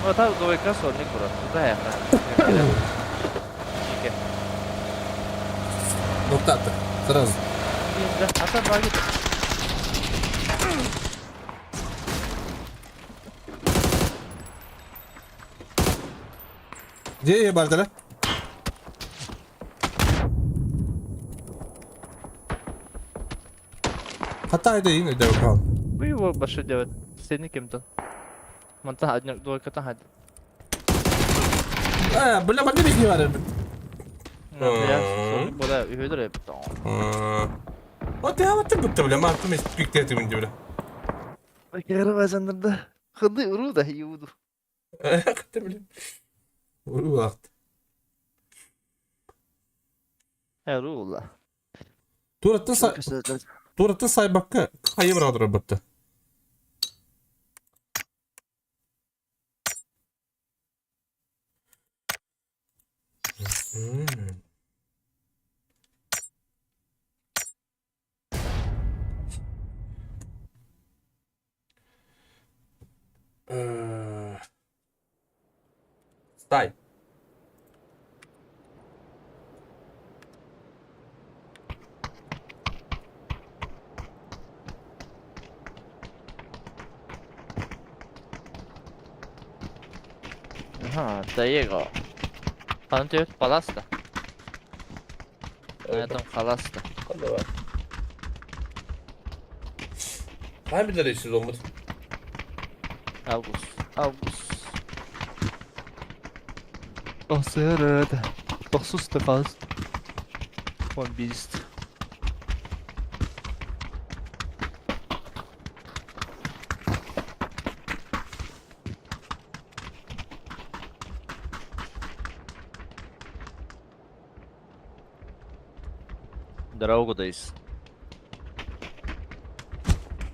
Вот так двойка сорник бура. Туда я. Ноктата. Сразу. Ата баги. Где я бардара? Хата это и не дал. Вы его больше делать. Средний кем-то. Манта одна двойка та хад. А, бля, маны не бар. Я бола үйөдөр эп. Вот я вот так бля, ма тум пиктети мин бля. Кыры Хыды уру да юду. Хыды бля. Уру вакыт. Рула. Тураттын сай Тураттын сайбакка кайы бир адыр бытты. Стай. Ага, Диего. Пантер паласта. На этом халаста. Hangi bir işsiz olmadı? Август. Август. Осырыды. Тохсус тахас. Бомбист. Дорогу дайс.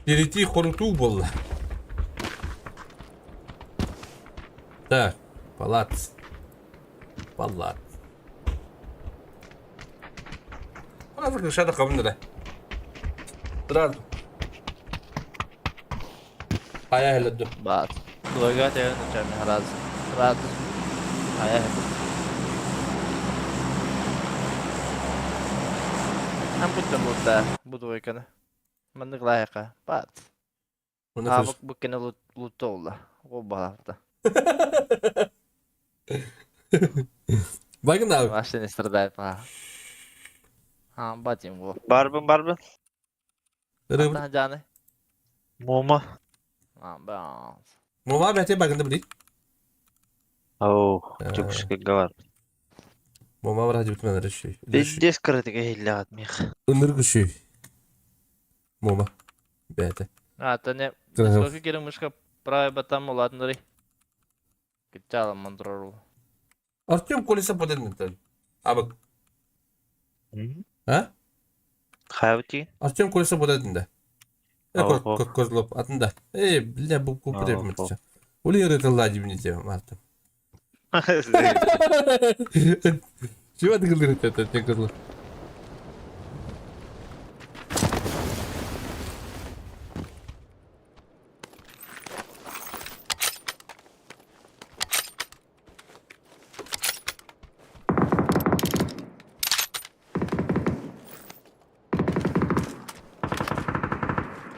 Перейти хоруту было. Так, палац. Палац. Сразу крыша кабын Сразу. Хайа хэлэдду. Баат. Двойга тэйэн учами сразу. Сразу. Хайа Ам будто будто бу двойканы. Маннык лайка. Баат. Оны А крыш. бу бу кene лут лутолла. О балапта. Багын abi. Вообще не страдает па. А, батим го. Барбын барбын. Рыб. Ата жаны. Мума. А, баат. Мума бәте багында били. Оу, чукшка бар. Мума бар hadi bitmen şey. Пиздец кырытыга хиллягат мих. Ыныр күшүй. Мума. Бәте. А, та не. Красав. Сколько кере мышка правая батам уладнары. Кычала мандрору. Артем колеса подеднетен. Абык. А? Хайбути. Артем колеса подеднде. Ого. Козлов атында. Эй, бля, бу купре Ого. мытча. Ули рыталла дибните, Артем. Чего ты говоришь это, ты козлов?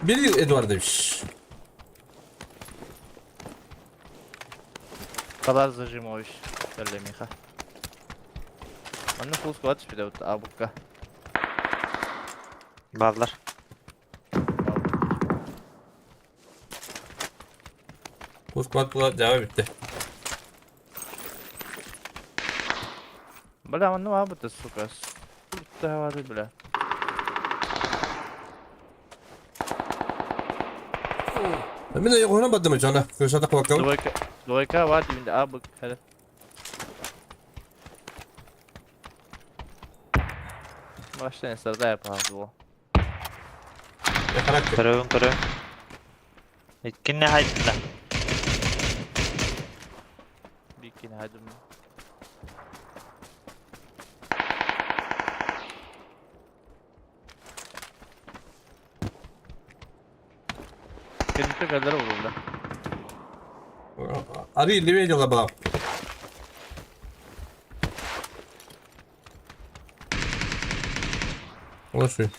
Бери Эдуардович. Kadar зажимович. Кэлле миха. Манны фул склад түспүтэ абыкка. Баллар. Bu squad була cevap bitti. Бля, манны абыта, сука. Тавары, бля. Мен de yoğuna badım cana. Kırşata kulakım. Двойка, двойка бар дибинде абык. Хәле. Башта страдает по Характер. Көрөбүн көрөбүн. Иккинне хайдында. Бикин хайдым. Кенте kadar vuruldu. Arı левее была. Лоши.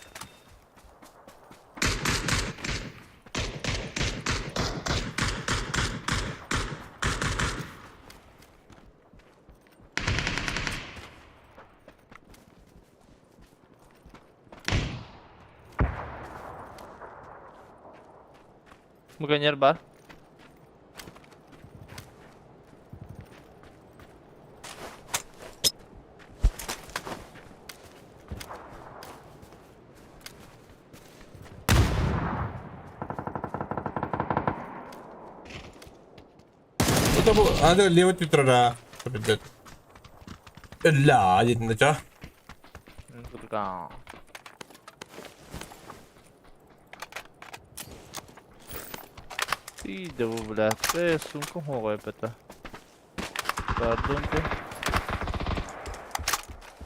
Bugün yer var. Это был... А, да, левый твиттера. Ля, один на чё? Курга. Ты да бля, ты сумку хогай пета. Пардон ты.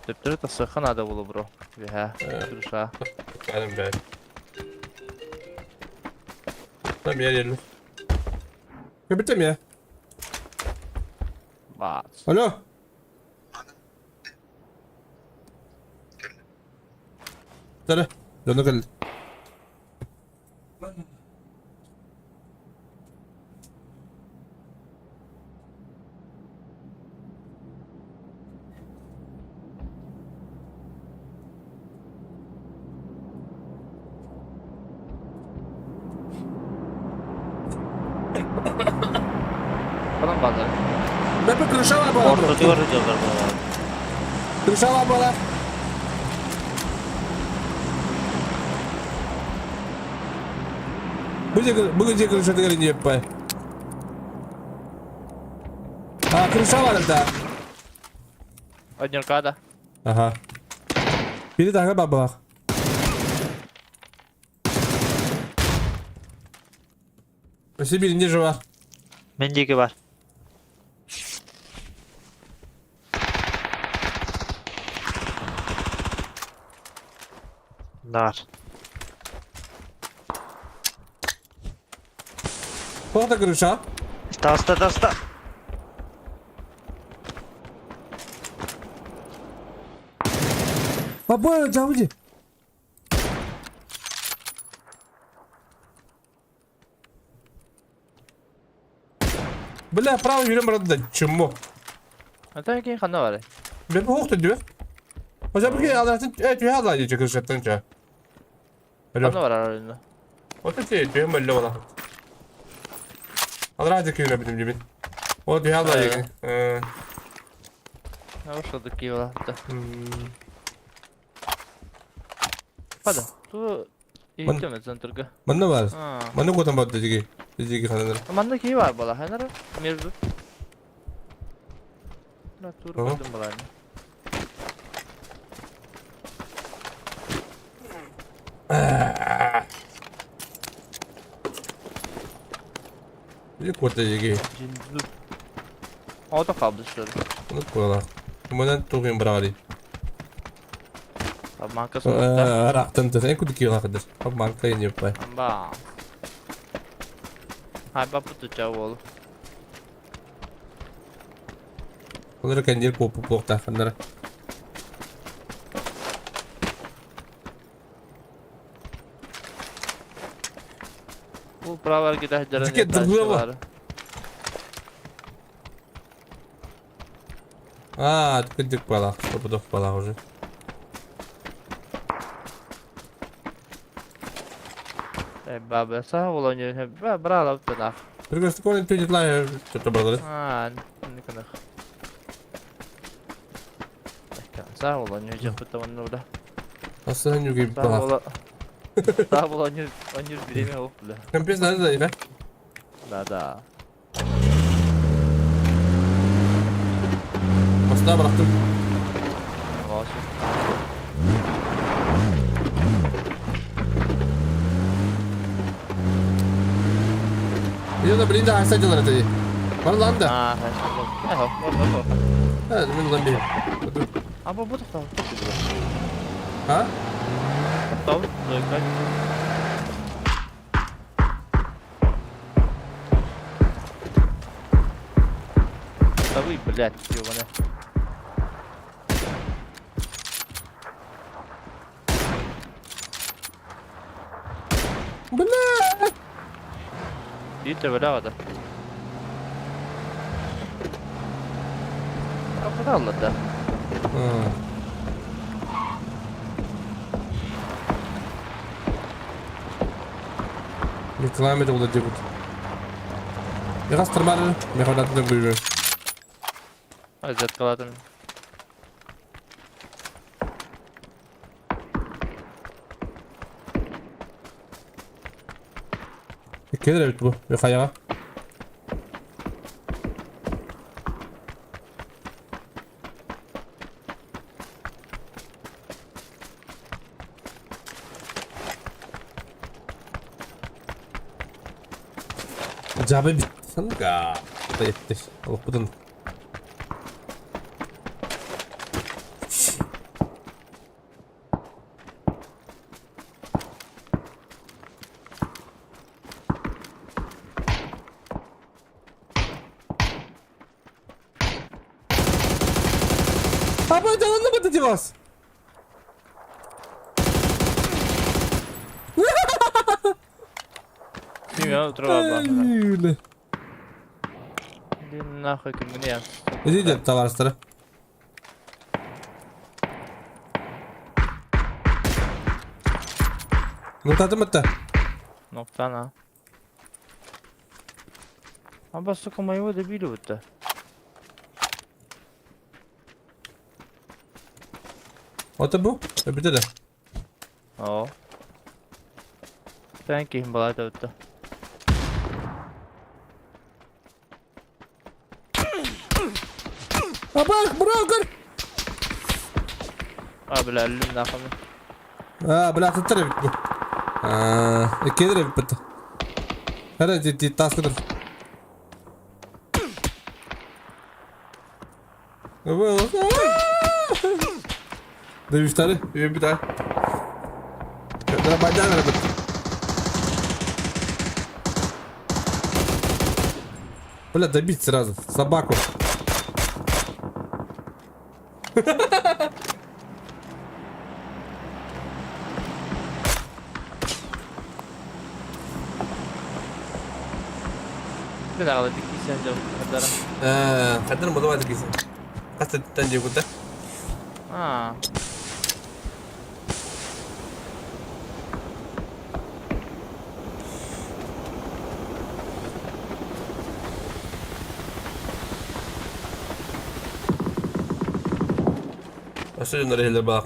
Теперь это саха надо было, бро. Веха, душа. Карым, блядь. Там я реально. Капитан я. Бац. Алло. Тара, донно кел. Falan bazı. Бепе крышала была. Ортотугар дьоллор буолар. Крышала была. Бу где крыша ты не по. А, крышала да. Однеркада. Ага. Бери тага бабах. Спасибо, не жива. Мен диэки бар. Манна бар. Туох да крыша? Таста, таста. Бабы, жабыди. Бля, право yürüm барады да чмо. Ата кин ханна бар. Мен хоқты дүйе. Хожа бір алатын, түйе алай дей крышаттан ча. Алло. Ханна бар аралында. Вот это түйе мөлле бола. Алра декүйіне бітім дебін. О, түйе алай деген. Ошо киила. Пада. Ту иттеме центрга. Манна бар. Манна котан бар дедиги. Дедиги хананар. Манна ки бар бола. Ханар между. На тур кодум бола. Или кота дедиги. Ото калды şöyle. Оны кола. Манан тугин брали. Манка соңында. Рақтан тұр. Ән күдік киға қыдыр. Ап манка ене пай. Ба. Хай ба путу чау ол. Олар кәндер копу боқта қандар. Бу правар киде жаран. Жеке дыргыла. А, күдік бала. Копудық бала уже. Баба са олоню. Ба брала туда. Пригостı коны түйдет что-то брали. А, никонах. Са олоню жакыта оннуда. Асан юги Са бала. ола. Са олоню онюр биреме оп бля. Компес надо да, Да, да. Баста bıraktım. Olsun. Я да блин да айса делар это. Бар lan да. А, хорошо. Хоп, хоп, хоп. Ha, мен lan bir. А бу бу токтоо. Ha? Токтоо. Зойкай. Да вы, блядь, ёбаная. Бля. Идите бля да. А куда да? Реклама это будет. Я раз тормар, я ходат на гуйве. А заткаладым. Кедер бит бу. Хаяга. Жабы бит. Санга. Етти. Алып бұдан. Апа, жанында бата вас. Bilmiyorum otur valla. Нахуй мне. Идите, товарищтары. Ну татым это. Ноктана. Аба, сука, моего добили вот-то. Ота бу. Өбүтэ да. О. Thank you, балата вот-то. Апа, бро, А, бля, өллүм нахуй. А, бля, аттар эбит бу. А, кедер эбит бит. Хара, ти ти тас кыдыр. Да виштары, bir tane. Дробайдан арабыт. Бля, добить сразу. Собаку. Мин аҕала тиккисен дьон хадара. Хаддар модума тиккисен. Хаста тан дьиэ Аа. Өссө дьоннор иһэллэр баах.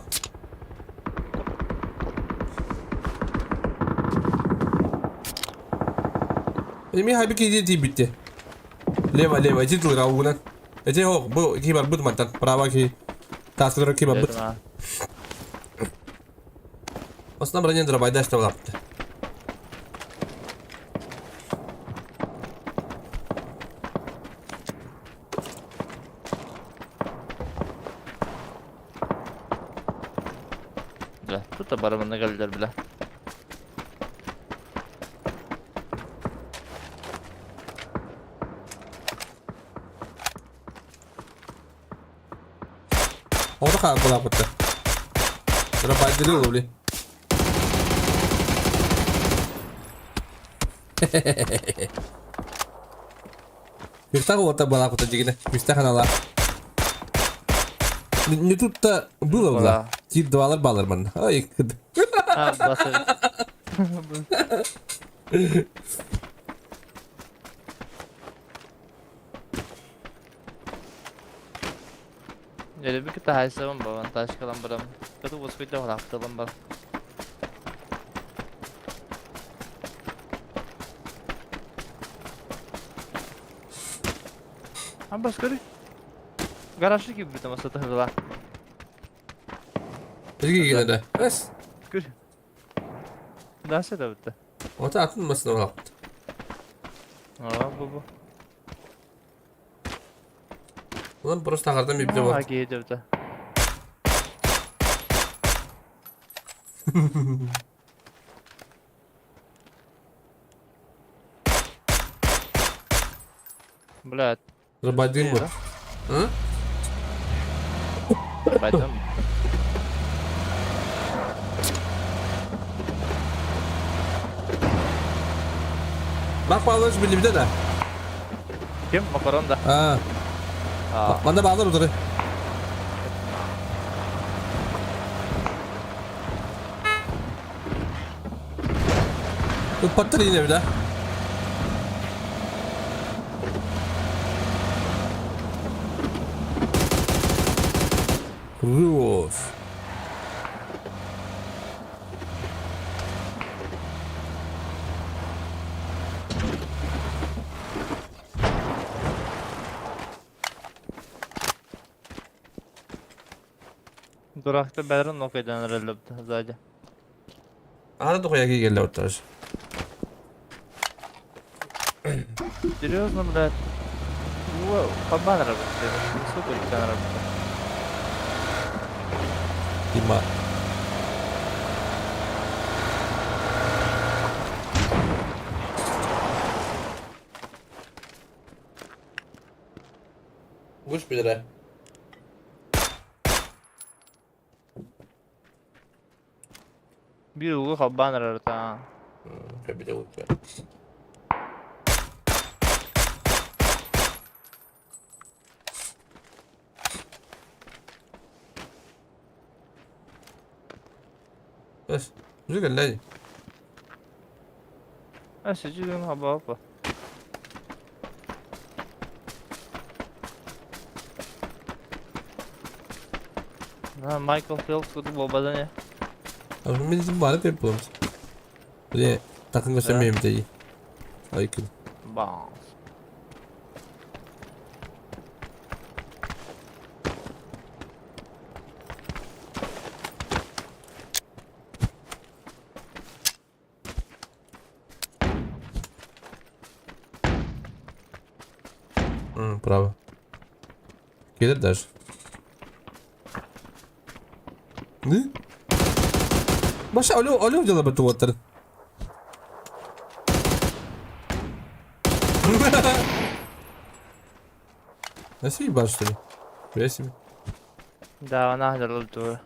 Эми хаби киһи тиийбитти. Лево, лево, ити тылыра угунан. Эти ох, бу киһи барбыт мантан. Право киһи. Тааскалара киһи барбыт. Основном бронен дробайда что лапты. Бля, тут барымына кэллэр бля. Оҕото хаалбалаабыттар. Дробайдыры ловли. Күстэх уота балаабыта дьигинэ. Күстэх аналаах. Не тут-то было да. Тир двалар балар манна. Ой, А, басы. Дьэ, бүкү таһайсабын бабан, ташкалан барам. Кыты уоскуйда халаахталан бар. Аббас көрүй. Гаражы киирбитим астата Биһиги кэлэрэ. Эс. Көр. Дальше да битте. Ота атын масына олаппыт. Аа, бу бу. Онон просто аҕардан биирдэ Аа, бар. киһи дебите. Блядь. Рабадин бу. Ы? Пойдем. Марк Павлович билибитэ да? Ким? Макарон да. Аа. Манна баалар утары. Ыппаттар иинэбит а? Рус. Дуракта бәрін нокайдан рөллөптө сзади. Аһара дохуя киирэллэр тоже. Серьезно, блядь? Вау, по работает. Сколько у тебя работает? Дима. Будешь пидора? Биир угу халбаан эрэр Кэбитэ уутугар. Бэс, уже кэллэ Өссө дьүгүн халбааппа. Майкл Фелпс курдук буолбатан ээ. Мин бары пеп буолабыт. Били такын көрсөм миэмтэй. Айкын. Баунс. Право. Кэлэр даже. Не? Баша алё алё дьыла туоттарын. Nasıl bir başladı? Resim. Да, она говорила,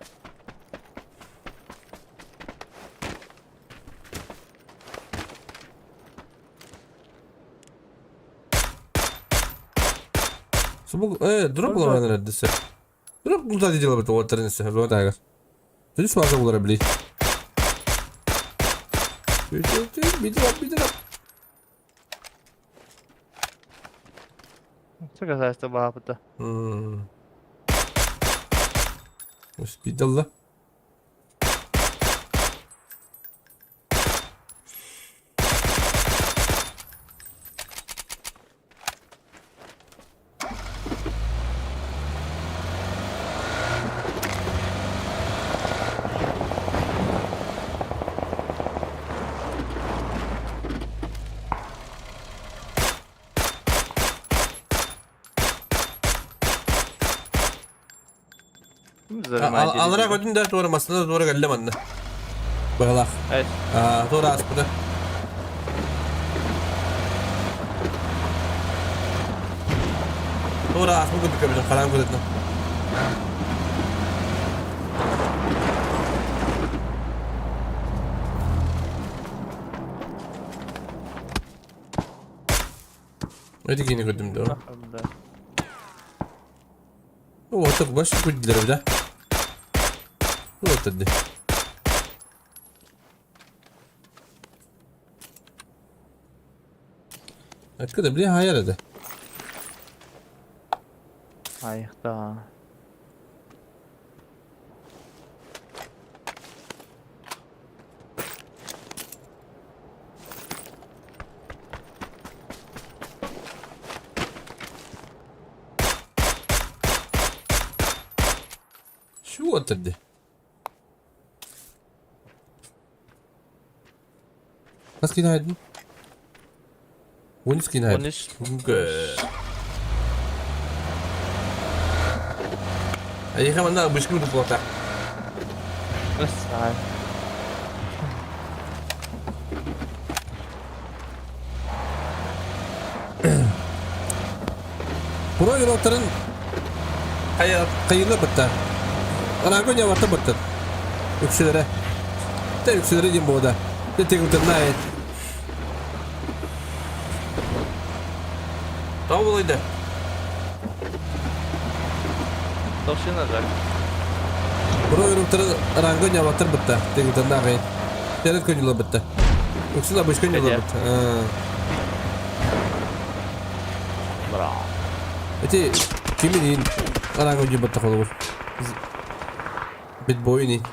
Субу э дроп булар neredeyse. Дроп булда дела бит уоттарын ise. Зона тагыр. Түс база булар били. Bir drop bir drop. Что касается бабы-то. Спидалла. Аллара көтүн да туора масына туора кэллэ манна. Быһалаах. Туора аспыта. Туора аспыт курдук көрбүтүм хараан көрөтүнэ. Эти кини көрдүм да. Вот так баш күддилер да. Вот эди. Откуда, бля, хайар эди. Айықта. Шо этди? Хас кин хайдын? Уонус кин хайдын? 13. Айыха манна бышкы бутуплата. Ысай. Про игроктарын кайыла бытта. Анаго няварта бытта. Үксүлэрэ. Тэ үксүлэрэ диэн буода. Тэ тегүтэрнаа Тоҕо булайда? Толщина жак. Про игроктарын ранго няваттар бытта. Тегүтэрнаа кайын. Терет көнүлэ бытта. Үксүл абыш көнүлэ бытта. Бра. Эти кимин ранго ньюбатта холобур. Битбойни.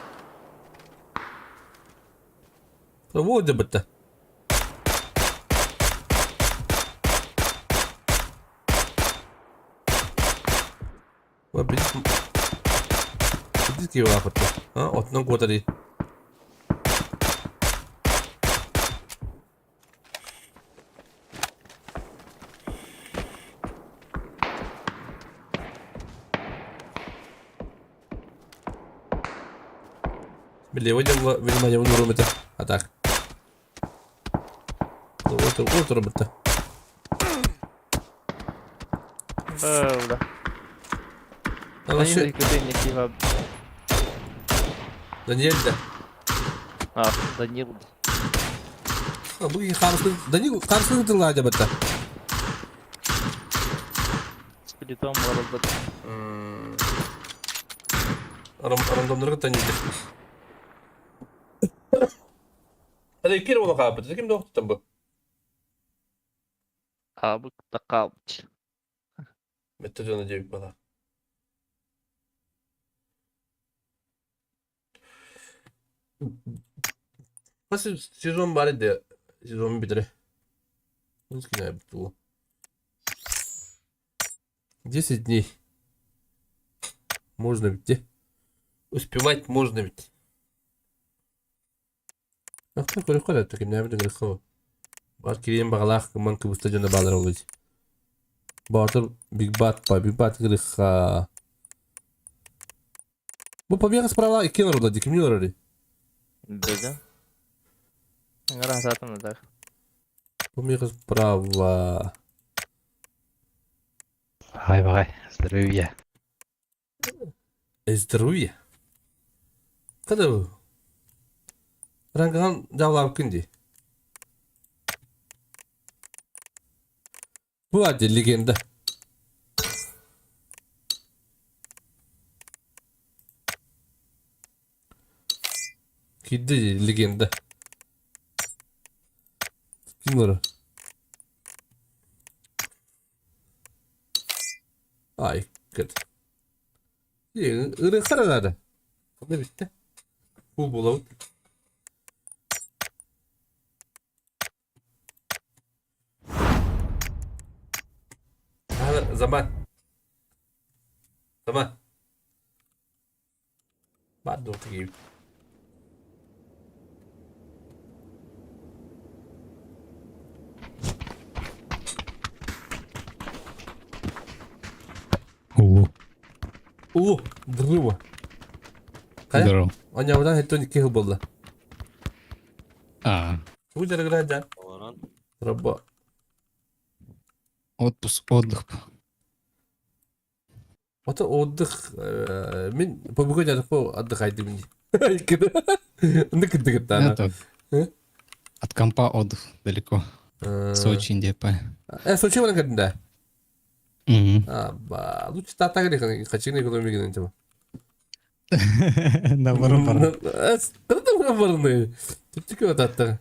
Вот бытта. Бидис кива бытта. А, отнон квотари. Билево дьоҥҥо внимание уурум этэ. А так. Отур бытта. Бля. Даниил Даниэль да. А, Данил. Бу хамсты Данил хамсты тылла дебатта. Сплитом города. Рандомнарга таньды. Hadi кир була каапыт. Ким доктор бу? А, бу такалч. Метте жана жебип бала. Nasıl сезон бар edi. Сезон битире. Бу. 10 дней. Можно ведь. Успевать можно ведь. Ахта көрө көрө таким не билген хо. Бар кириен багалах кыман кыбыста жана балар олуз. Батыр Биг Бат па Биг Бат грыха. Бу побега справа кем рода, ким не роди? Бөдөҥ. Ыҥыра сатаатым да так. Помеха справа. Баҕай баҕай, здоровья. Здоровье. Когда вы? Ранган дьаалаабыккын дии. Бу ади легенда. Киирдэ дии легенда. Ким олорор? Ай, кыт. Ырыахтара наада. Онно бүттэ. Бу булабыт. Заман. Заман. Баар дуо тигиибит. Уу. Уу, здорово. Хайа? Здорово. Онньообутан хэттэн икки сыл буолла. А, Тугу дьарыгыраан дьаа? Рабо. отпуск, отдых. Ото отдых мин побуга дьарыкпа отдыхайдым дии. Онно кырдыгыттаана. Это от компа отдых далеко. Сочи, Индия, по. Сочи баран кэлдин да? Мгм. А, лучше таатага хачыгын экономиканан тема. Наоборот, пора. Кырдым барны. Түптүкө тааттага.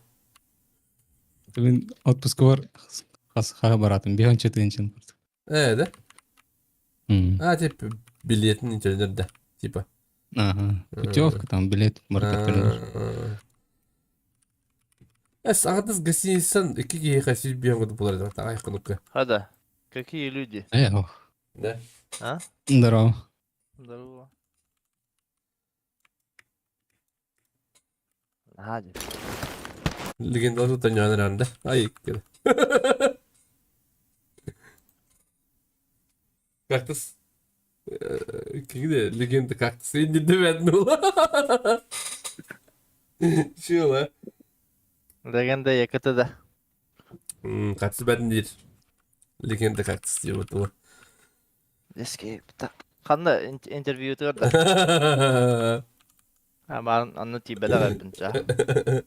Мин отпускабар хас хаһа бараатым, биһонча тыынчын. Да? А, типа, билетин интернет да, типа. Ага. Путевка, там билет, барыта төлөнөр. Эс, аҕатыс гостиницан икки киһиэхэ сүүс биэс курдук буолар таҕай хонукка. Хада. Какие люди? Эх. Да. А? Здорово. Здорово. Наһаа Легендалар тутан эрэ Ай, Кактус. Кигде легенда кактус. Иннинде бәдін ол. Чего, Легенда ЯКТ да. Кактус бәдін дейір. Легенда кактус деп отыр. Escape. Ханна интервью да. Аман анны тибелер әлбинчә.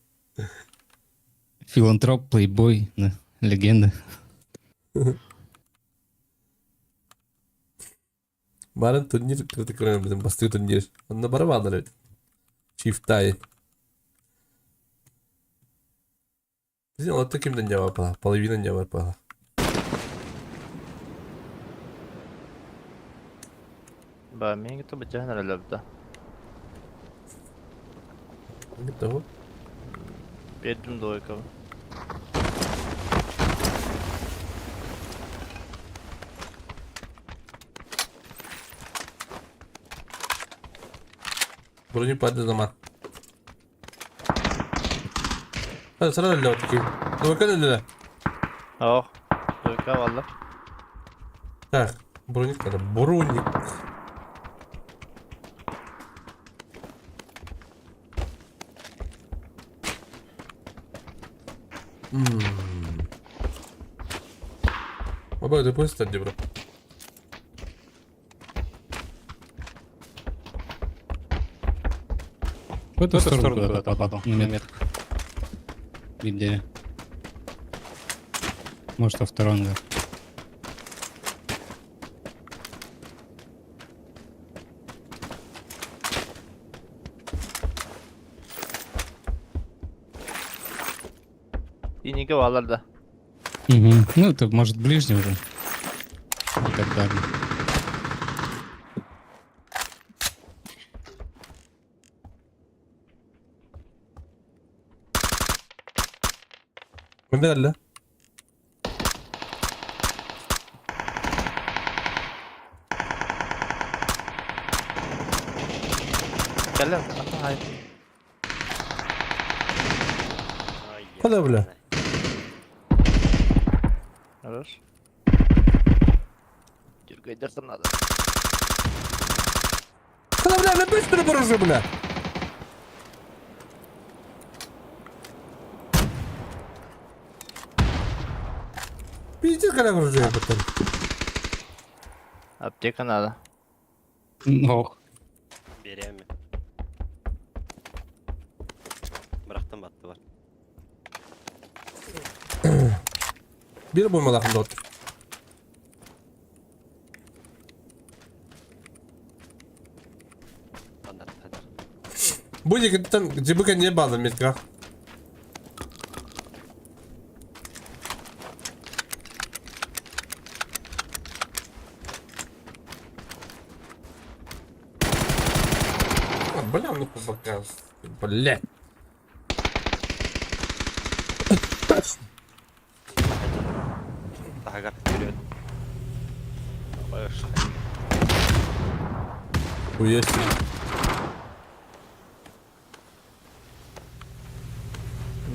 Филантроп, плейбой, легенда. Барын турнир кырдык көрөм бастыы турнир. Онно бара баалар Чифтай. Bizim отту кимден жауап пала? Половина жауап пала. Ба, мен кito бычаһын әләбдә. Готово. Бердим двойка. Броню падает дома. Сразу для такие. Двойка для. Ох, двойка валла. Так, броник надо. Броник. Оба, ты просто где, бро? В эту сторону куда-то попал. На метку. Где? Может, во втором, да. Инеге балар да. Угу. Ну, это может ближний уже. И так далее. Көндөр Кэлэн. Ай. Куда, бля? Хорош. Дергайдерсам надо. Куда, бля, мен быстро бұрыжы, бля. Пиздец, когда оружие потом. Аптека надо. Ох. Берем. Bıraktım battı var. Bir bulmalakım da otur. Anlat hadi. Будет там, где бы не было метка. Бля, ну пока. Бля. Daha kart yürüyor. Хуя себе.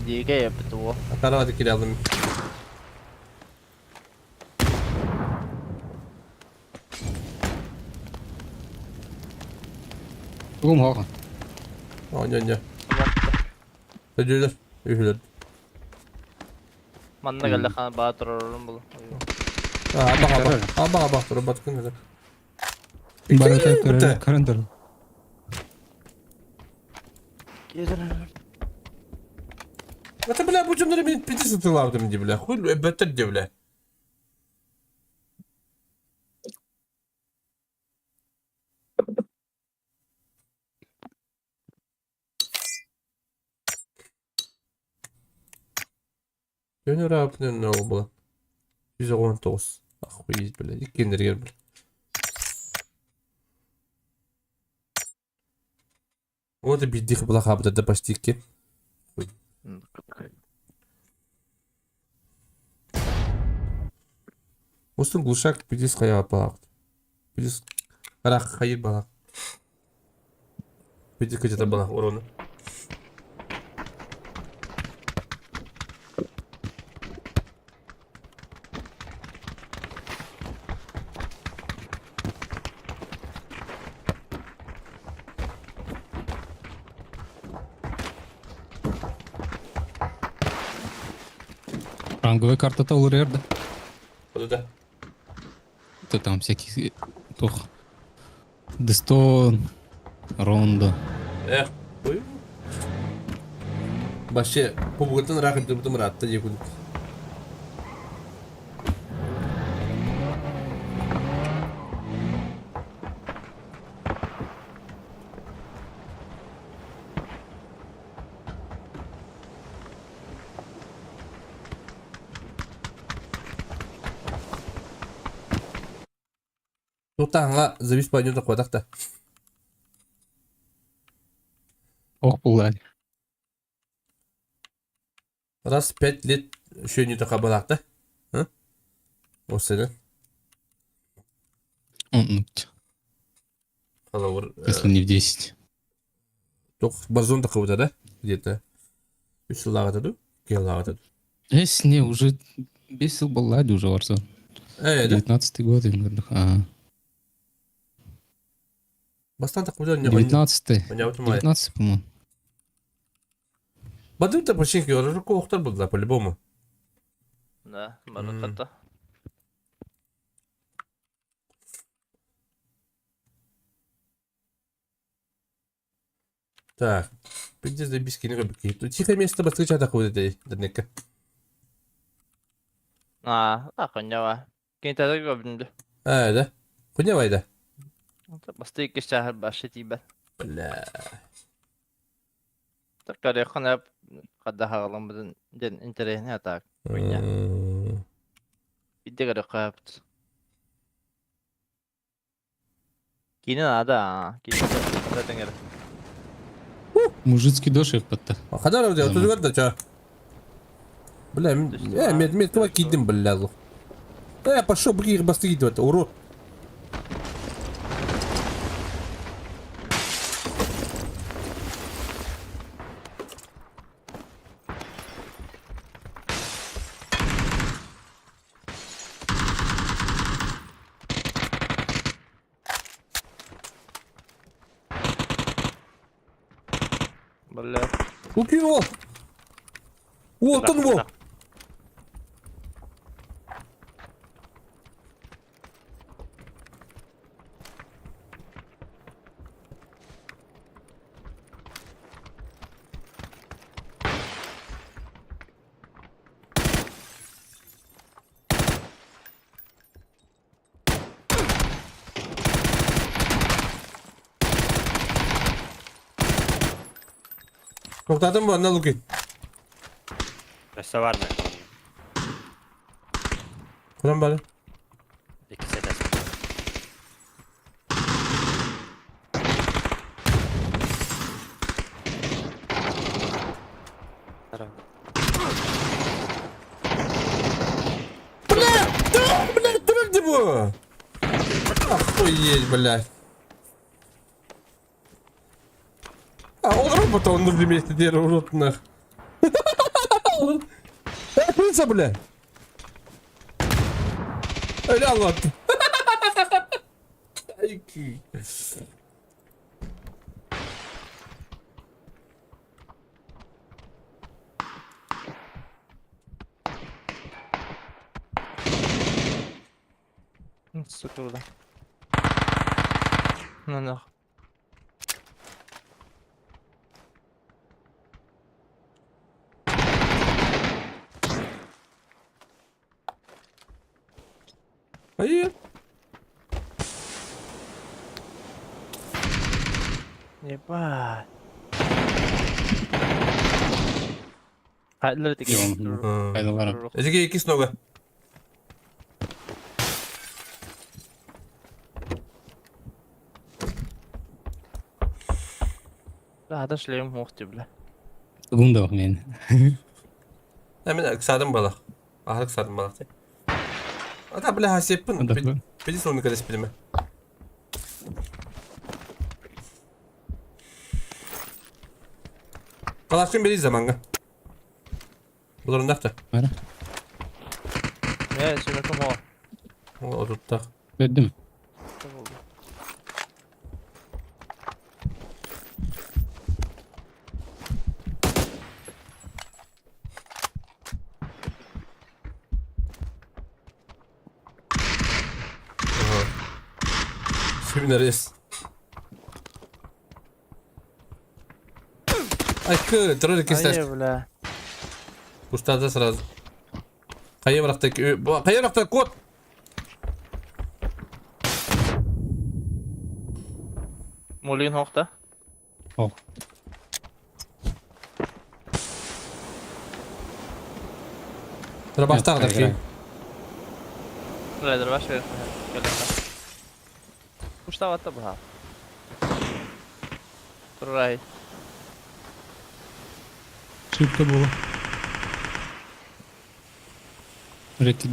Дикая ПТО. Атарова кирялым. Тугум хоҕа. Оня-ня. Өдүлөр, үһүлөр. Манна кэллэ хана баа турарым был. Аа, баға бак. Аа, баға бак тур, баткын эдер. Барыта көрөн көрөн тур. Это, бля, бу дьоннор мин пиздец сатылаабытым дии, бля. Хуй эбэттэр дии, бля. Дьон ырааппын ол буолан. 119. Охуеть, бля. Иккиэннэригэр, бля. Вот и биирдии былахаабыта да почти икки. Устун глушак пиздец хайа балак. Пиздец рах хайыр балак. Пиздец где-то балак урона. Ранговая карта уларыйар да. Вот это. Это там всяких туох. Дестон, Рондо. Эх, хуй. Вообще, побугаттан рах этим ратта декун. Туттаҥҥа завис пойдет такой-то. Ох булла. Раз в 5 лет еще не такая была, да? А? Осы Ну, Халавыр. если не в 10. Тоқ Warzone такой да? Где-то. Үс жылға ду? Келлаға ду. Если не, уже бесил был уже Warzone. Э, да? 19 год. Ага. Бастан такой не 19 19 19 по-моему. Бадым-то почти охтар был, да, по-любому. Да, бараката. Так. Пиздец, да биски не робики. Тут тихое место бастрыча такой вот этой, днека. А, а хуйня. Кинь тогда гобнду. А, да? Хуйня вайда. Бастык кишахар башы тибе. Бля. Таккар хана кадда хагалам будун ден интересный атак. Хуйня. Бидде көрө капт. Кини надо, а. Кини надо. Мужицкий дошик подта. Хадар вот тут да чё? Бля, мед мед кого кидим, бля. Пошел, бри, басты это, урод. Бля. Укин ол. О, тон ол. Тоқтадым ба, на Луки? Өссө бар mı? Куран бары. İkisi de. Бля, да, бля, тролль бу! Охуеть, блядь. А он робота, он нужно вместе дерево рот нах. Крыса, бля. Öyle anlattı. Сука, бля. На нах. Hayır. Ебать. Хайдлер И он Хайдалара. Эжеге икис нога. Бля, шлем мохти, бля. Гундов мен. Hemen kısadım balak. Ahır kısadım balak. Ата бля хасеппин. Били соны кадес билме. Калашкын бери заманга. Булар ндакта. Бара. Не, сүмөкөм хо. Отуттак. Бердим. Семинарист. Ай, кы, тролль кисташ. Ай, бля. Кустарда сразу. Кайы биракта, кайы биракта кот. Молин хохта. Ох. Рабахтаг Нет, да ки. Бля, дробаш бер. Куштаватта бха. Турай. Шибко было. Рэкет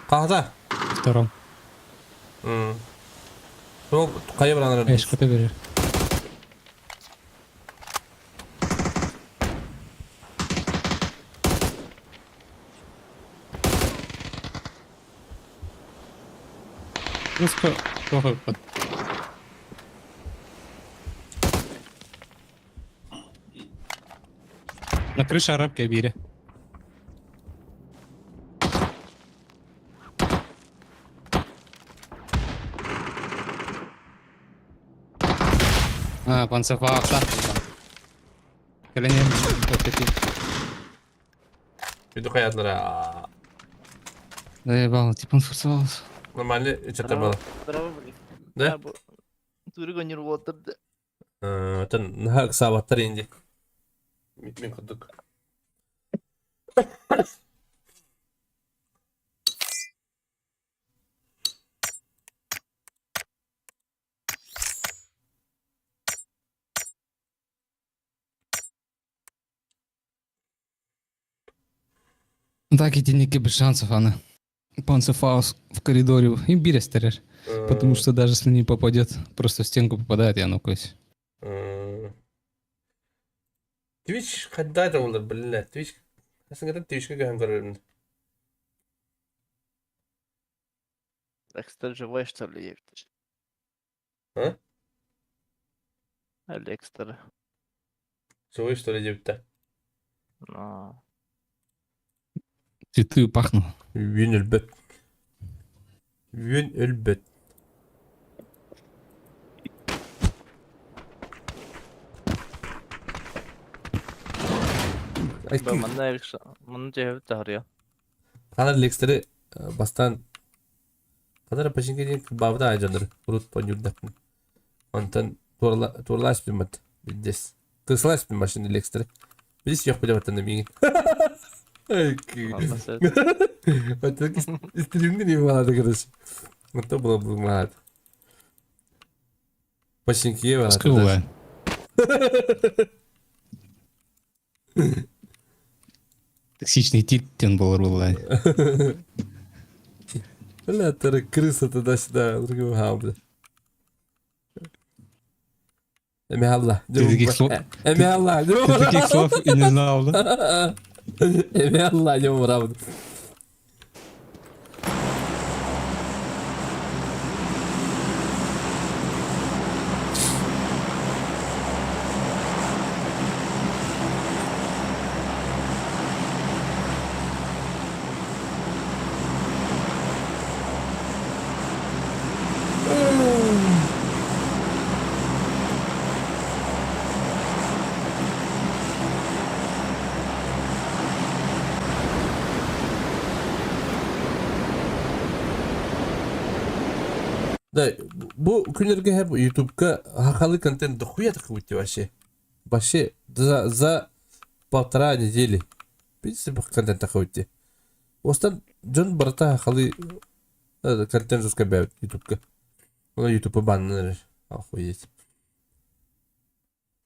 Кахта. Втором. Сол кайы биран Эшкота берер. Просто плохо под... На крыше арабка бире. А, панцерфауста. Кэлэнем көтөтү. Бүдү каятлара. Заебал, типа он форсовался. Нормально чата бала. Здорово, блин. Да? Турго нервотыр. Тын нахак сабаттар инди. Мен кудук. Так, эти без шансов, она. Панцерфауст в коридоре и бирестерер. Потому что даже если не попадет, просто в стенку попадает, я нукаюсь. Twitch кайда олар биле. Twitch Aslında Twitch'ке көһөн көрөрүм. Экстер живой, что ли, ебать? А? Алекстер. Живой что ли депті. Но. Цветы пахнут. Үйін өлбөт. Үйін өлбөт. Бля, манна эрикша. Манна жебет тахрия. Канар лекстери бастан Канар пашинге дейін бабыда айжаныр. Урут понюрдакын. Онтан турлаш бимат. Биддес. Кысылас машина лекстер. Билис yok bile vatanı миигин. Стримни не было короче. Вот было бы мат. Починки бар. Скрываю. Токсичный тип тен был рулай. Бля, тара крыса туда-сюда, другого ха, бля. Эми алла. Ты таких слов- Эми алла. Ты таких слов и не знал, да? Эми алла, не правда. Да, бу күннэргэ хэп Ютубка сахалыы контент дохуя такой вообще. Вообще за полтора недели. В принципе, контент такой. Остан дьон барыта сахалыы контент жестко Ютубка. Ну, Ютуб баннер. Охуеть.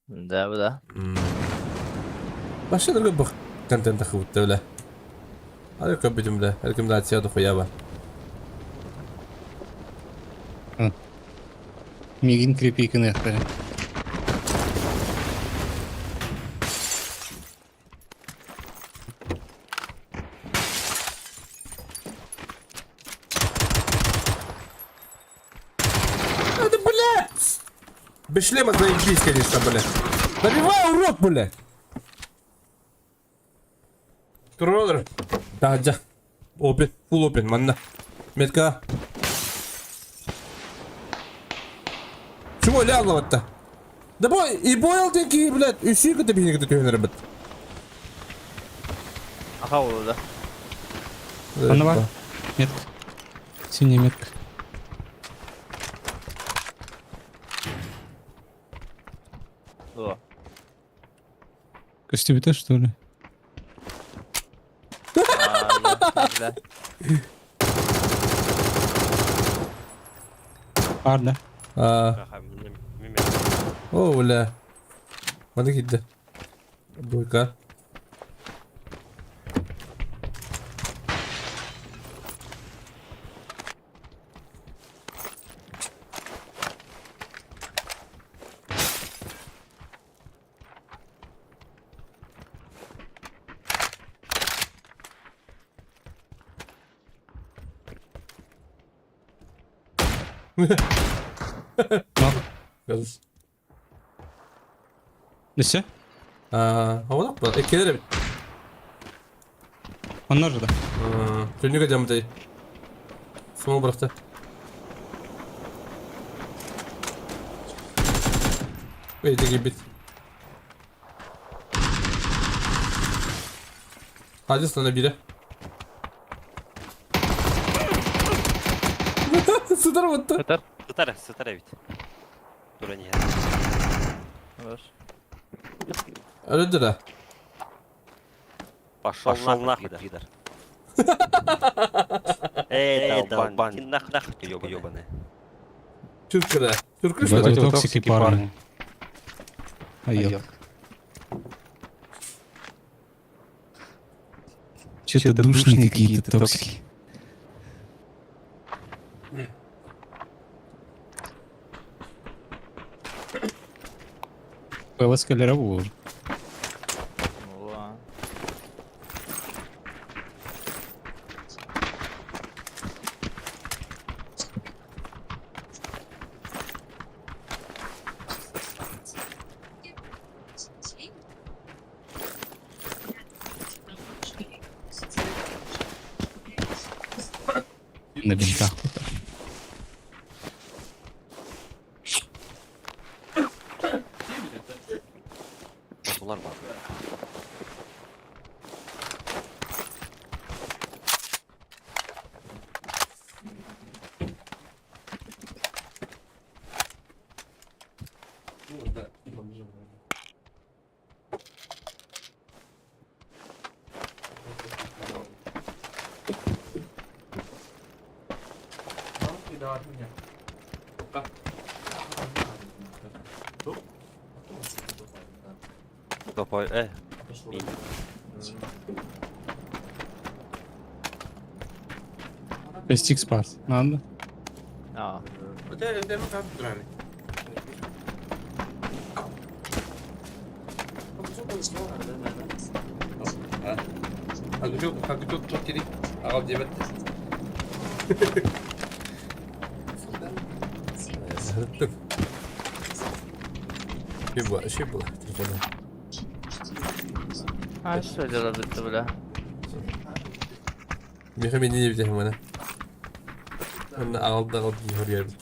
Да, да. Вообще другой бах контент такой, бля. А как будем, бля? Рекомендация дохуя ба. Мигин крепикин это. Это, блядь! Без шлема заебись, конечно, блядь. Добивай, урод, блядь! Троллер. Да, да. Опен, фул опен, манна. Метка. Чего лягло-то? Да бой, и бойл такие, блядь, и сика ты бинек ты ребят. Аха ол да. Анна бар. Метка. Синяя метка. О. Костюм что ли? А, да. Ар, да. А, о, бля. Маны кидді. Бойка. Нок. Кыз. Все? А, а вот так, келер. Он же, да? Түнүгө жамдай. Смол быракты. Эй, деги бит. Hadi sana biri. Сыдыр бутты. Сытар. Сытар, сытар эбит. Тура не. Хорош. Öldü да. Пошел, Пошел нахуй, пидор. Эй, долбан, нахуй, нахуй, ты ёбаный. Түркі да. Түркі что Вот ли? токсики парни. А Че-то душные какие-то токсики. Пэлас калерову уже. Ну ладно. На бинтах. Булар бар. Топой, э. Мин. Пестик спас. Надо. А. Ши было. А что делать бля? Миха мени не битэх мана. Онна аҕалда аҕал дии хоруйарбыт.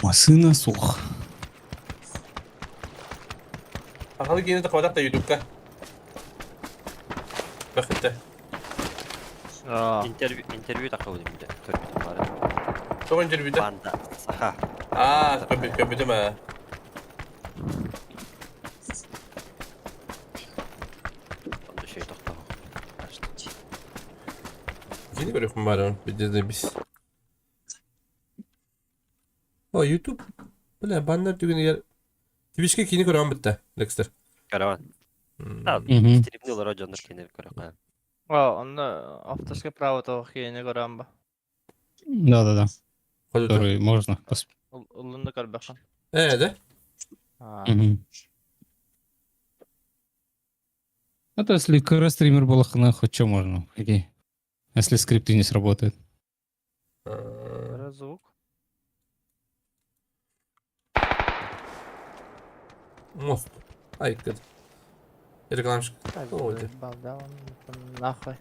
Масына суох. Аҕалы киинэ тахабатах да ютубка. Бэхитте. Интервью, интервью тахабыт бile. Көрбүтүм бары. Тоҕо интервьюда? Банда, саха. Аа, көрбүт көрбүтүм аа. Онда şey тохтоо. Кини көрүөхпүн баар бидде бис. О, YouTube. Бля, баннер түгэнигэр Твичке кини көрөҕүн бүтте, Декстер. Караван. А, Мгм. стримни олорор дьоннор кини көрөххө. А, онно авторское право того хиэни көрөн ба. Да-да-да. Ходута. Который можно. Уллунда көрбөххөн. Ээ, да? А. Мгм. Ну, то если КР стример был, хоть что можно. Окей. Если скрипты не сработают. Звук. Мост. Ай, кыт. Рекламщик. О, это. Балда нахуй.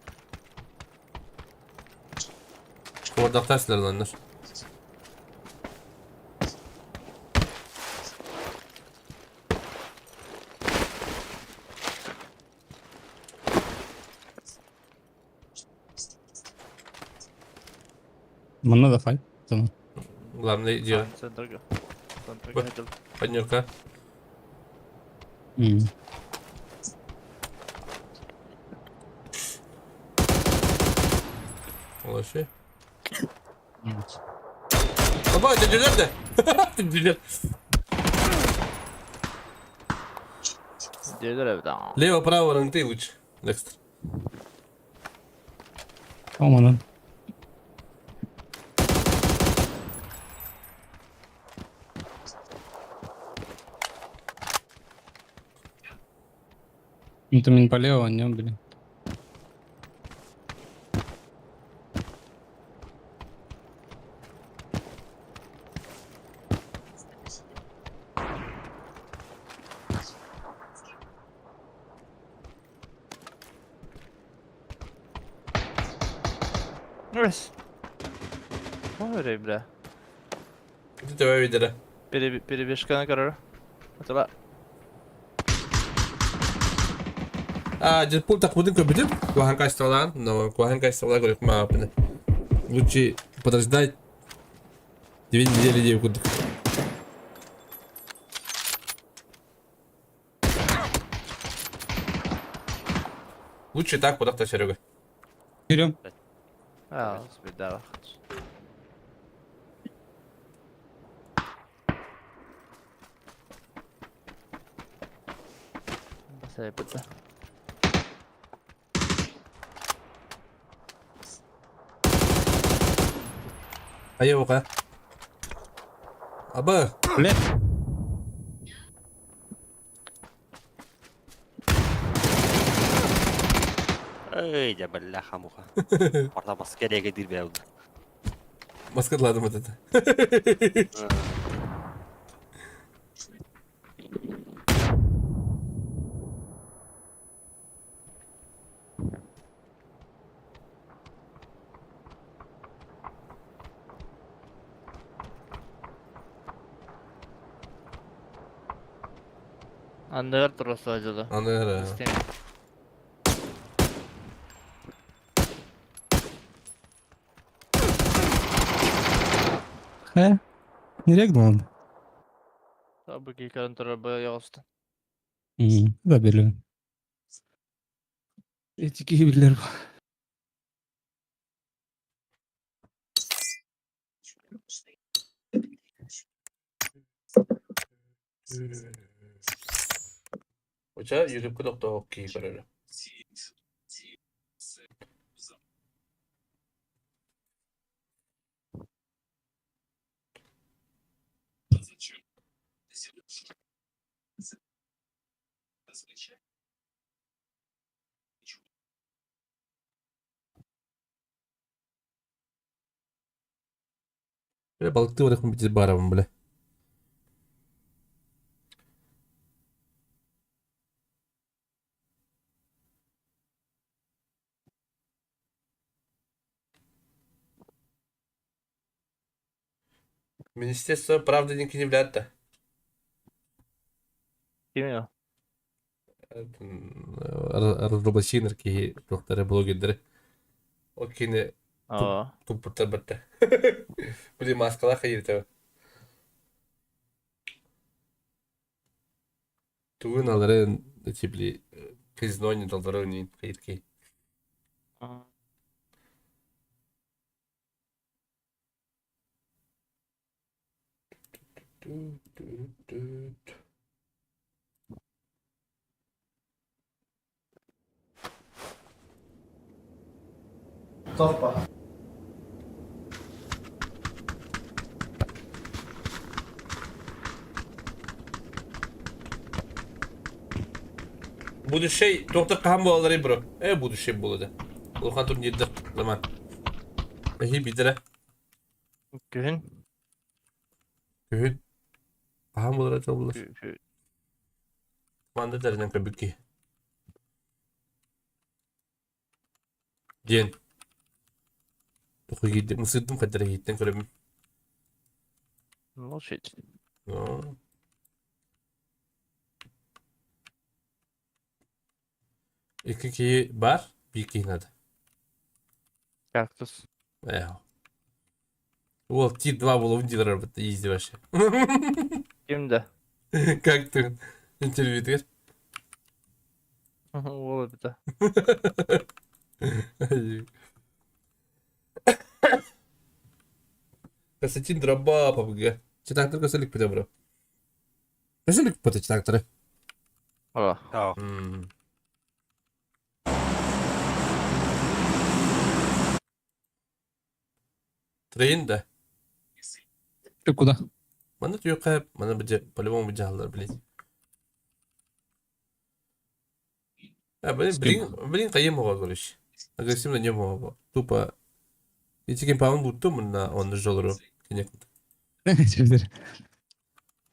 Куордахтар силерланнар. Манна да файт. Там. Главное дело. Центрга. Центрга. Поднюрка. М. Олаши. Баба, тендерлер де. Тендерлер. Дедер да. Лево, право, ранты лучше. Декстер. О, манан. Ну, там не полево, не блин. Yes. Ой, бля. Иди давай видера. Перебежка на король. Это А, Дедпул так будем көбүтүм. Куахан кайсалаан, но куахан кайсалаа көрүк маапны. Лучше подождать 2 недели деп курдук. Лучше так кудак Серега. Берем. А, господи, да. Басай быта. Айы оқа. Аба. Бля. Эй, дьэ бляха муха. Орда маска диир бэйэлдэ. Маскатладым вот это. Андыр турасы ажылы. Аны Хэ? Не регнул он. Бу көрөн турар бу Да, билем. Эти киһи биллэр. Оча YouTube-ка тохтоох киһи көрөрө. Бля, балыктыы барыахпын битир баарабын, бля. Министерство правды не да? Ким Разоблаченер киһи туохтары блогердары. Ол кини туппуттар бэртэ. Били маскалаах хайырта. Тугун аларын эти били казино не далдары не хайырки. Топпа. Будущий доктор хаһан буолалларый бро? Э, будущий буолуо Улахан турнирдар заман. Эһи бидere. Күһүн. Күһүн. Хаһан буолара чоллар. Команда тэринэн көрбүт киһи. Диэн. Туху киирдим, ысырдым хайдара иһиттэн көрөбүн. Молчит. Ну. Икки киһи бар, биир киһи надо. Кактус. Эх. Уол тир 2 буолабын диир арбыт иизди вообще. Ким да? Как ты интервью Уол эбитэ. Константин Дроба, ПБГ. Читактор көсөлүк бите бро. Көсөлүк бите читакторы. О. Трейн да. Ты куда? Маны түйөккэ, маны бу по-любому бу блядь. А, блин, блин, блин, кайым оҕо короче. Агрессивно не могло. Тупо. Итиген паун будто на он жолору. Конечно.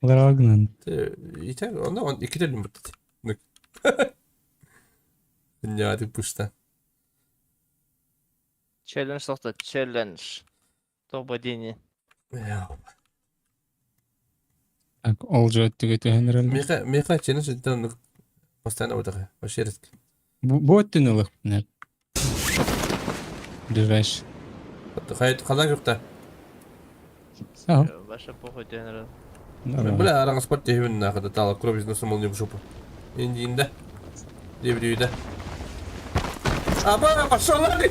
Ларагнан. Ите, он он икителин бутты. Не, ты пусто. Челлендж тоқта, челлендж. Топ-1. Так, ол же өттүгө түһэн Меха, меха челлендж это постоянно вот такая. Вообще редко. Бу өттүн ылых. Ближайший. Хайт қалан юқта. Ага. Ваша похуй түһэн Бля, араң спорт техибин нахада тала кровь из носа молния в жопу. Индиинда. Дебрюйда. Аба, пошел нахуй,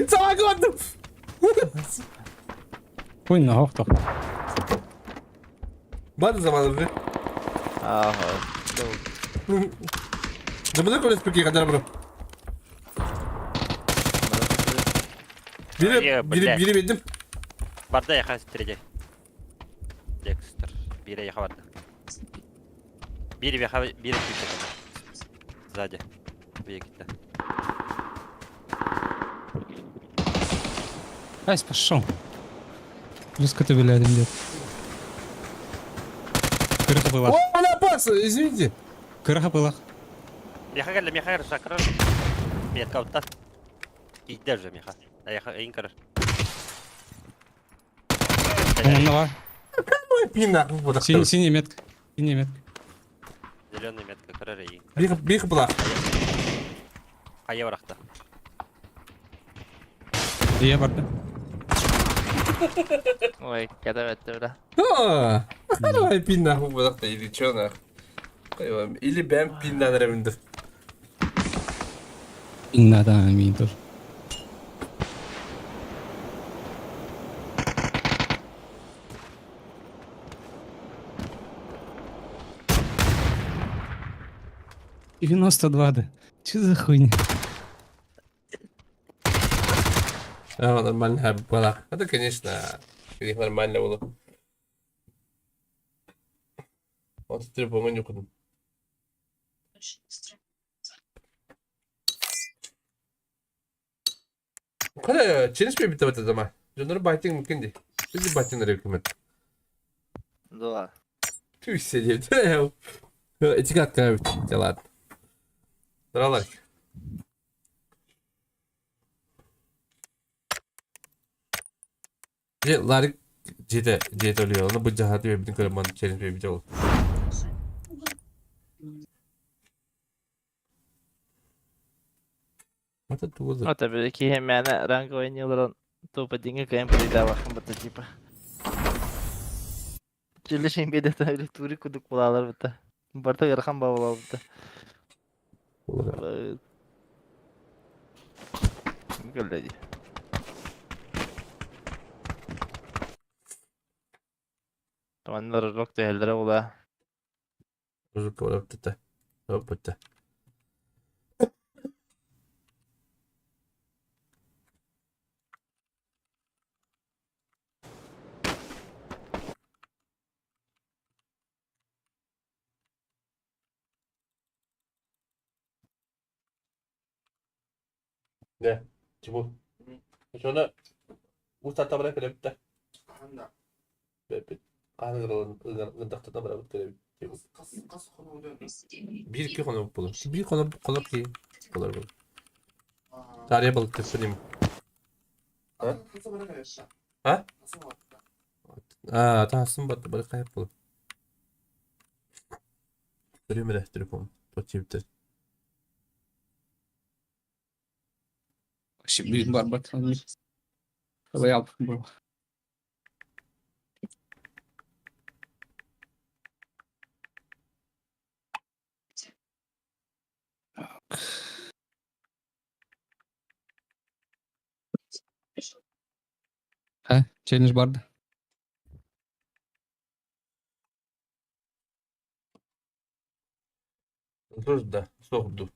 Самогон! Пуй на хохтох. Бады заманды. Ага. Заманды колес пики хадар бро. Бири, бири, бири бедим. Барда яха стреле. Декстер. Бире яха барда. Бири яха бири күтә. Сзади. Бие китте. Ась, пошел. Плюс ты билядин дед. Кырха была. О, бля, пас, извините. Кырха была. Яха кэллэ, меха кэр сакрар. Метка утта. Кийдер же меха. Яха эйн кэр. Умного. Ой, пина. Вот Синий, синяя метка. Синяя метка. Зеленый метка кэрэр эйн. Бих, бих была. Хайа барахта. Я барда. Ой, кэтэбэттэ бля. Давай пин нахуй буолахта или чё нах. Или бэм пиннан эрэбин Пинна, да, мин тоже. 92, да. Че за хуйня? А, нормально была. Это, конечно, их нормально было. Вот ты по-моему куда. Хайа, челлендж бит это дома. Дьоннор байтинг мукин ди. Бизи байтинг рекомend. Да. Tüh сидит. Этикетка бит. Ладно. Дралар. Дьэ, Ларик дьиэтэ дьиэтэ өлүө. Ону былдьаһааты үөбүтүн көрөн челлендж биэрбитэ ол. Это тугу Вот били киһи мээнэ ранг ойнууларын тупо дьиҥэ кыайан пулейдаабаккын бытта типа. Челлендж биэдэтэ или тури кудук булаалар бытта. Барыта ыарахан баҕалаабыта. Кэллэ дии. Манна рожок түһэллэрэ буолаа. Рожок Опыта. Дьэ, Тимур. Оччоҕуна уус тааттаҕа кэлэбит да? Бэппит. Хаһан ыҥырдахтарына барабыт кэлэбит. Биир икки хонук буолар. Биир хонук хонук киһи буолар буолар. Таарыйа балыктыахпын им. А? А? Аа, таһасын барда бары хайап буолар. Көрүм эрэ телефон. Туох Вообще, блин, барбат. Лоял был. Ха, челлендж барды. Да, суох дуу.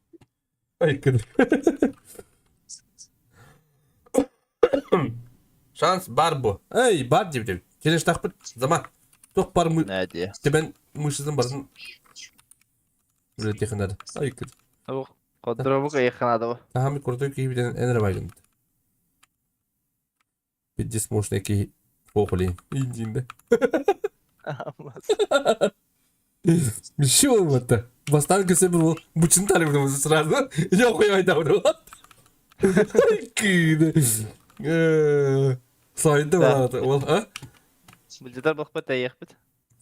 Ай, Шанс бар бу. Эй, бар диэбитим. Челлендж-таахпыт заман. Туох бар Нэ дии. Тебен мышцатын барытын үлэлэтиэххэ наада. Ай, Хотторобук ыйыахха наада бу. Таһааммыт курдук киһибитин эн эрэ баайгын. Пиздец мощный киһи Похули. Индин да. Еще вот Бастаан көсө был бучун талыбын сразу. Я хуй айдабын. Кыды. Сайда бар. Ол, а? Былдьатар буолбат тэйиэхпит.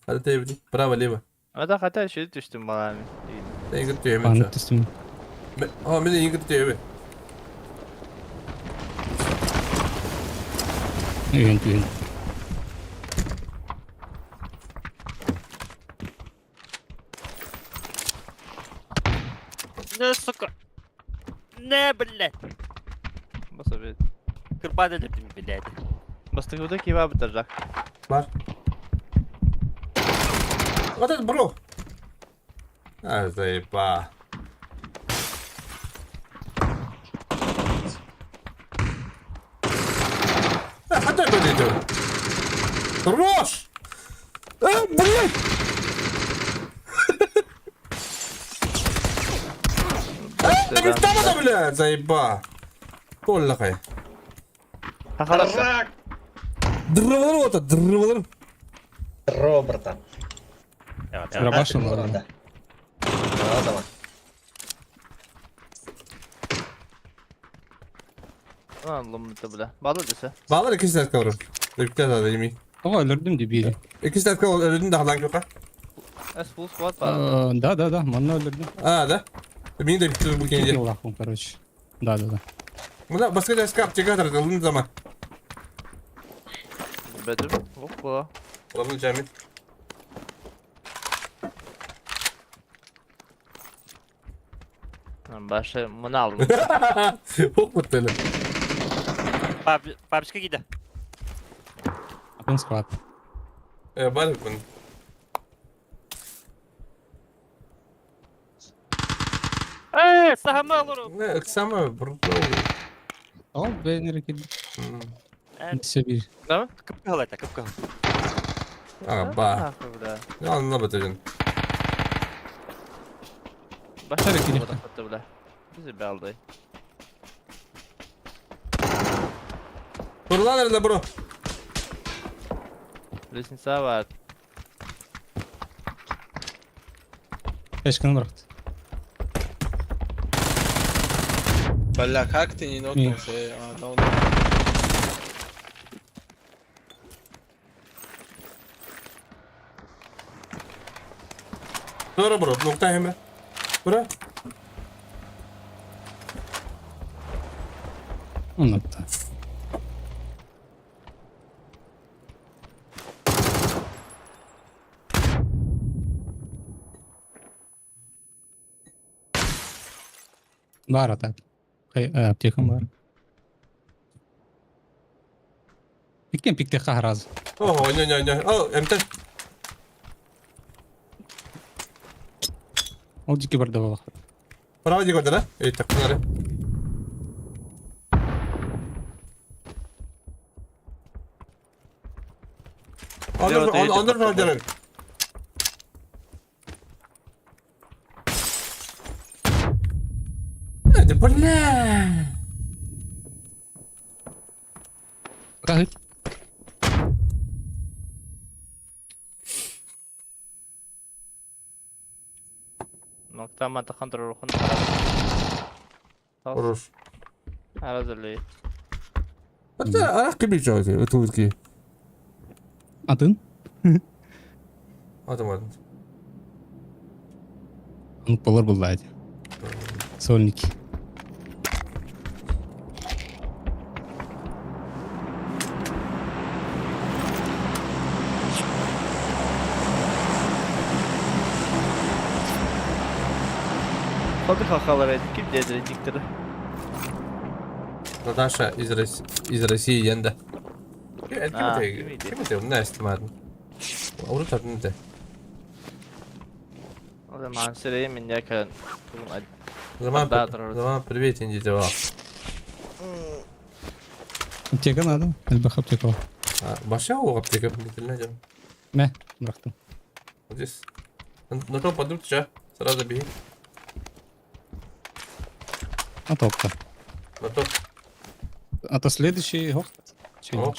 Хата тэйбит. Право, лево. Ата хата үчүгэй түстүм балаами. Ингит түйөмүн. Панып түстүм. А, мен ингит түйөмүн. Үйен түйен. Не, сука. Не, блядь. Басабит. Кырбан өлөрдүм, блядь. Бастакыбыта киһи баабыттар Жак. Бар. Вот это бро. А, заеба. А, хата это Хорош! А, блядь! А, да там блядь, заеба. Толлахай. Хахалар. Дрывалар дрывалар. Здорово, братан. Дробашил, ладно. Да, давай. Ломмута бля. Баалар десе. Баалар икки сәтке олорор. Үпте да деми. Ой, өлөрдүм дебили. Икки сәтке өлөрдүм да халан көка. Эс full squad бар. Да, да, да, манна өлөрдүм. А, да? Мин де битти бу кенде. Лахум, короче. Да, да, да. Мына баска да скап чега тар ылын зама. Көрбөтүм. Ох була. Ладно, жамин. Башы мына алдым. Ох, вот это. Папочка кида. Атын склад. Бар күн. Э, сахама олору. Не, самое бро. Ол бэнер кил. Все бир. Да? Кыпкыл это, кыпкыл. А, ба. Нахуй, бля. Я на бетен. Башы Сары кирихте. бля. Bizi beldi. Турлан эрдэ бро. Лестница бар. Качканы бырахты. Бля, как ты не нокнулся? А, да он- Тура бро, нокта хемре. Тура. Оннапта. Бар так. Хай аптека бар. Пикен пикте хахраз. Ого, не не не. О, МТ. Ол жеке бар да болақ. Право дего да? Эй, так надо. Андер, андер, андер. Это бля. Кахыт. Nokta mata kontrol rukun. Хорош. Аразы Это а кем жойты, это Атын? Аты мадын. Болар булды. Сольники. Ходы хахалар эти ким деді рейтингтері. Наташа из России, из России енді. А, Ким ким те? Ким те? мадын. Урут атын те. O zaman sırayı minne Zaman Да, тұрар. zaman привет инди деп. Аптека надо. Элбэх аптека. Баша оғап аптека бітіліне жам. Мә, бырахтым. Вот здесь. На то подумайте, ча. Сразу беги. А топта. На то. А то следующий хох. О.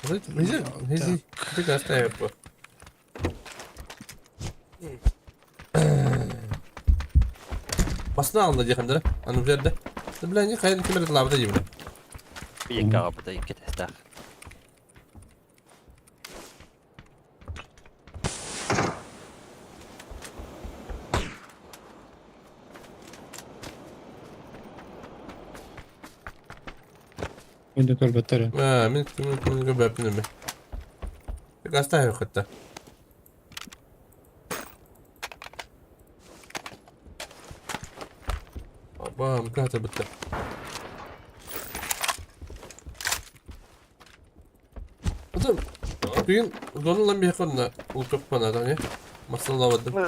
Изи, ты оставь его. Басына алында дехам да? Аны бұл жерде. Бля, не қайын кемер лабыда деймін. Биекке ағабыда икки тестах. Мен көрбөттөр. А, мен мен мен көбәпін мен. Тек оставь хатта. Опа, мката бітті. Потом, бүгін зорлан бейқонна ұлтық панада, не? Масалавадым.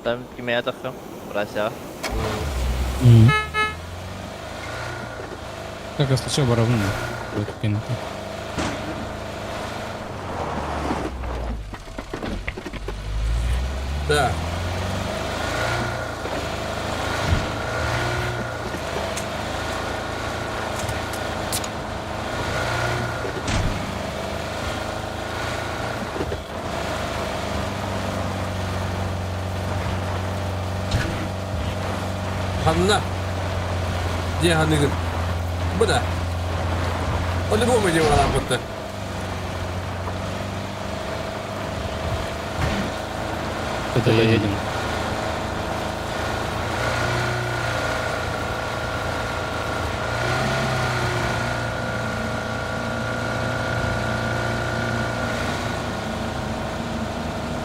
Там киме ятақым. Брася. Так, если что, барабан. Будет кинуто. Да. Ханна. Где Ханыгын? Буда. По-любому идем на. Куда едем?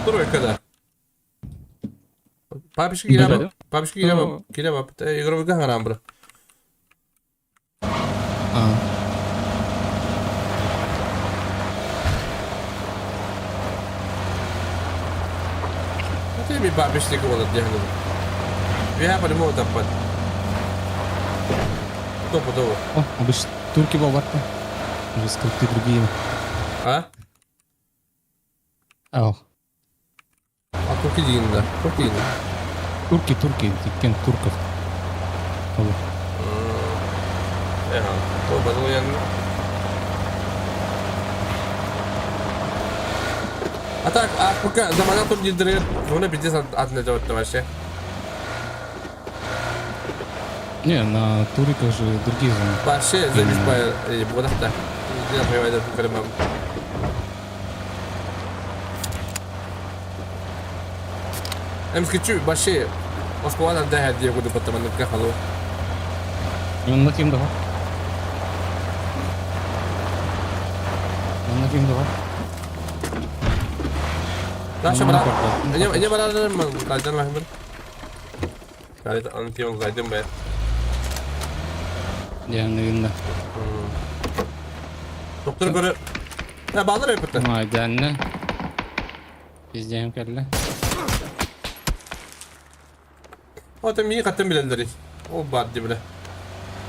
Тройка, да. Папишка киле Папишка киле киле бап. Игровыга харам бро. А. Ты ми бабишник вот дехну. Я по-любому таппат. Стопудово. О, обычно турки болбатты. Уже скрипты другие. А? Ал. А турки дейін да. Турки дейін. Турки, турки, кен турков. Ол. Эха. То базыл ян. А так, а пока замана тут не дыры, ну пиздец от этого вообще. Не, на туриках же другие зоны. Вообще, заебись по бодахта. Я понимаю, даже Эмскичу вообще Москвадан да диye куду паттаманнык халу. Онна ким да бар? Онна ким да бар? Наша брат. Эне эне барарым кайдан лахмын. Кайда антион кайдым бе. Я не Доктор көрө. Я балыр өпөттө. Майданны. Пиздем келді. О, мии каттан билелери. Ол бар дибиле.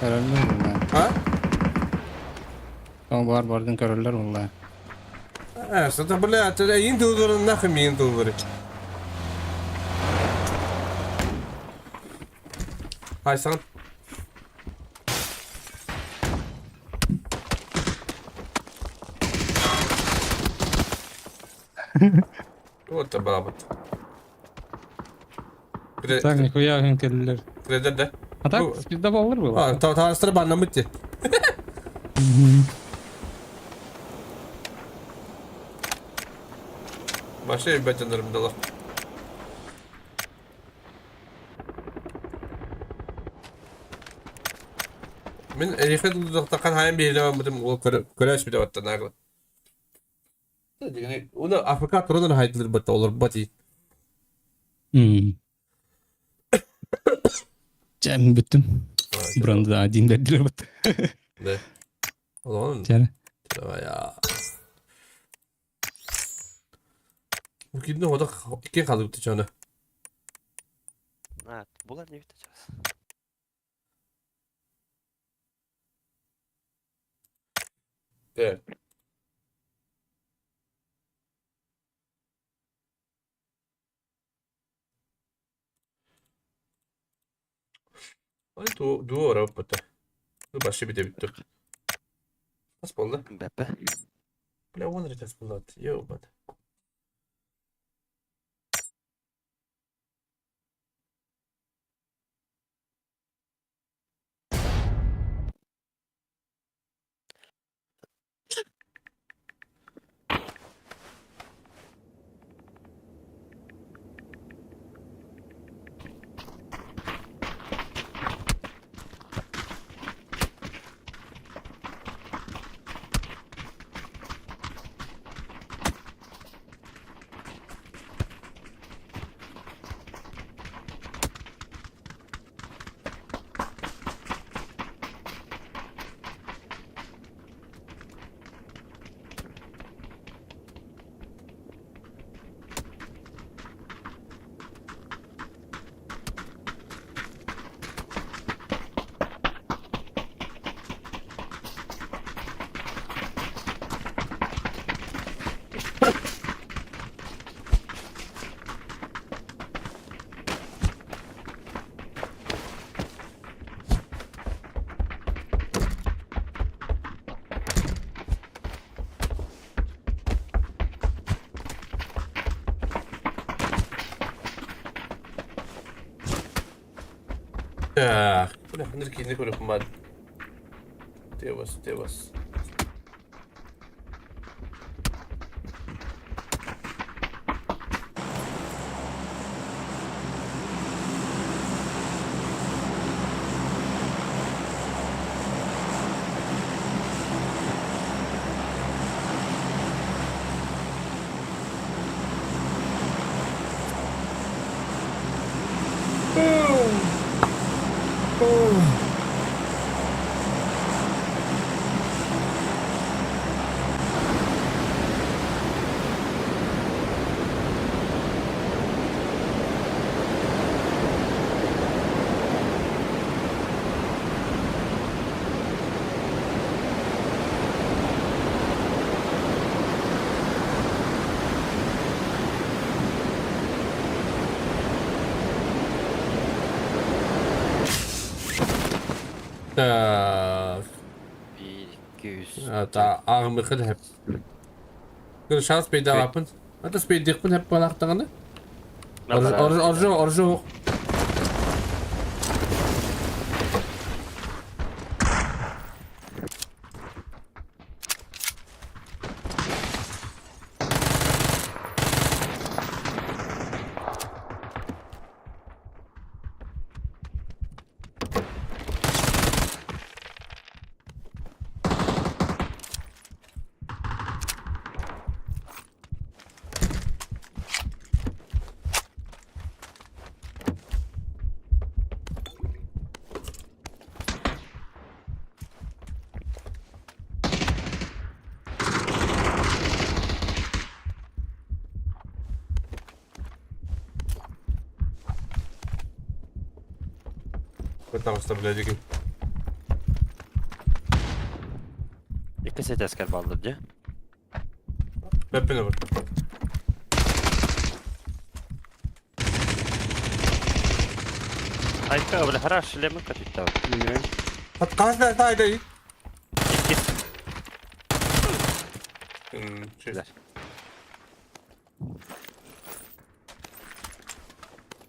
Көрөллөр булла. А? Ол бар бардын көрөллөр булла. Э, что-то, бля, это ин тылдырын нахуй миин тылдыры. Хайсан. Вот это. Так, нихуя ген келдилер. Кредер да? А так, спизда баллар было. А, та баннамытты. Башы бәтендерім дала. Мен эрихет таққан хайын бейілі бітім ол көрәш біте баттан ағылы. Оны Африка турынан хайдылыр батта олар бати. Жа, мен бүттім. Бұрынды да один бердилер бітті. Да. Олон. Жары. Давай я. Bu кимде ода икки калып битти чаны. А, булар не битти час. Да. Ай ду дуора бата. Ну башы бите битти. Нас болды. Бәпе. Бля, он ретес болды. Йоу, бат. Так, бля, нырки не көріп мад. Девас, девас. Так. 1, 2, 3. Та ааҕымыххын сөп. Шанс бейдаҕаппын. Ата спейдиэхпин сөп буолаахтаҕына. Оржо, оржо. Потому что, блядь, Икки сетескер баллыр дии. Бэппин бар. Айка, бля, хорош, шлемы катит Хат қас тайды. Икки.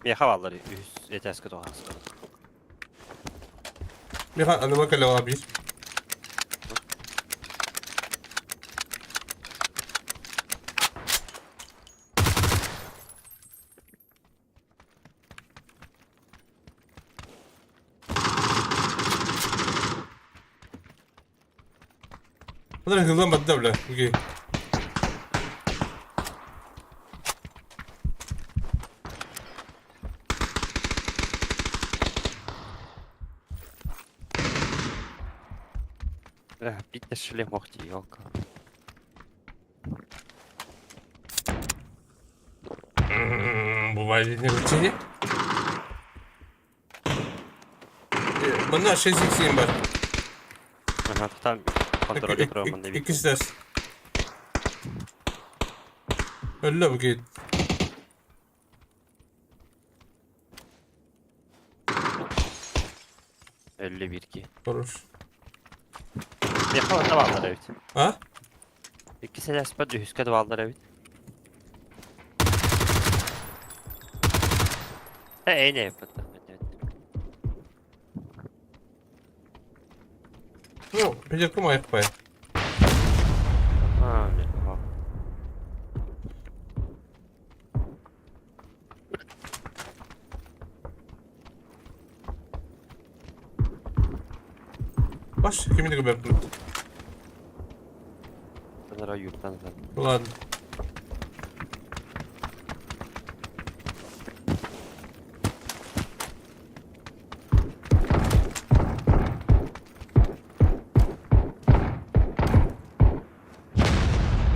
Меха баллар үс этеske тоғас. Меха аныма кэлэ бир. Bunlar hızlanmadı da bile. Okey. Bitte шлем охти, ёлка. Бывает не ручение. Манна 6x бар. Ага, там контроль турар манна бит. Иккис дес. Өллө бу кейт. 51 ки. Хорош. Меха онда баллар эбит. А? Икки седес бар үһүскэ да баллар эбит. Э, не, Ну, пятерку моих пай. А, меха. Баш, кимини көбөп. Анара юртан Ладно.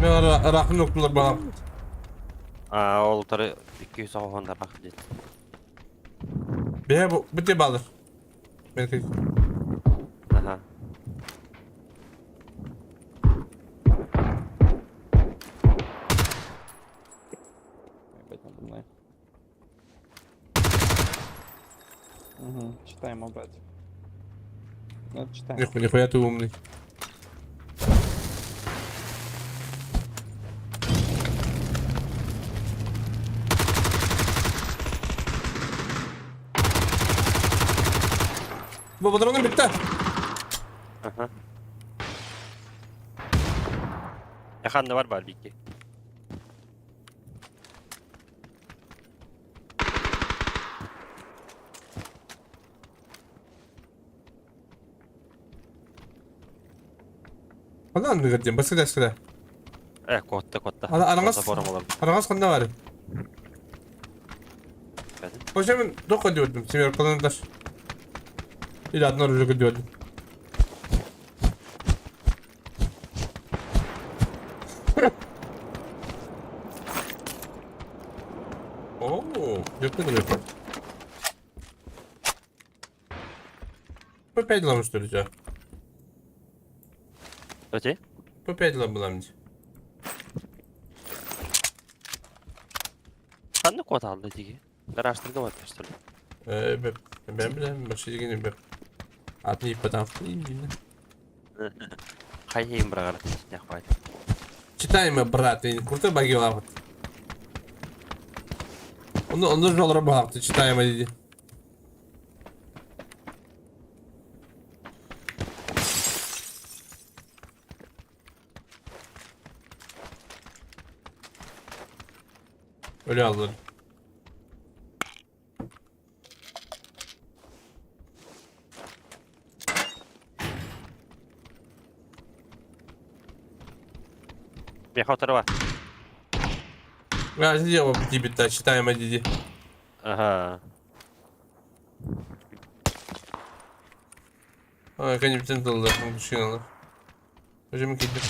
Мен арақын октулар бағам. А, ол тары 210 бак дейт. Бе, бу бите балыр. Мен кей. Ага. Ебать, надо мной. Угу, читаем, брат. Ну, читаем. Нихуя, нихуя ты умный. Bu patronum bitti. Ага. Яханна бар бар бикки. Ана аны көрдüm. Басқа да Э, котта, котта. Ана араңыз Забором олар. араңыз қанда бар? Хожа мен тоқ диyorдum. Семер колондар. Или одно оружие көрдүбэт. Оо, дьөккө да По 5 лам, что ли, тебя? Оти? По 5 лам была мне. Ханна кот алды диги. Гаражтырга бар, что ли? Э, ben bilem, başka деген беп. Атын иппатан. Хайын брагар нахуй. Читаемо, брат, крутой баги лапат. Он, он нужен раб, ты читаемо, иди. Öyle aldılar. Меха второго. А, сделал тебе, да, читаемо, иди. Ага. Ой, конечно, доллар, мужчина. Уже мы кидем.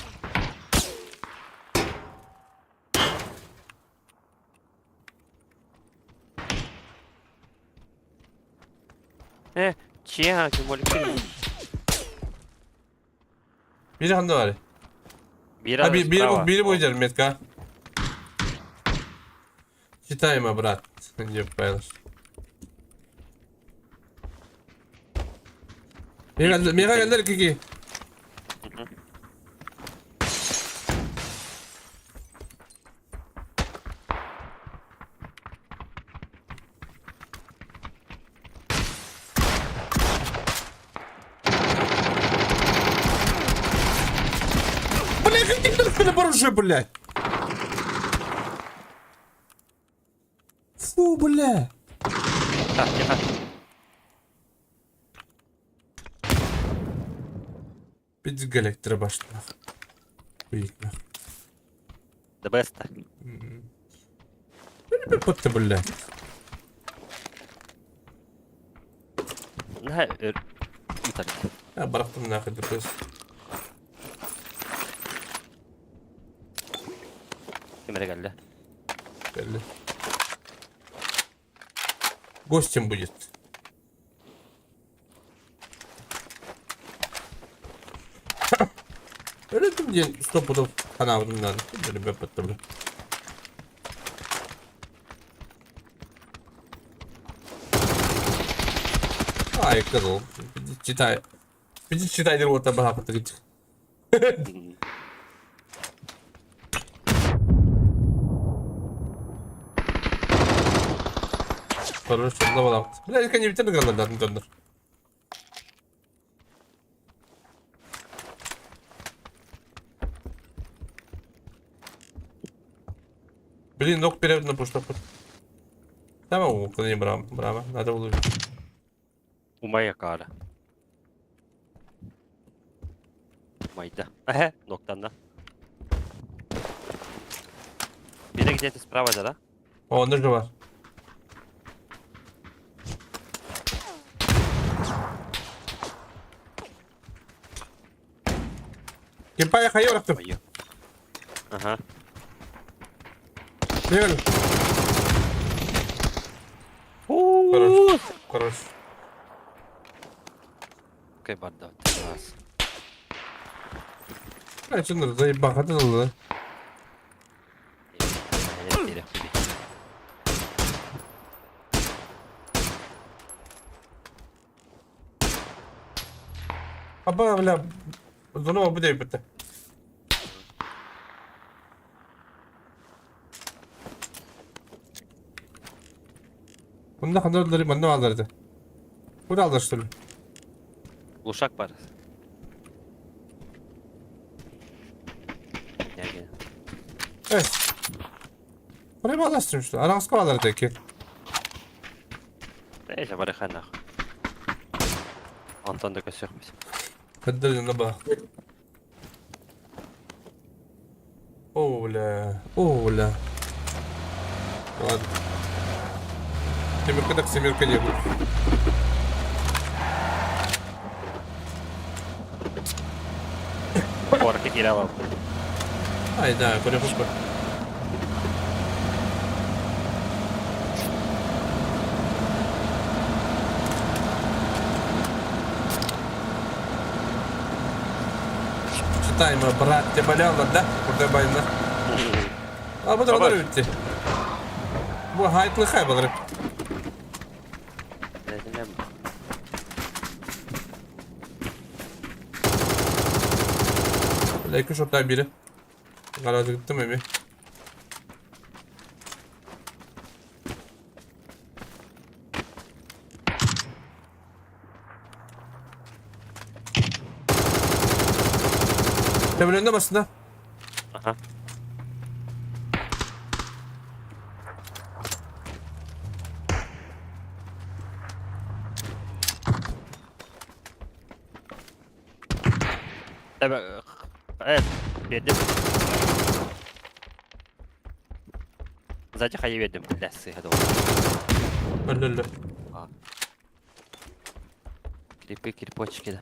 Чья, тем более. Biri handa var. Бир Ha bir, biri bu biri bu gider Metka. Читаемо, брат. Не понял. Мега geldi Kiki. Бля, какие ты оружие, блядь? Фу, бля. Так, тихо. Пиздец, башня. Хуеть нахуй. The best. Ты, бля. На, Я барахтым нахуй, the best. Кемере келді. Geldi. Гостем будет. Öyle diye сто пудов kanavından böyle bir patladı. Ay kızıl. Читай. Читай деп орта баға патыр. Хорошо, давай. Бля, не битер галладан донор. Блин, ног перед на пушта. Tamam o kadar bravo, bravo. Надо было. Умая кара. Майда. Ага, ноктан да. Biri где-то справа, да? О, нужно var. Кемпая хайорахтым. Ага. Бегали. Хорош. Хорош. Окей, барда. Раз. А, что надо, заебал, это надо. Аба, бля, зона буде бите. Bunda kadar manna alırdı. Bu da alır что ли? Глушак бар. Gel. Evet. Buraya mı alırsın işte? Arası alırdı ki. Neyse bari нахуй. Антон да көсөкпүз. Каддырын ба. О, бля. О, бля. Ладно. Семерка так семерка не будет. Киирэ Ай да, көрө Читаем, брат, ты болел, да? Курда байына. А bu da olur bitti. Bu haytlı kaybolur. Екі шоттан biri. Garajı gittim mi? Temel önde basın Aha. Evet, бердим. Сзади хайа бердим. Бля, сыга Öldü öldü. Крипы, кирпочки, да.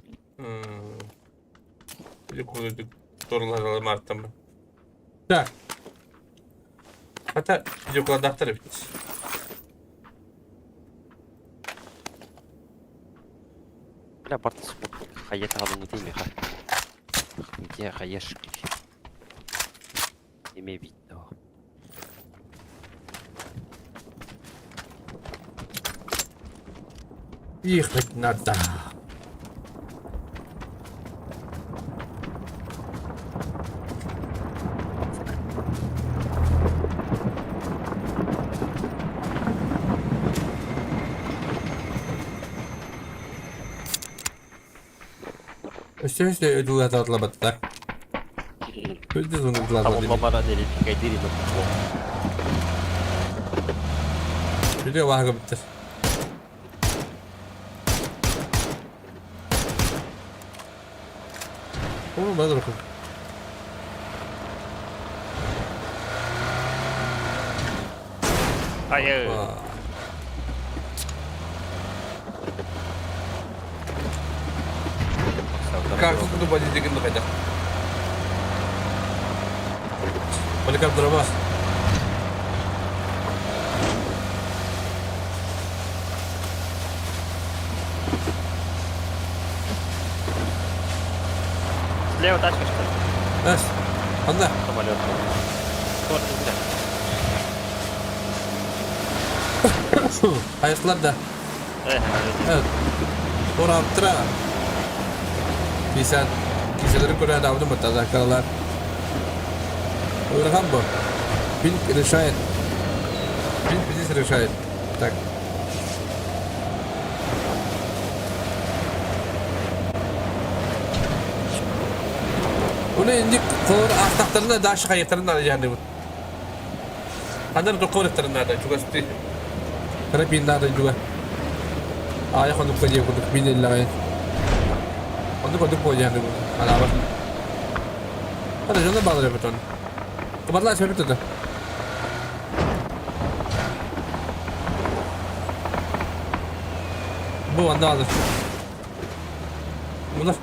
Torunlar arttım. Так. Hatta videolar bitti. Бля, барта хайа тағалың өтейін меха. Где хаешки? Имей видео. Ехать надо. Өстө өстө ödül atlabatlar. Ödül ödül Tamamlamara deli пикадири на Video var bitti. Oğlum ben de bakayım. Hayır. Karşısında bacı деген қайда? Helikopter bas. Слева тачка, что ли? Эс. Анда. Самолет. Тоже не зря. Hayırlar да. Evet. Ораптыра. Кисэн. Киселери көрө давды мытазакалар. Уйраган бу. Пинг решает. Пинг здесь решает. Так. Оны инди колор астактарына даш кайытарына yani bu. Андар докореттарына да чугасты. Карабинна да жуга. Ая хону кодия кудук бинеллагай. Онду кодук бояны бу. Алаба. Hadi canına bağlar yapın. Kapat lan şöyle Bu anda alır. Bunlar.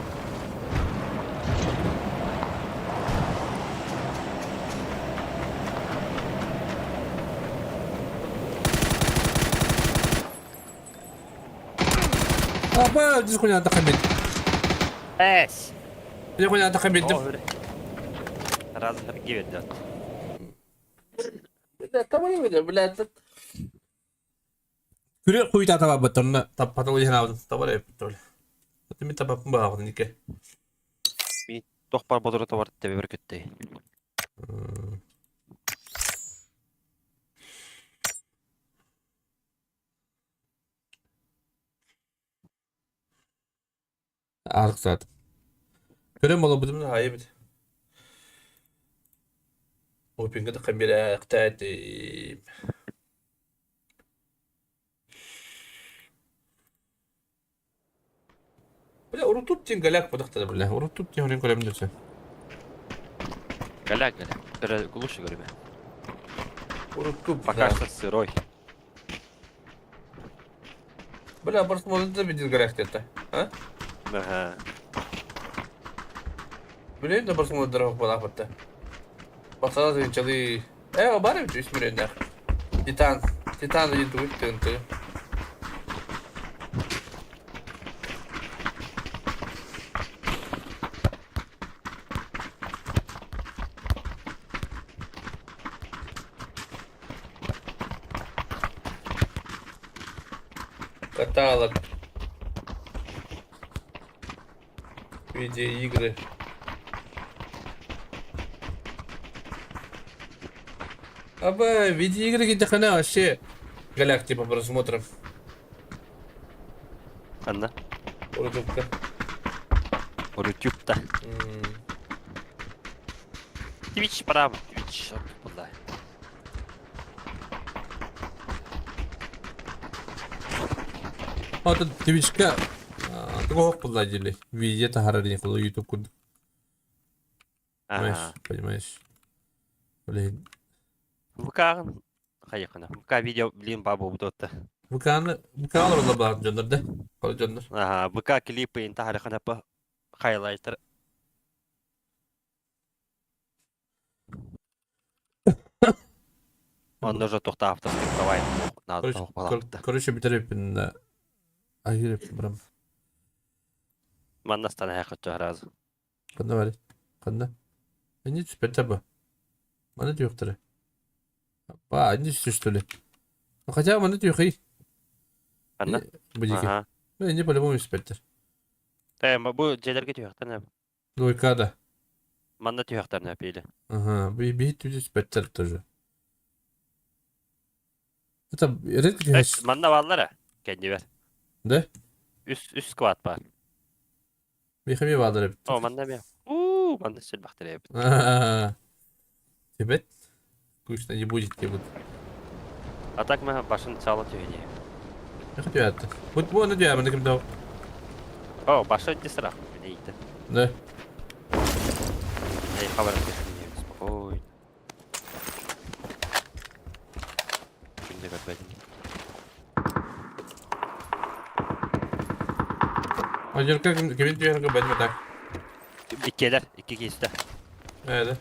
Апа, здесь хуйня атака бит. Эс! Здесь хуйня атака бит. Раз ведет. Бля, блядь. Күрө хуйта таба баттарна таппата уйхан алдым. Табар эп тол. Ми табапын багын нике. Ми тохпар бодору табар тебе бер көттей. Арык саат. Көрөм боло будум айы бит. Опинге да камера актати. Бля, урутуп тин голяк подахтады, бля. Урутуп тин хөрен көрөм десе. Голяк, голяк. Даже лучше говорю. Урутуп. Пока что сырой. Бля, просто можно видеть голяк где-то. А? Ага. Билигин да просмотрдара буолаахпытта. Баксана тыынчалыы. Э, бар эбит үс миллионнаах. Титан. Титан диэн тугуй тыынтыы. Каталог. Видеоигры. Аба, видеоигры где вообще голяк типа просмотров. Ханна? Рутубка. Рутюбта. Twitch право, Twitch. Бля. Ата Twitchка тугу була дили. Видео таһаарар диэн холу YouTube курдук. Понимаешь, понимаешь. Блин. ВК-ҕын хайыхына. ВК видео, блин, баба бутотта. ВК-ны ВК олороллор баар дьоннор да. Хол дьоннор. Ага, ВК клипы интахарыхына по хайлайтер. Онно же тухта авторский права надо Короче, бүтэр Айыр барам. Манна стана хочу сразу. Ханна бары? Ханна? Они теперь таба. Маны түйөхтөрө. Ба, они все что ли? Ну хотя маны түйөхий. Ханна? Будики. Ага. Ну, они по-любому спектр. Э, бу дьиэлэргэ түһүөхтэн Двойка да. Манна түһүөхтэрин пили. Ага, би түз спектр тоже. Это редко түһэс. Манна бааллара. Кэннибэр. Да? Үс үс сквад бар. Бихами баалар эбит. О, манна эмиэ. Уу, манна сэлбэхтэр эбит. Тибет. Скучно не будет тебе вот. А так мы башын сала түһүнэ. Түһэттэ. Вот бу аны түһэ, ким дау. О, башы дисра. Мине Да. Эй, хабар түһүнэ, спокойно. Күндэ көрбөтүм. Ажырка ким түһэргэ бэтме так. Иккилэр, икки киистэ. Эде.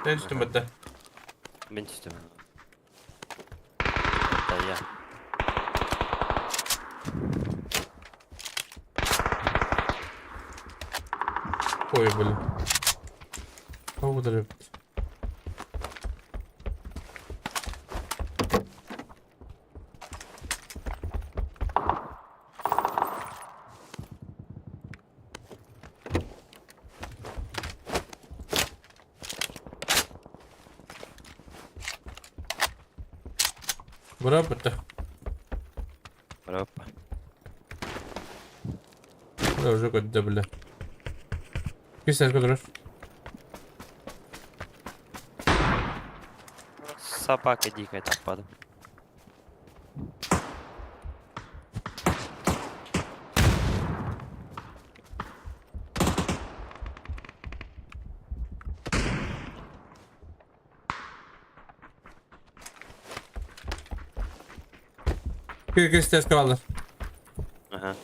Мен түстүм бэтте. Мен түстүм. Тая. Ой, блин. О, даже. Браво, Браво. Да, уже куда, бля. Кисер, куда Собака дикая так падает. Кисер, сказал. Ага.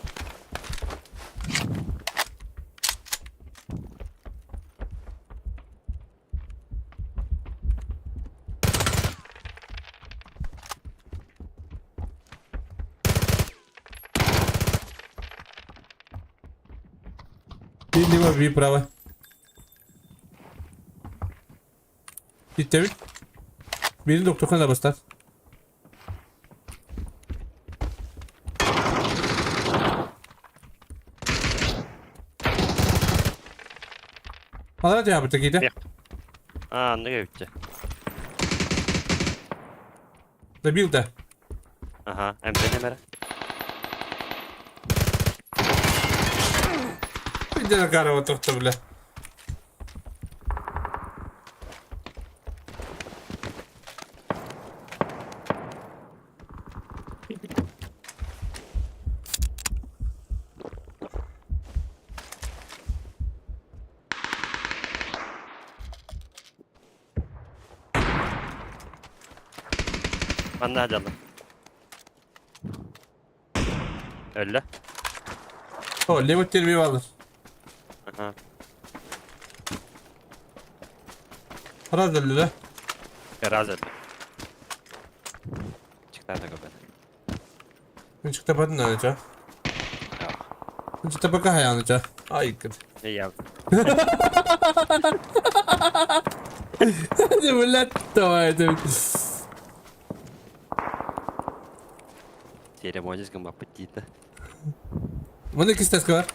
Лево, би право. Gitti. Birini doktor bastar. Алар диабыта киде. А, ну я Добил да. Ага, МП номера. Иди на карова тохта, бля. Манна дьалла. Өллө. О, левый терби алыр. Ага. Раз өллүлэ. Раз өллө. Чыктаата көбөт. Мин чыктапатын аныча. Мин чыктапака хаяныча. Ай кыт. Я. Не, блядь, давай, это. Церемония гамма аппетита. Маны кистеска бар.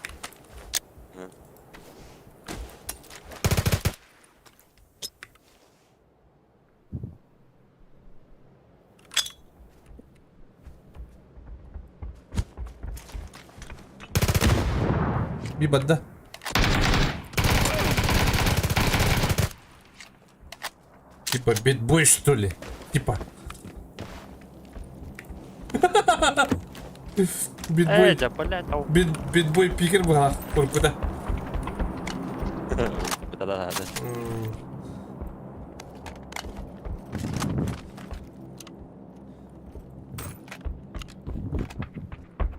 Bir badda. Типа битбой что ли? Типа. Битбой. Э, да, блядь, ау. Бит, битбой пикер была. Куркуда. Да, да, да.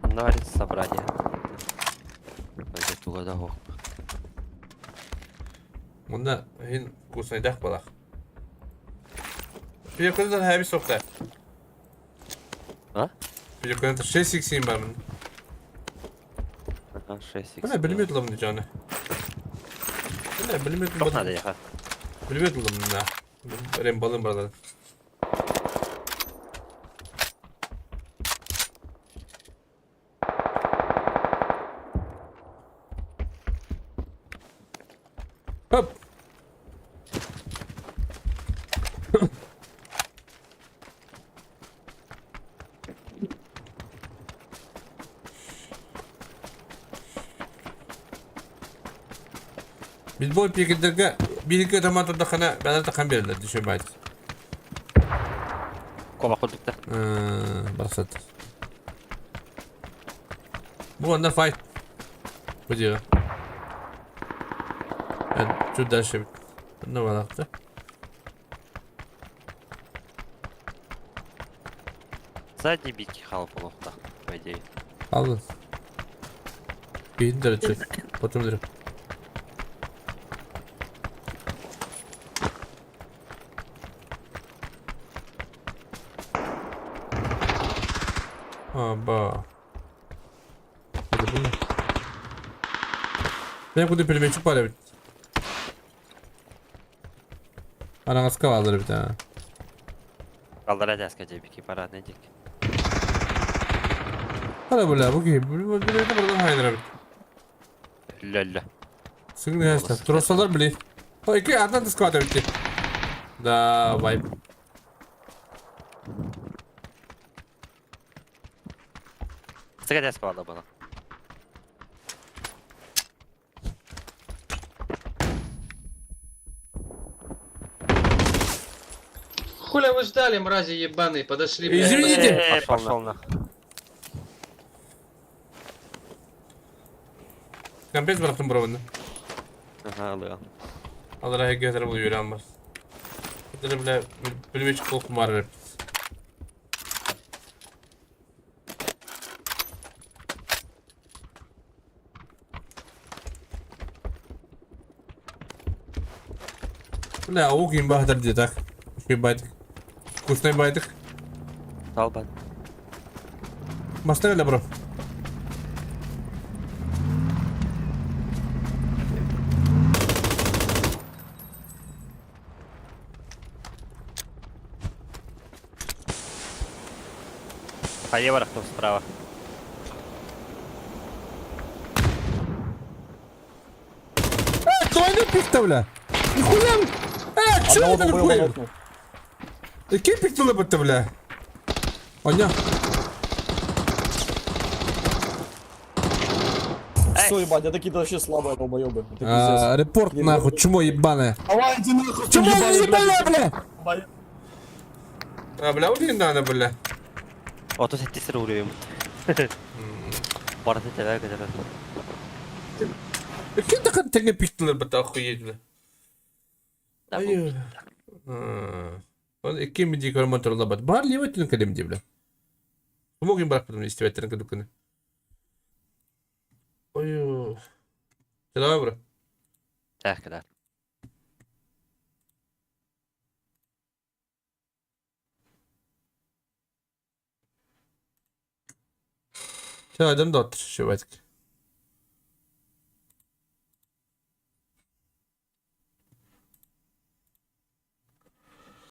Говорит, собрание. Туга да хок. Мында хин вкуснайдах балах. Пиекөдөн хэби сокта. А? Пиекөдөн 6 x бар мын. Ага, 6 x. Бля, билмейт лом жаны. Бля, билмейт Тоқ надо яха. Билмейт лом на. Рем балым барлар. Хоп. Билбой пикендерге биһиги томатурдахына бәлер тахан берилер düşürмәйт. Кома курдукта. Барсат. Бу анда файт. Бу диyor. Ben şu дальше. Ne var akты? Задний битки хал полохта, по идее. Aldın. Бейін дәрі Потом дәрі. Аба. Это было? Ben куда пельменчик бар бит. Араңызга алыр бит а. Kaldıra deska cebiki para ne diyecek? Hala бля, бу ки, бу бу бу хайдыр бит. Лөллө. Сыңны яста. Тросалар били. О, ики одна дисквата бит. Да, вайп. Сыга deska aldı bana. Хуля вы ждали, мрази ебаные, подошли, блядь. Извините. Пошел на. Компес bıraktım buranı. Ага, алыган. Алар гетер бул yürüyen var. Гетер bile bilmeç korkum var hep. Бля, аук им бахтар где так. Байтик. Вкусный байтик. Талбан. Машина бро. Хайе бар кто справа. Двойной пикта, бля. Нихуя. Э, чё это такое? Кем пиктулы бітті, бля? Оня. Все, ебать, это какие-то вообще слабые долбоебы. Это пиздец. А, репорт нахуй, чмо ебаное. Давай, иди нахуй, Чмо ебаный, ебаное, бля! долбоеб. А, бля, вот не надо, бля. 38 lira vuruyor Барысы тәбә көтәрә. Кем такой теңе пиктулы бітті, охуеть, бля. Да, Ай, Он икки миди көрмөн бат. Бар лево түн калем ди, бля. Помогим брак потом истебет тен кадукны. Ой. Давай, бро. Так, да. Чэ, айдам да оттор, шибайтик.